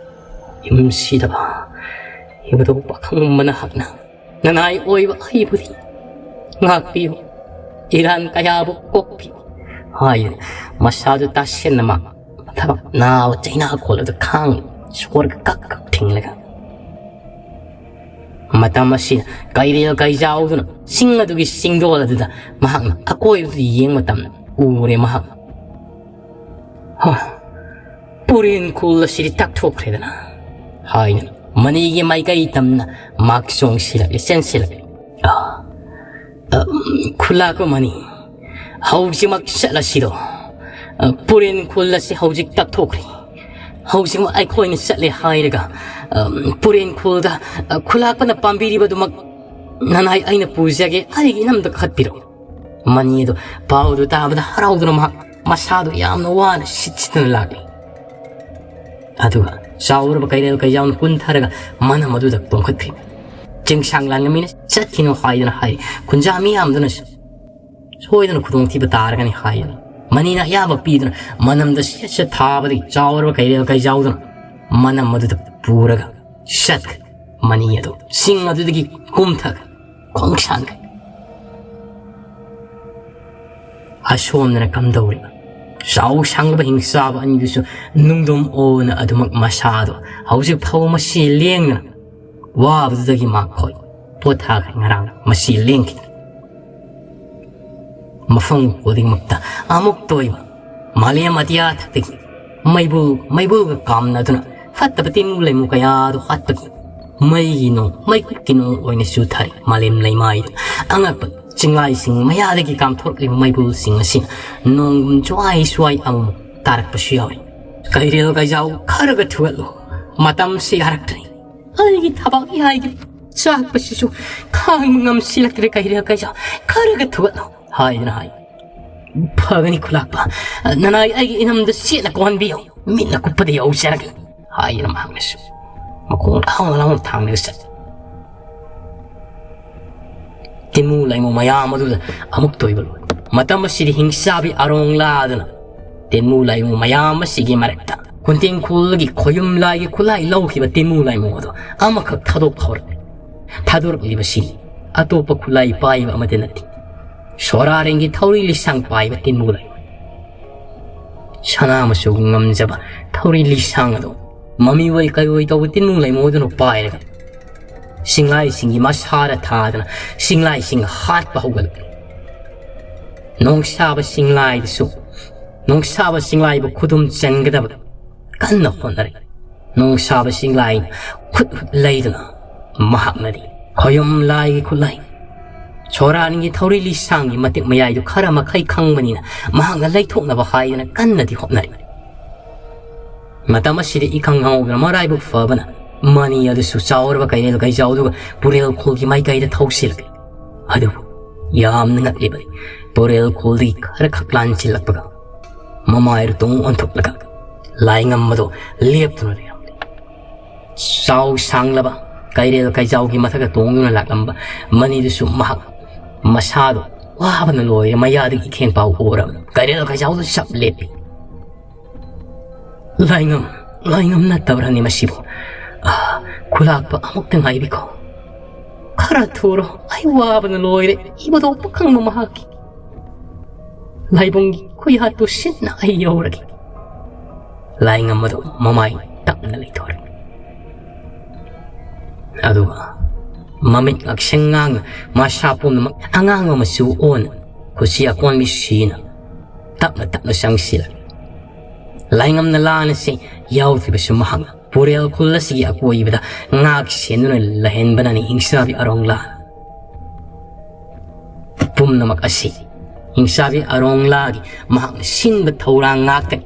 ꯌꯨꯝꯁꯤꯗꯕ ꯏꯕꯗꯧ ꯄꯥꯈꯪꯕ ꯅꯍꯥꯛꯅ ꯅꯅꯥꯏ ꯑꯣꯏꯕ ꯑꯩꯕꯨꯗꯤ ꯉꯥꯛꯄꯤꯌꯨ, ꯏꯔꯥꯟ ꯀꯌꯥꯕꯨ ꯀꯣꯛꯄꯤꯌꯨ ꯍꯥꯏꯗꯨꯅ ꯃꯁꯥꯗꯨ ꯇꯥꯁꯤꯟꯅ ꯃꯥ ꯃꯊꯕꯥꯛ ꯅꯥꯕ ꯆꯩꯅꯥ ꯀꯣꯜꯂꯗ ꯈꯥꯡ ꯁꯣꯔꯒ ꯀꯛ ꯀꯛ ꯊꯤꯡꯂꯒ, ꯃꯇꯝ ꯑꯁꯤꯗ ꯀꯩꯔꯦꯜ ꯀꯩꯖꯥꯎꯗꯨꯅ ꯆꯤꯡ ꯑꯗꯨꯒꯤ ꯆꯤꯡꯗꯣꯜ ꯑꯗꯨꯗ ꯃꯍꯥꯛꯅ ꯑꯀꯣꯏꯕꯗꯨ ꯌꯦꯡꯕ ꯃꯇꯝꯗ ꯎꯔꯦ ꯃꯍꯥꯛ꯫ "ꯍ, ꯄꯨꯔꯦꯟ ꯈꯨꯜ ꯑꯁꯤꯗꯤ ꯇꯛꯊꯣꯛꯈ꯭ꯔꯦꯗꯅ" ꯍꯥꯏꯅ ꯃꯅꯤꯒꯤ ꯃꯥꯏꯀꯩ ꯇꯝꯅ ꯃꯍꯥꯛ ꯆꯣꯡꯁꯤꯜꯂꯛꯂꯦ, ꯆꯦꯟꯁꯤꯜꯂꯛꯂꯦ꯫ "ꯑ, ꯑ, ꯈꯨꯂꯥꯛꯄ ꯃꯅꯤ, ꯍꯧꯖꯤꯛꯃꯛ ꯆꯠꯂꯁꯤꯔꯣ? ꯑ, ꯄꯨꯔꯦꯟ ꯈꯨꯜ ꯑꯁꯤ ꯍꯧꯖꯤꯛ ꯇꯛꯊꯣꯛꯈ꯭ꯔꯦ꯫ ꯍꯧꯖꯤꯛꯃꯛ ꯑꯩꯈꯣꯏꯅ ꯆꯠꯂꯦ ꯍꯥꯏꯔꯒ, ꯑ, ꯄꯨꯔꯦꯟ ꯈꯨꯜꯗ, ꯑ, ꯈꯨꯂꯥꯛꯄꯅ ꯄꯥꯝꯕꯤꯔꯤꯕꯗꯨꯃꯛ ꯅꯅꯥꯏ ꯑꯩꯅ ꯄꯨꯖꯒꯦ, ꯑꯩꯒꯤ ꯏꯅꯝꯗ ꯀꯥꯈꯠꯄꯤꯔꯣ"꯫ ꯃꯅꯤ ꯑꯗꯨ ꯄꯥꯎꯗꯨ ꯇꯥꯕꯗ ꯍꯔꯥꯎꯗꯨꯅ ꯃꯍꯥꯛ ꯃꯁꯥꯗꯨ ꯌꯥꯝꯅ ꯋꯥꯅ ꯁꯤꯠ ꯁꯤꯠꯇꯨꯅ ꯂꯥꯛꯂꯤ꯫ ꯑꯗꯨꯒ ꯆꯥꯎꯔꯕ ꯀꯩꯔꯦꯜ ꯀꯩꯖꯥꯎꯅ ꯀꯨꯟꯊꯔꯒ ꯃꯅꯝ ꯑꯗꯨꯗ ꯇꯣꯡꯈꯠꯈ꯭ꯔꯤ꯫ ꯆꯤꯡꯁꯥꯡ ꯂꯥꯟꯉꯝꯃꯤꯅ ꯆꯠꯈꯤꯅꯨ ꯍꯥꯏꯗꯨꯅ ꯍꯥꯏ꯫ ꯈꯨꯟꯖꯥ ꯃꯤꯌꯥꯝꯗꯨꯅ ꯁꯣꯏꯗꯅ ꯈꯨꯗꯣꯡꯊꯤꯕ ꯇꯥꯔꯒꯅꯤ ꯍꯥꯏꯗꯨꯅ ꯃꯅꯤꯅ ꯑꯌꯥꯕ ꯄꯤꯗꯨꯅ ꯃꯅꯝꯗ ꯁꯦꯠ ꯁꯦꯠ ꯊꯥꯕꯗꯒꯤ ꯆꯥꯎꯔꯕ ꯀꯩꯔꯦꯜ ꯀꯩꯖꯥꯎꯗꯨꯅ ꯃꯅꯝ ꯑꯗꯨꯗ ꯄꯨꯔꯒ ꯆꯠꯈ꯭ꯔꯦ꯫ ꯃꯅꯤ ꯑꯗꯨ ꯆꯤꯡ ꯑꯗꯨꯗꯒꯤ ꯀꯨꯝꯊꯈ꯭ꯔꯦ, ꯈꯣꯡꯁꯥꯟꯈ꯭ꯔꯦ꯫ ꯑꯁꯣꯝꯗꯅ ꯀꯝꯗꯧꯔꯤꯕ? ꯆꯥꯎ ꯁꯥꯡꯂꯕ ꯍꯤꯡꯆꯥꯕ ꯑꯅꯤꯗꯨꯁꯨ ꯅꯨꯡꯗꯣꯝ ꯑꯣꯅ ꯑꯗꯨꯃꯛ ꯃꯁꯥꯗꯣ ꯍꯧꯖꯤꯛ ꯐꯥꯎꯕ ꯃꯁꯤ ꯂꯦꯡꯗꯅ ꯋꯥꯕꯗꯨꯗꯒꯤ ꯃꯈꯣꯏ ꯄꯣꯊꯥꯈ꯭ꯔꯦ꯫ ꯉꯔꯥꯡ ꯃꯁꯤ ꯂꯦꯡꯈꯤꯗꯅ ꯃꯐꯝ ꯈꯨꯗꯤꯡꯃꯛꯇ ꯑꯃꯨꯛꯇ ꯑꯣꯏꯕ ꯃꯥꯂꯦꯝ ꯑꯇꯤꯌꯥ ꯊꯛꯇꯒꯤ ꯃꯩꯕꯨꯜ, ꯃꯩꯕꯨꯜꯒ ꯀꯥꯝꯅꯗꯨꯅ ꯐꯠꯇꯕ ꯇꯤꯟ ꯂꯩꯃꯨ ꯀꯌꯥꯗꯨ ꯍꯥꯠꯄꯒꯤ ꯃꯩꯒꯤ ꯅꯣꯡ, ꯃꯩꯀꯨꯞꯀꯤ ꯅꯣꯡ ꯑꯣꯏꯅ ꯆꯨꯊꯔꯤ꯫ ꯃꯥꯂꯦꯝ ꯂꯩꯃꯥꯏꯗ ꯑꯉꯛꯄ ꯆꯤꯡꯂꯥꯏꯁꯤꯡ ꯃꯌꯥꯗꯒꯤ ꯀꯥꯝꯊꯣꯔꯛꯂꯤꯕ ꯃꯩꯕꯨꯜꯁꯤꯡ ꯑꯁꯤꯅ ꯅꯣꯡꯒꯨꯝ ꯖ꯭ꯋꯥꯏ ꯖ꯭ꯋꯥꯏ ꯑꯃꯨꯛ ꯇꯥꯔꯛꯄꯁꯨ ꯌꯥꯎꯏ꯫ "ꯀꯩꯔꯦꯜ ꯀꯩꯖꯥꯎ, ꯈꯔꯒ ꯊꯨꯒꯠꯂꯨ, ꯃꯇꯝꯁꯤ ꯌꯥꯔꯛꯇ꯭ꯔꯦ꯫ ꯑꯩꯒꯤ ꯊꯕꯥꯛ ꯌꯥꯏꯒꯤ ꯆꯥꯛꯄꯁꯤꯁꯨ ꯈꯥꯡꯕ ꯉꯝꯁꯤꯜꯂꯛꯇ꯭ꯔꯦ꯫ ꯀꯩꯔꯦꯜ ꯀꯩꯖꯥꯎ, ꯈꯔꯒ ꯊꯨꯒꯠꯂꯨ" ꯍꯥꯏꯗꯨꯅ ꯍꯥꯏ꯫ "ꯐꯒꯅꯤ ꯈꯨꯂꯥꯛꯄ, ꯅꯅꯥꯏ ꯑꯩꯒꯤ ꯏꯅꯝꯗ ꯆꯦꯠꯅ ꯀꯣꯟꯕꯤꯌꯨ, ꯃꯤꯠꯅ ꯀꯨꯞꯄꯗ ꯌꯧꯖꯔꯒꯦ" ꯍꯥꯏꯗꯨꯅ ꯃꯍꯥꯛꯅꯁꯨ ꯃꯈꯣꯡ ꯂꯥꯎꯅ ꯂꯥꯎꯅ ꯊꯥꯡꯂꯒ ꯆꯠꯂꯤ꯫ ꯇꯤꯟꯃꯨ ꯂꯩꯃꯨ ꯃꯌꯥꯝ ꯑꯗꯨꯗ ꯑꯃꯨꯛꯇ ꯑꯣꯏꯕ ꯂꯣꯏ꯫ ꯃꯇꯝ ꯑꯁꯤꯗꯤ ꯍꯤꯡꯆꯥꯕꯤ ꯑꯔꯣꯡ ꯂꯥꯗꯨꯅ ꯇꯤꯟꯃꯨ ꯂꯩꯃꯨ ꯃꯌꯥꯝ ꯑꯁꯤꯒꯤ ꯃꯔꯛꯇ ꯀꯨꯟꯇꯦꯡ ꯈꯨꯜꯒꯤ ꯈꯣꯌꯨꯝ ꯂꯥꯏꯒꯤ ꯈꯨꯠꯂꯥꯏ ꯂꯧꯈꯤꯕ ꯇꯤꯟꯃꯨ ꯂꯩꯃꯨ ꯑꯗꯨ ꯑꯃꯈꯛ ꯊꯥꯗꯣꯛꯄ ꯍꯧꯔꯛꯂꯦ꯫ ꯊꯥꯗꯣꯔꯛꯂꯤꯕꯁꯤ ꯑꯇꯣꯞꯄ ꯈꯨꯠꯂꯥꯏ ꯄꯥꯏꯕ ꯑꯃꯠꯇ ꯅꯠꯇꯦ, ꯁꯣꯔꯥꯔꯦꯡꯒꯤ ꯊꯧꯔꯤ ꯂꯤꯁꯥꯡ ꯄꯥꯏꯕ ꯇꯤꯟꯃꯨ ꯂꯩꯃꯨ꯫ ꯁꯅꯥ ꯃꯆꯨ ꯉꯝꯖꯕ ꯊꯧꯔꯤ ꯂꯤꯁꯥꯡ ꯑꯗꯨ ꯃꯃꯤ ꯑꯣꯏ ꯀꯩ ꯑꯣꯏ ꯇꯧꯕ ꯇꯤꯟꯃꯨ ꯂꯩꯃꯨ ꯑꯗꯨꯅ ꯄꯥꯏꯔꯒ ꯆꯤꯡꯂꯥꯏꯁꯤꯡꯒꯤ ꯃꯁꯥꯗ ꯊꯥꯗꯅ ꯆꯤꯡꯂꯥꯏꯁꯤꯡ ꯍꯥꯠꯄ ꯍꯧꯒꯠꯂꯛꯂꯤ꯫ ꯅꯣꯡꯁꯥꯕ ꯆꯤꯡꯂꯥꯏꯗꯁꯨ, ꯅꯣꯡꯁꯥꯕ ꯆꯤꯡꯂꯥꯏꯕꯨ ꯈꯨꯗꯨꯝ ꯆꯟꯒꯗꯕ ꯀꯟꯅ ꯍꯣꯠꯅꯔꯤ꯫ ꯅꯣꯡꯁꯥꯕ ꯆꯤꯡꯂꯥꯏꯅ ꯈꯨꯠ ꯍꯨꯠ ꯂꯩꯗꯨꯅ ꯃꯍꯥꯛꯅꯗꯤ ꯈꯣꯌꯨꯝ ꯂꯥꯏꯒꯤ ꯈꯨꯠꯂꯥꯏ, ꯁꯣꯔꯥꯟꯒꯤ ꯊꯧꯔꯤ ꯂꯤꯁꯥꯡꯒꯤ ꯃꯇꯤꯛ ꯃꯌꯥꯏꯗꯨ ꯈꯔ ꯃꯈꯩ ꯈꯪꯕꯅꯤꯅ ꯃꯍꯥꯛꯅ ꯂꯩꯊꯣꯛꯅꯕ ꯍꯥꯏꯗꯅ ꯀꯟꯅꯗꯤ ꯍꯣꯠꯅꯔꯤ꯫ ꯃꯇꯝ ꯑꯁꯤꯗ ꯏꯈꯪ ꯈꯪꯍꯧꯗꯅ ꯃꯔꯥꯏꯕꯛ ꯐꯕꯅ ꯃꯅꯤ ꯑꯗꯨꯁꯨ ꯆꯥꯎꯔꯕ ꯀꯩꯔꯦꯜ ꯀꯩꯖꯥꯎꯗꯨꯒ ꯄꯨꯔꯦꯜ ꯈꯨꯜꯒꯤ ꯃꯥꯏꯀꯩꯗ ꯊꯧꯁꯤꯜꯂꯛꯏ꯫ ꯑꯗꯨꯕꯨ ꯌꯥꯝꯅ ꯉꯛꯂꯤꯕꯗꯤ ꯄꯨꯔꯦꯜ ꯈꯨꯜꯗꯒꯤ ꯈꯔ ꯈꯛ ꯂꯥꯟꯁꯤꯜꯂꯛꯄꯒ ꯃꯃꯥꯏꯗꯨ ꯇꯨꯡ ꯑꯣꯟꯊꯣꯛꯂꯒ ꯂꯥꯏꯉꯝꯕꯗꯨ ꯂꯦꯞꯇꯨꯅ ꯂꯩꯔꯝꯂꯦ꯫ ꯆꯥꯎ ꯁꯥꯡꯂꯕ ꯀꯩꯔꯦꯜ ꯀꯩꯖꯥꯎꯒꯤ ꯃꯊꯛꯇ ꯇꯣꯡꯗꯨꯅ ꯂꯥꯛꯂꯝꯕ ꯃꯅꯤꯗꯨꯁꯨ ꯃꯍꯥꯛ ꯃꯁꯥꯗꯨ ꯋꯥꯕꯅ ꯂꯣꯏꯔꯦ꯫ ꯃꯌꯥꯗꯒꯤ ꯏꯈꯦꯡ ꯐꯥꯎ ꯎꯔꯕ ꯀꯩꯔꯦꯜ ꯀꯩꯖꯥꯎꯗꯨ ꯆꯞ ꯂꯦꯞꯄꯤ꯫ "ꯂꯥꯏꯉꯝ, ꯂꯥꯏꯉꯝ ꯅꯠꯇꯕ꯭ꯔꯅꯦ ꯃꯁꯤꯕꯨ? ꯑꯥ, ꯈꯨꯂꯥꯛꯄ ꯑꯃꯨꯛꯇ ꯉꯥꯏꯕꯤꯈꯣ꯫ ꯈꯔ ꯊꯨꯔꯣ, ꯑꯩ ꯋꯥꯕꯅ ꯂꯣꯏꯔꯦ, ꯏꯕꯗꯣ ꯄꯥꯈꯪꯕ ꯃꯍꯥꯛꯀꯤ ꯂꯥꯏꯕꯨꯡꯒꯤ ꯈꯨꯌꯥꯠꯇꯨ ꯁꯤꯠꯅ ꯑꯩ ꯌꯧꯔꯒꯦ"꯫ ꯂꯥꯏꯉꯝ ꯑꯗꯨ ꯃꯃꯥꯏ ꯇꯞꯅ ꯂꯩꯊꯣꯔꯛꯏ꯫ ꯑꯗꯨꯒ ꯃꯃꯤꯠ ꯉꯛꯁꯪ ꯉꯥꯡꯅ ꯃꯁꯥ ꯄꯨꯝꯅꯃꯛ ꯑꯉꯥꯡꯕ ꯃꯆꯨ ꯑꯣꯟꯅ ꯈꯨꯠꯁꯤ ꯑꯀꯣꯟꯕꯤ ꯁꯤꯅ ꯇꯞꯅ ꯇꯞꯅ ꯆꯪꯁꯤꯜꯂꯛꯏ꯫ ꯂꯥꯏꯉꯝꯅ ꯂꯥꯟ ꯑꯁꯤ ꯌꯥꯎꯗ꯭ꯔꯤꯕꯁꯨ ꯃꯍꯥꯛꯅ ꯄꯨꯔꯦꯜ ꯈꯨꯜ ꯑꯁꯤꯒꯤ ꯑꯀꯣꯏꯕꯗ ꯉꯥꯛ ꯁꯦꯟꯗꯨꯅ ꯂꯩꯍꯟꯕꯅꯅꯤ ꯍꯤꯡꯁꯥꯕꯤ ꯑꯔꯣꯡ ꯂꯥꯟ꯫ ꯄꯨꯝꯅꯃꯛ ꯑꯁꯤ ꯍꯤꯡꯆꯥꯕꯤ ꯑꯔꯣꯡꯂꯥꯒꯤ ꯃꯍꯥꯛꯅ ꯁꯤꯟꯕ ꯊꯧꯔꯥꯡ ꯉꯥꯛꯇꯅꯤ꯫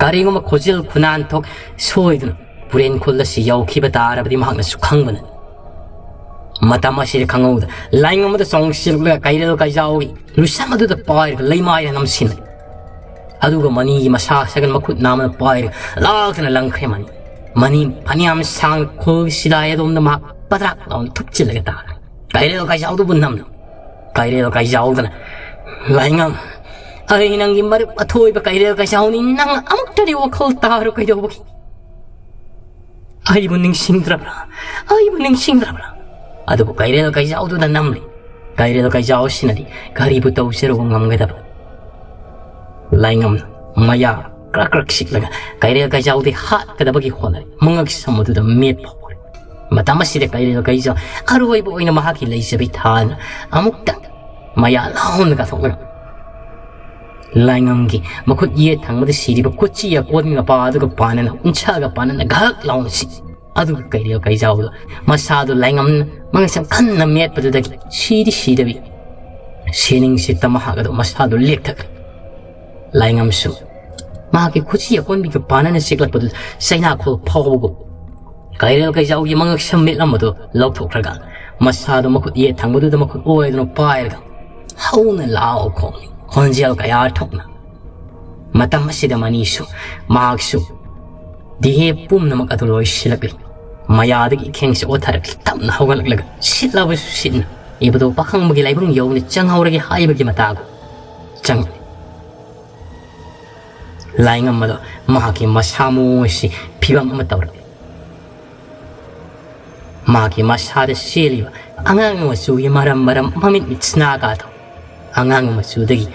ꯀꯔꯤꯒꯨꯝꯕ ꯈꯣꯖꯤꯜ ꯈꯨꯅꯥꯟꯊꯣꯛ ꯁꯣꯏꯗꯨꯅ ꯄꯨꯔꯦꯟ ꯈꯨꯜ ꯑꯁꯤ ꯌꯧꯈꯤꯕ ꯇꯥꯔꯕꯗꯤ ꯃꯍꯥꯛꯅꯁꯨ ꯈꯪꯕꯅꯤ꯫ ꯃꯇꯝ ꯑꯁꯤꯗ ꯈꯪꯍꯧꯗ ꯂꯥꯏꯉꯝ ꯑꯗꯨ ꯆꯣꯡꯁꯤꯜꯂꯛꯂꯒ ꯀꯩꯔꯦꯜ ꯀꯩꯖꯥꯎꯒꯤ ꯂꯨꯁꯝ ꯑꯗꯨꯗ ꯄꯥꯏꯔꯒ ꯂꯩꯃꯥꯏꯗ ꯅꯝꯁꯤꯟꯅꯩ꯫ ꯑꯗꯨꯒ ꯃꯅꯤꯒꯤ ꯃꯁꯥ ꯁꯥꯒꯟ ꯃꯈꯨꯠ ꯅꯥꯝꯃꯅ ꯄꯥꯏꯔꯒ ꯂꯥꯛꯇꯅ ꯂꯪꯈ꯭ꯔꯦ ꯃꯅꯤ꯫ ꯃꯅꯤ ꯐꯅꯌꯥꯝ ꯁꯥꯡꯅ ꯈꯨꯜꯒꯤ ꯁꯤꯗꯥꯏ ꯑꯗꯣꯝꯗ ꯃꯍꯥꯛ ꯄꯗ꯭ꯔꯥꯛ ꯂꯥꯎꯅ ꯊꯨꯞꯆꯤꯜꯂꯒ ꯇꯥꯈ꯭ꯔꯦ꯫ ꯀꯩꯔꯦꯜ ꯀꯩꯖꯥꯎꯗꯨꯕꯨ ꯅꯝꯂꯨ꯫ ꯀꯩꯔꯦꯜ ꯀꯩꯖꯥꯎꯗꯅ, "ꯂꯥꯏꯉꯝ, ꯑꯩ ꯅꯪꯒꯤ ꯃꯔꯨꯞ ꯑꯊꯣꯏꯕ ꯀꯩꯔꯦꯜ ꯀꯩꯖꯥꯎꯅꯤ, ꯅꯪ ꯑꯃꯨꯛꯇꯗꯤ ꯋꯥꯈꯜ ꯇꯥꯔꯨ ꯀꯩꯗꯧꯕꯒꯤ? ꯑꯩꯕꯨ ꯅꯤꯡꯁꯤꯡꯗ꯭ꯔꯕ꯭ꯔꯥ? ꯑꯩꯕꯨ ꯅꯤꯡꯁꯤꯡꯗ꯭ꯔꯕ꯭ꯔꯥ?" ꯑꯗꯨꯕꯨ ꯀꯩꯔꯦꯜ ꯀꯩꯖꯥꯎꯗꯨꯅ ꯅꯝꯂꯤ꯫ ꯀꯩꯔꯦꯜ ꯀꯩꯖꯥꯎ ꯑꯁꯤꯅꯗꯤ ꯀꯔꯤꯕꯨ ꯇꯧꯖꯔꯨꯕ ꯉꯝꯒꯗꯕ? ꯂꯥꯏꯉꯝꯅ ꯃꯌꯥ ꯀ꯭ꯔꯛ ꯀ꯭ꯔꯛ ꯁꯤꯛꯂꯒ ꯀꯩꯔꯦꯜ ꯀꯩꯖꯥꯎꯗꯤ ꯍꯥꯠꯀꯗꯕꯒꯤ ꯍꯣꯠꯅꯔꯤ꯫ ꯃꯉꯛ ꯁꯝ ꯑꯗꯨꯗ ꯃꯦꯠꯄ ꯍꯧꯔꯦ꯫ ꯃꯇꯝ ꯑꯁꯤꯗ ꯀꯩꯔꯦꯜ ꯀꯩꯖꯥꯎ ꯑꯔꯣꯏꯕ ꯑꯣꯏꯅ ꯃꯍꯥꯛꯀꯤ ꯂꯩꯖꯕꯤ ꯊꯥꯅ ꯑꯃꯨꯛꯇꯪ ꯃꯌꯥ ꯂꯥꯎꯅ ꯀꯥꯊꯣꯛꯂꯒ ꯂꯥꯏꯉꯝꯒꯤ ꯃꯈꯨꯠ ꯌꯦꯠ ꯊꯪꯕꯗ ꯁꯤꯔꯤꯕ ꯈꯨꯠꯁꯤ ꯑꯀꯣꯟꯕꯤ ꯃꯄꯥ ꯑꯗꯨꯒ ꯄꯥꯟꯅꯅ, ꯎꯟꯁꯥꯒ ꯄꯥꯟꯅꯅ ꯘꯛ ꯂꯥꯎꯅ ꯁꯤ꯫ ꯑꯗꯨꯒ ꯀꯩꯔꯦꯜ ꯀꯩꯖꯥꯎꯗ ꯃꯁꯥꯗꯨ ꯂꯥꯏꯉꯝꯅ ꯃꯉꯛꯁꯝ ꯀꯟꯅ ꯃꯦꯠꯄꯗꯨꯗꯒꯤ ꯁꯤꯗꯤ ꯁꯤꯗꯕꯤ, ꯁꯤꯅꯤꯡ ꯁꯤꯠꯇ ꯃꯍꯥꯛ ꯑꯗꯨ ꯃꯁꯥꯗꯨ ꯂꯦꯛꯊꯈ꯭ꯔꯦ꯫ ꯂꯥꯏꯉꯝꯁꯨ ꯃꯍꯥꯛꯀꯤ ꯈꯨꯠꯁꯤ ꯑꯀꯣꯟꯕꯤꯒ ꯄꯥꯟꯅꯅ ꯆꯤꯛꯂꯛꯄꯗꯨꯗ ꯆꯩꯅꯥꯈꯣꯜ ꯐꯥꯎꯕꯒꯨꯝ ꯀꯩꯔꯦꯜ ꯀꯩꯖꯥꯎꯒꯤ ꯃꯉꯛꯁꯝ ꯃꯦꯠꯂꯝꯕꯗꯨ ꯂꯧꯊꯣꯛꯈ꯭ꯔꯒ ꯃꯁꯥꯗꯨ ꯃꯈꯨꯠ ꯌꯦꯠ ꯊꯪꯕꯗꯨꯗ ꯃꯈꯨꯠ ꯑꯣꯏꯗꯨꯅ ꯄꯥꯏꯔꯒ ꯍꯧꯅ ꯂꯥꯎ ꯈꯣꯡꯂꯤ ꯈꯣꯟꯖꯦꯜ ꯀꯌꯥ ꯊꯣꯛꯅ꯫ ꯃꯇꯝ ꯑꯁꯤꯗ ꯃꯅꯤꯁꯨ ꯃꯍꯥꯛꯁꯨ ꯗꯤꯍꯦ ꯄꯨꯝꯅꯃꯛ ꯑꯗꯨ ꯂꯣꯏꯁꯤꯜꯂꯛꯂꯤ꯫ ꯃꯌꯥꯗꯒꯤ ꯏꯈꯦꯡꯁꯤ ꯑꯣꯠꯊꯔꯛꯂꯤ꯫ ꯇꯞꯅ ꯍꯧꯒꯠꯂꯛꯂꯒ ꯁꯤꯠꯂꯕꯁꯨ ꯁꯤꯠꯅ ꯏꯕꯗꯣ ꯄꯥꯈꯪꯕꯒꯤ ꯂꯥꯏꯕꯨꯡ ꯌꯧꯅ ꯆꯪꯍꯧꯔꯒꯦ ꯍꯥꯏꯕꯒꯤ ꯃꯇꯥꯒꯨꯝ ꯆꯪꯂꯤ꯫ ꯂꯥꯏꯉꯝ ꯑꯗꯣ ꯃꯍꯥꯛꯀꯤ ꯃꯁꯥ ꯃꯑꯣꯡ ꯑꯁꯤ ꯐꯤꯕꯝ ꯑꯃ ꯇꯧꯔꯛꯂꯤ꯫ ꯃꯍꯥꯛꯀꯤ ꯃꯁꯥꯗ ꯆꯦꯜꯂꯤꯕ ꯑꯉꯥꯡ ꯃꯆꯨꯒꯤ ꯃꯔꯝ ꯃꯔꯝ ꯃꯃꯤꯠ ꯃꯤꯠꯁꯅꯥꯒꯗꯣ ꯑꯉꯥꯡ ꯃꯆꯨꯗꯒꯤ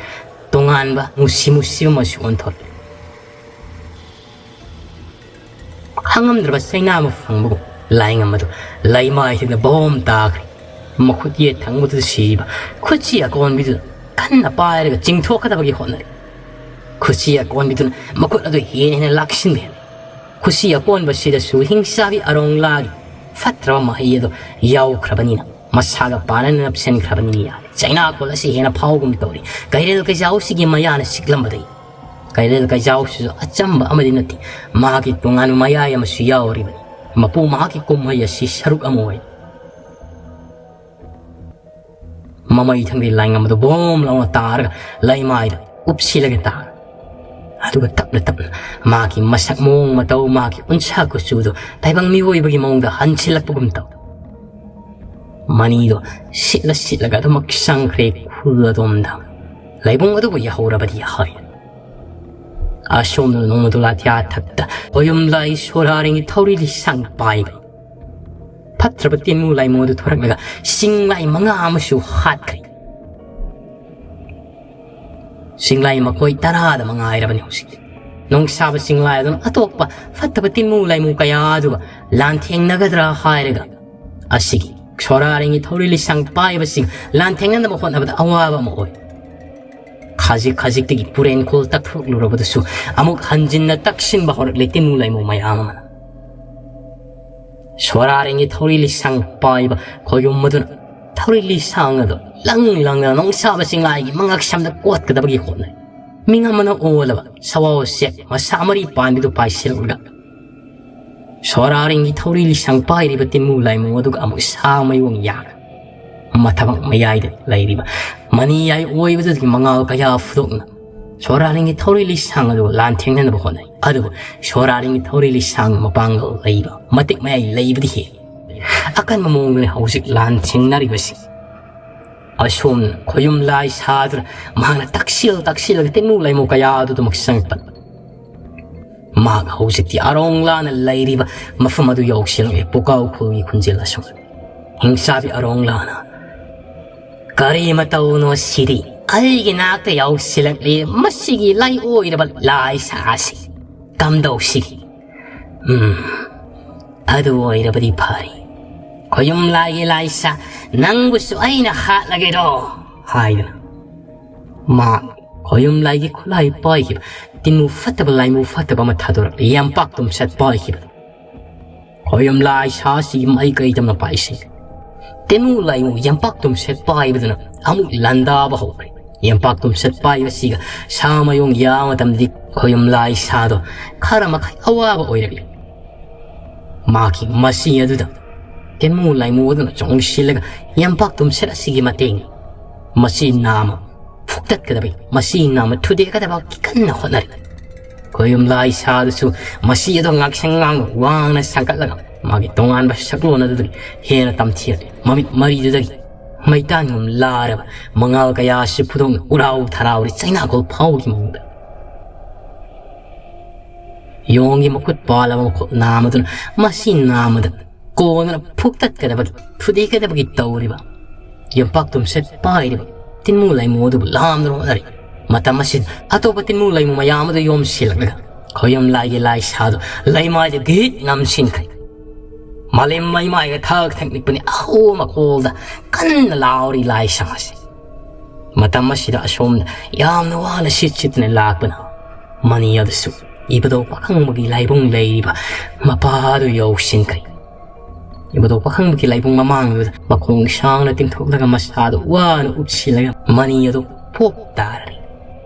ꯇꯣꯉꯥꯟꯕ ꯃꯨꯁꯤ ꯃꯨꯁꯤꯕ ꯃꯆꯨ ꯑꯣꯟꯊꯣꯔꯛꯂꯤ꯫ ꯈꯪꯉꯝꯗ꯭ꯔꯕ ꯆꯩꯅꯥ ꯑꯃ ꯐꯪꯕꯒꯨꯝ ꯂꯥꯏꯉꯝ ꯑꯗꯨ ꯂꯩꯃꯥꯏꯁꯤꯗ ꯕꯣꯝ ꯇꯥꯈ꯭ꯔꯦ꯫ ꯃꯈꯨꯠ ꯌꯦꯠ ꯊꯪꯕꯗꯨꯗ ꯁꯤꯔꯤꯕ ꯈꯨꯠꯁꯤ ꯑꯀꯣꯟꯕꯤꯗꯨ ꯀꯟꯅ ꯄꯥꯏꯔꯒ ꯆꯤꯡꯊꯣꯛꯀꯗꯕꯒꯤ ꯍꯣꯠꯅꯔꯤ꯫ ꯈꯨꯠꯁꯤ ꯑꯀꯣꯟꯕꯤꯗꯨꯅ ꯃꯈꯨꯠ ꯑꯗꯨ ꯍꯦꯟꯅ ꯍꯦꯟꯅ ꯂꯥꯛꯁꯤꯟꯕ ꯍꯦꯜꯂꯤ꯫ ꯈꯨꯠꯁꯤ ꯑꯀꯣꯟꯕꯁꯤꯗꯁꯨ ꯍꯤꯡꯆꯥꯕꯤ ꯑꯔꯣꯡꯂꯥꯒꯤ ꯐꯠꯇ꯭ꯔꯕ ꯃꯍꯩ ꯑꯗꯨ ꯌꯥꯎꯈ꯭ꯔꯕꯅꯤꯅ ꯃꯁꯥꯒ ꯄꯥꯟꯅꯅ ꯅꯞꯁꯤꯟꯈ꯭ꯔꯕꯅꯤꯅ ꯌꯥꯔꯦ꯫ ꯆꯩꯅꯥꯀꯣꯜ ꯑꯁꯤ ꯍꯦꯟꯅ ꯐꯥꯎꯒꯨꯝ ꯇꯧꯔꯤ꯫ ꯀꯩꯔꯦꯜ ꯀꯩꯖꯥꯎꯁꯤꯒꯤ ꯃꯌꯥꯅ ꯁꯤꯛꯂꯝꯕꯗꯒꯤ꯫ ꯀꯩꯔꯦꯜ ꯀꯩꯖꯥꯎꯁꯤꯁꯨ ꯑꯆꯝꯕ ꯑꯃꯗꯤ ꯅꯠꯇꯦ꯫ ꯃꯍꯥꯛꯀꯤ ꯇꯣꯉꯥꯟꯕ ꯃꯌꯥꯏ ꯑꯃꯁꯨ ꯌꯥꯎꯔꯤꯕꯅꯤ꯫ ꯃꯄꯨ ꯃꯍꯥꯛꯀꯤ ꯀꯨꯝꯍꯩ ꯑꯁꯤ ꯁꯔꯨꯛ ꯑꯃ ꯑꯣꯏ꯫ ꯃꯃꯩ ꯊꯪꯗꯤ ꯂꯥꯏꯉꯝ ꯑꯗꯨ ꯕꯣꯝ ꯂꯥꯎꯅ ꯇꯥꯔꯒ ꯂꯩꯃꯥꯏꯗ ꯎꯞꯁꯤꯜꯂꯒ ꯇꯥꯔꯦ꯫ ꯑꯗꯨꯒ ꯇꯞꯅ ꯇꯞꯅ ꯃꯍꯥꯛꯀꯤ ꯃꯁꯛ ꯃꯑꯣꯡ ꯃꯇꯧ, ꯃꯍꯥꯛꯀꯤ ꯎꯟꯁꯥ ꯀꯨꯆꯨꯗꯨ ꯇꯥꯏꯕꯪ ꯃꯤꯑꯣꯏꯕꯒꯤ ꯃꯑꯣꯡꯗ ꯍꯟꯁꯤꯜꯂꯛꯄꯒꯨꯝ ꯇꯧ꯫ ꯃꯅꯤꯗꯣ ꯁꯤꯠꯂ ꯁꯤꯠꯂꯒ ꯑꯗꯨꯃꯛ ꯆꯪꯈ꯭ꯔꯦ ꯈꯨꯜ ꯑꯗꯣꯝꯗ꯫ ꯂꯩꯕꯨꯡ ꯑꯗꯨꯕꯨ ꯌꯧꯍꯧꯔꯕꯗꯤ ꯍꯥꯏ꯫ ꯑꯁꯣꯝꯗ ꯅꯣꯡꯃꯗꯨ ꯂꯥꯊꯤꯌꯥ ꯊꯛꯇ ꯈꯣꯌꯨꯝ ꯂꯥꯏ ꯁꯣꯔꯥꯔꯦꯡꯒꯤ ꯊꯧꯔꯤ ꯂꯤꯁꯥꯡ ꯄꯥꯏꯕ ꯐꯠꯇ꯭ꯔꯕ ꯇꯤꯟꯃꯨ ꯂꯥꯏꯃꯨ ꯑꯗꯨ ꯊꯣꯔꯛꯂꯒ ꯁꯤꯡꯂꯥꯏ ꯃꯉꯥ ꯑꯃꯁꯨ ꯍꯥꯠꯈ꯭ꯔꯦ꯫ ꯁꯤꯡꯂꯥꯏ ꯃꯈꯣꯏ ꯇꯔꯥꯗ ꯃꯉꯥꯏꯔꯕꯅꯤ ꯍꯧꯖꯤꯛ꯫ ꯅꯣꯡꯁꯥꯕ ꯁꯤꯡꯂꯥꯏ ꯑꯗꯨꯅ ꯑꯇꯣꯞꯄ ꯐꯠꯇꯕ ꯇꯤꯟꯃꯨ ꯂꯥꯏꯃꯨ ꯀꯌꯥ ꯑꯗꯨꯒ ꯂꯥꯟꯊꯦꯡꯅꯒꯗ꯭ꯔꯥ ꯍꯥꯏꯔꯒ ꯑꯁꯤꯒꯤ ꯁꯣꯔꯥꯔꯦꯡꯒꯤ ꯊꯧꯔꯤ ꯂꯤꯁꯥꯡ ꯄꯥꯏꯕꯁꯤꯡ ꯂꯥꯟꯊꯦꯡꯅꯅꯕ ꯍꯣꯠꯅꯕꯗ ꯑꯋꯥꯕ ꯑꯃ ꯑꯣꯏ꯫ ꯈꯖꯤꯛ ꯈꯖꯤꯛꯇꯒꯤ ꯄꯨꯔꯦꯟꯈꯣꯜ ꯇꯛꯊꯣꯛꯂꯨꯔꯕꯗꯁꯨ ꯑꯃꯨꯛ ꯍꯟꯖꯤꯟꯅ ꯇꯛꯁꯤꯟꯕ ꯍꯧꯔꯛꯂꯦ ꯇꯤꯟꯃꯨ ꯂꯥꯏꯃꯨ ꯃꯌꯥꯝ ꯑꯃꯅ꯫ ꯁꯣꯔꯥꯔꯦꯡꯒꯤ ꯊꯧꯔꯤ ꯂꯤꯁꯥꯡ ꯄꯥꯏꯕ ꯈꯣꯌꯨꯝ ꯑꯗꯨꯅ ꯊꯧꯔꯤ ꯂꯤꯁꯥꯡ ꯑꯗꯨ ꯂꯪ ꯂꯪꯅ ꯅꯣꯡꯁꯥꯕ ꯁꯤꯡꯂꯥꯏꯒꯤ ꯃꯉꯛꯁꯝꯗ ꯀꯣꯠꯀꯗꯕꯒꯤ ꯍꯣꯠꯅꯩ꯫ ꯃꯤꯡ ꯑꯃꯅ ꯑꯣꯜꯂꯕ ꯁꯋꯥ ꯎꯆꯦꯛ ꯃꯁꯥ ꯃꯔꯤ ꯄꯥꯟꯕꯤꯗꯨ ꯄꯥꯏꯁꯤꯜꯂꯛꯂꯒ ꯁꯣꯔꯥꯔꯦꯡꯒꯤ ꯊꯧꯔꯤ ꯂꯤꯁꯥꯡ ꯄꯥꯏꯔꯤꯕ ꯇꯤꯟꯃꯨ ꯂꯥꯏꯃꯨ ꯑꯗꯨꯒ ꯑꯃꯨꯛ ꯁꯥ ꯃꯌꯣꯡ ꯌꯥꯅ ꯃꯊꯕꯥꯛ ꯃꯌꯥꯏꯗ ꯂꯩꯔꯤꯕ ꯃꯅꯤ ꯌꯥꯏ ꯑꯣꯏꯕꯗꯨꯗꯒꯤ ꯃꯉꯥꯜ ꯀꯌꯥ ꯐꯨꯗꯣꯛꯅ ꯁꯣꯔꯥꯔꯦꯡꯒꯤ ꯊꯧꯔꯤ ꯂꯤꯁꯥꯡ ꯑꯗꯨ ꯂꯥꯟꯊꯦꯡꯅꯅꯕ ꯍꯣꯠꯅꯩ꯫ ꯑꯗꯨꯕꯨ ꯁꯣꯔꯥꯔꯦꯡꯒꯤ ꯊꯧꯔꯤ ꯂꯤꯁꯥꯡ ꯃꯄꯥꯡꯒꯜ ꯂꯩꯕ ꯃꯇꯤꯛ ꯃꯌꯥꯏ ꯂꯩꯕꯗꯤ ꯍꯦꯜꯂꯤ꯫ ꯑꯀꯟꯕ ꯃꯑꯣꯡꯗꯅꯤ ꯍꯧꯖꯤꯛ ꯂꯥꯟꯊꯦꯡꯅꯔꯤꯕꯁꯤ꯫ ꯑꯁꯣꯝꯅ ꯈꯣꯌꯨꯝ ꯂꯥꯏ ꯁꯥꯗꯨꯅ ꯃꯍꯥꯛꯅ ꯇꯛꯁꯤꯜ ꯇꯛꯁꯤꯜꯂꯒ ꯇꯤꯟꯃꯨ ꯂꯥꯏꯃꯨ ꯀꯌꯥ ꯑꯗꯨꯗꯃꯛ ꯆꯪꯉꯛꯄ꯫ ꯃꯍꯥꯛ ꯍꯧꯖꯤꯛꯇꯤ ꯑꯔꯣꯡꯂꯥꯅ ꯂꯩꯔꯤꯕ ꯃꯐꯝ ꯑꯗꯨ ꯌꯧꯁꯤꯜꯂꯛꯂꯦ꯫ ꯄꯨꯀꯥꯎ ꯈꯨꯜꯒꯤ ꯈꯨꯟꯖꯦꯜ ꯑꯁꯨꯝ ꯍꯤꯡꯆꯥꯕꯤ ꯑꯔꯣꯡꯂꯥꯅ, "ꯀꯔꯤ ꯃꯇꯧꯅꯣ ꯁꯤꯗꯤ? ꯑꯩꯒꯤ ꯅꯥꯛꯇ ꯌꯧꯁꯤꯜꯂꯛꯂꯦ ꯃꯁꯤꯒꯤ ꯂꯥꯏ ꯑꯣꯏꯔꯕ ꯂꯥꯏ ꯁꯥꯁꯤ꯫ ꯀꯝꯗꯧꯁꯤꯒꯦ? ꯎꯝ, ꯑꯗꯨ ꯑꯣꯏꯔꯕꯗꯤ ꯐꯔꯦ꯫ ꯈꯣꯌꯨꯝ ꯂꯥꯏꯒꯤ ꯂꯥꯏꯁꯥ, ꯅꯪꯕꯨꯁꯨ ꯑꯩꯅ ꯍꯥꯠꯂꯒꯦꯔꯣ?" ꯍꯥꯏꯗꯨꯅ ꯃꯥ ꯈꯣꯌꯨꯝ ꯂꯥꯏꯒꯤ ꯈꯨꯠꯂꯥꯏ ꯄꯥꯏꯈꯤꯕ ꯇꯤꯟꯃꯨ ꯐꯠꯇꯕ ꯂꯥꯏꯃꯨ ꯐꯠꯇꯕ ꯑꯃ ꯊꯥꯗꯣꯔꯛꯂꯦ꯫ ꯌꯥꯝꯄꯥꯛ ꯇꯨꯝꯁꯠ ꯄꯥꯏꯈꯤꯕ ꯈꯣꯌꯨꯝ ꯂꯥꯏ ꯁꯥꯁꯤ ꯃꯥꯏꯀꯩ ꯇꯝꯅ ꯄꯥꯏꯁꯤ꯫ ꯇꯦꯅꯨ ꯂꯥꯏꯃꯨ ꯌꯦꯝꯄꯥꯛ ꯇꯨꯝꯁꯦꯠ ꯄꯥꯏꯕꯗꯨꯅ ꯑꯃꯨꯛ ꯂꯥꯟꯗꯥꯕ ꯍꯧꯈ꯭ꯔꯦ꯫ ꯌꯦꯝꯄꯥꯛ ꯇꯨꯝꯁꯦꯠ ꯄꯥꯏꯕꯁꯤꯒ ꯁꯥ ꯃꯌꯣꯡ ꯌꯥꯕ ꯃꯇꯝꯗꯗꯤ ꯈꯣꯌꯨꯝ ꯂꯥꯏ ꯁꯥꯗꯣ ꯈꯔ ꯃꯈꯩ ꯑꯋꯥꯕ ꯑꯣꯏꯔꯛꯏ꯫ ꯃꯍꯥꯛꯀꯤ ꯃꯆꯤ ꯑꯗꯨꯗ ꯇꯦꯅꯨ ꯂꯥꯏꯃꯨ ꯑꯗꯨꯅ ꯆꯣꯡꯁꯤꯜꯂꯒ ꯌꯦꯝꯄꯥꯛ ꯇꯨꯝꯁꯦꯠ ꯑꯁꯤꯒꯤ ꯃꯇꯦꯡ ꯃꯆꯤ ꯅꯥꯝꯃ ꯐꯨꯛꯇꯠꯀꯗꯕꯒꯤ, ꯃꯆꯤ ꯅꯥꯝꯃ ꯊꯨꯗꯦꯛꯀꯗꯕꯒꯤ ꯀꯟꯅ ꯍꯣꯠꯅꯔꯤ꯫ ꯈꯣꯌꯨꯝ ꯂꯥꯏ ꯁꯥꯗꯨꯁꯨ ꯃꯆꯤ ꯑꯗꯣ ꯉꯥꯛꯁꯪ ꯉꯥꯡꯅ ꯋꯥꯡꯅ ꯁꯥꯡꯒꯠꯂꯒ ꯃꯥꯒꯤ ꯇꯣꯉꯥꯟꯕ ꯁꯛꯂꯣꯟ ꯑꯗꯨꯗꯒꯤ ꯍꯦꯟꯅ ꯇꯝꯊꯤꯔꯛꯂꯤ꯫ ꯃꯃꯤꯠ ꯃꯔꯤꯗꯨꯗꯒꯤ ꯃꯩꯇꯥꯟꯒꯨꯝ ꯂꯥꯔꯕ ꯃꯉꯥꯜ ꯀꯌꯥ ꯑꯁꯤ ꯐꯨꯗꯣꯛꯅ ꯎꯔꯥꯎ ꯊꯔꯥꯎꯔꯤ ꯆꯩꯅꯥꯈꯣꯜ ꯐꯥꯎꯕꯒꯤ ꯃꯑꯣꯡꯗ꯫ ꯌꯣꯡꯒꯤ ꯃꯈꯨꯠ ꯄꯥꯜꯂꯕ ꯃꯈꯨꯠ ꯅꯥꯝꯃꯗꯨꯅ ꯃꯆꯤ ꯅꯥꯝꯃꯗ ꯀꯣꯟꯗꯨꯅ ꯐꯨꯛꯇꯠꯀꯗꯕꯒꯤ, ꯊꯨꯗꯦꯛꯀꯗꯕꯒꯤ ꯇꯧꯔꯤꯕ ꯌꯦꯝꯄꯥꯛ ꯇꯨꯝꯁꯦꯠ ꯄꯥꯏꯔꯤꯕ ꯇꯤꯟꯃꯨ ꯂꯥꯏꯃꯨ ꯑꯗꯨꯕꯨ ꯂꯥꯝꯗꯨꯅ ꯍꯣꯠꯅꯔꯤ꯫ ꯃꯇꯝ ꯑꯁꯤꯗ ꯑꯇꯣꯞꯄ ꯇꯤꯟꯃꯨ ꯂꯥꯏꯃꯨ ꯃꯌꯥꯝ ꯑꯗꯨ ꯌꯣꯝꯁꯤꯜꯂꯛꯂꯒ ꯈꯣꯌꯨꯝ ꯂꯥꯏꯒꯤ ꯂꯥꯏ ꯁꯥꯗꯨ ꯂꯩꯃꯥꯏꯗ ꯒꯤꯠ ꯅꯝꯁꯤꯟꯈ꯭ꯔꯦ꯫ ꯃꯥꯂꯦꯝ ꯃꯩꯃꯥꯏꯒ ꯊꯛ ꯊꯛ ꯅꯤꯛꯄꯅꯤ ꯑꯍꯣ ꯃꯈꯣꯜꯗ ꯀꯟꯅ ꯂꯥꯎꯔꯤ ꯂꯥꯏꯁꯥ ꯑꯁꯤ꯫ ꯃꯇꯝ ꯑꯁꯤꯗ ꯑꯁꯣꯝꯗ ꯌꯥꯝꯅ ꯋꯥꯅ ꯁꯤꯠ ꯁꯤꯠꯇꯨꯅ ꯂꯥꯛꯄꯅ ꯃꯅꯤ ꯑꯗꯨꯁꯨ ꯏꯕꯨꯙꯧ ꯄꯥꯈꯪꯕꯒꯤ ꯂꯥꯏꯕꯨꯡ ꯂꯩꯔꯤꯕ ꯃꯄꯥ ꯑꯗꯨ ꯌꯧꯁꯤꯟꯈ꯭ꯔꯦ꯫ ꯏꯕꯨꯙꯧ ꯄꯥꯈꯪꯕꯒꯤ ꯂꯥꯏꯕꯨꯡ ꯃꯃꯥꯡꯗꯨꯗ ꯃꯈꯣꯡ ꯁꯥꯡꯅ ꯇꯤꯡꯊꯣꯛꯂꯒ ꯃꯁꯥꯗꯨ ꯋꯥꯅ ꯎꯞꯁꯤꯜꯂꯒ ꯃꯅꯤ ꯑꯗꯨ ꯄꯣꯞ ꯇꯥꯔꯔꯤ꯫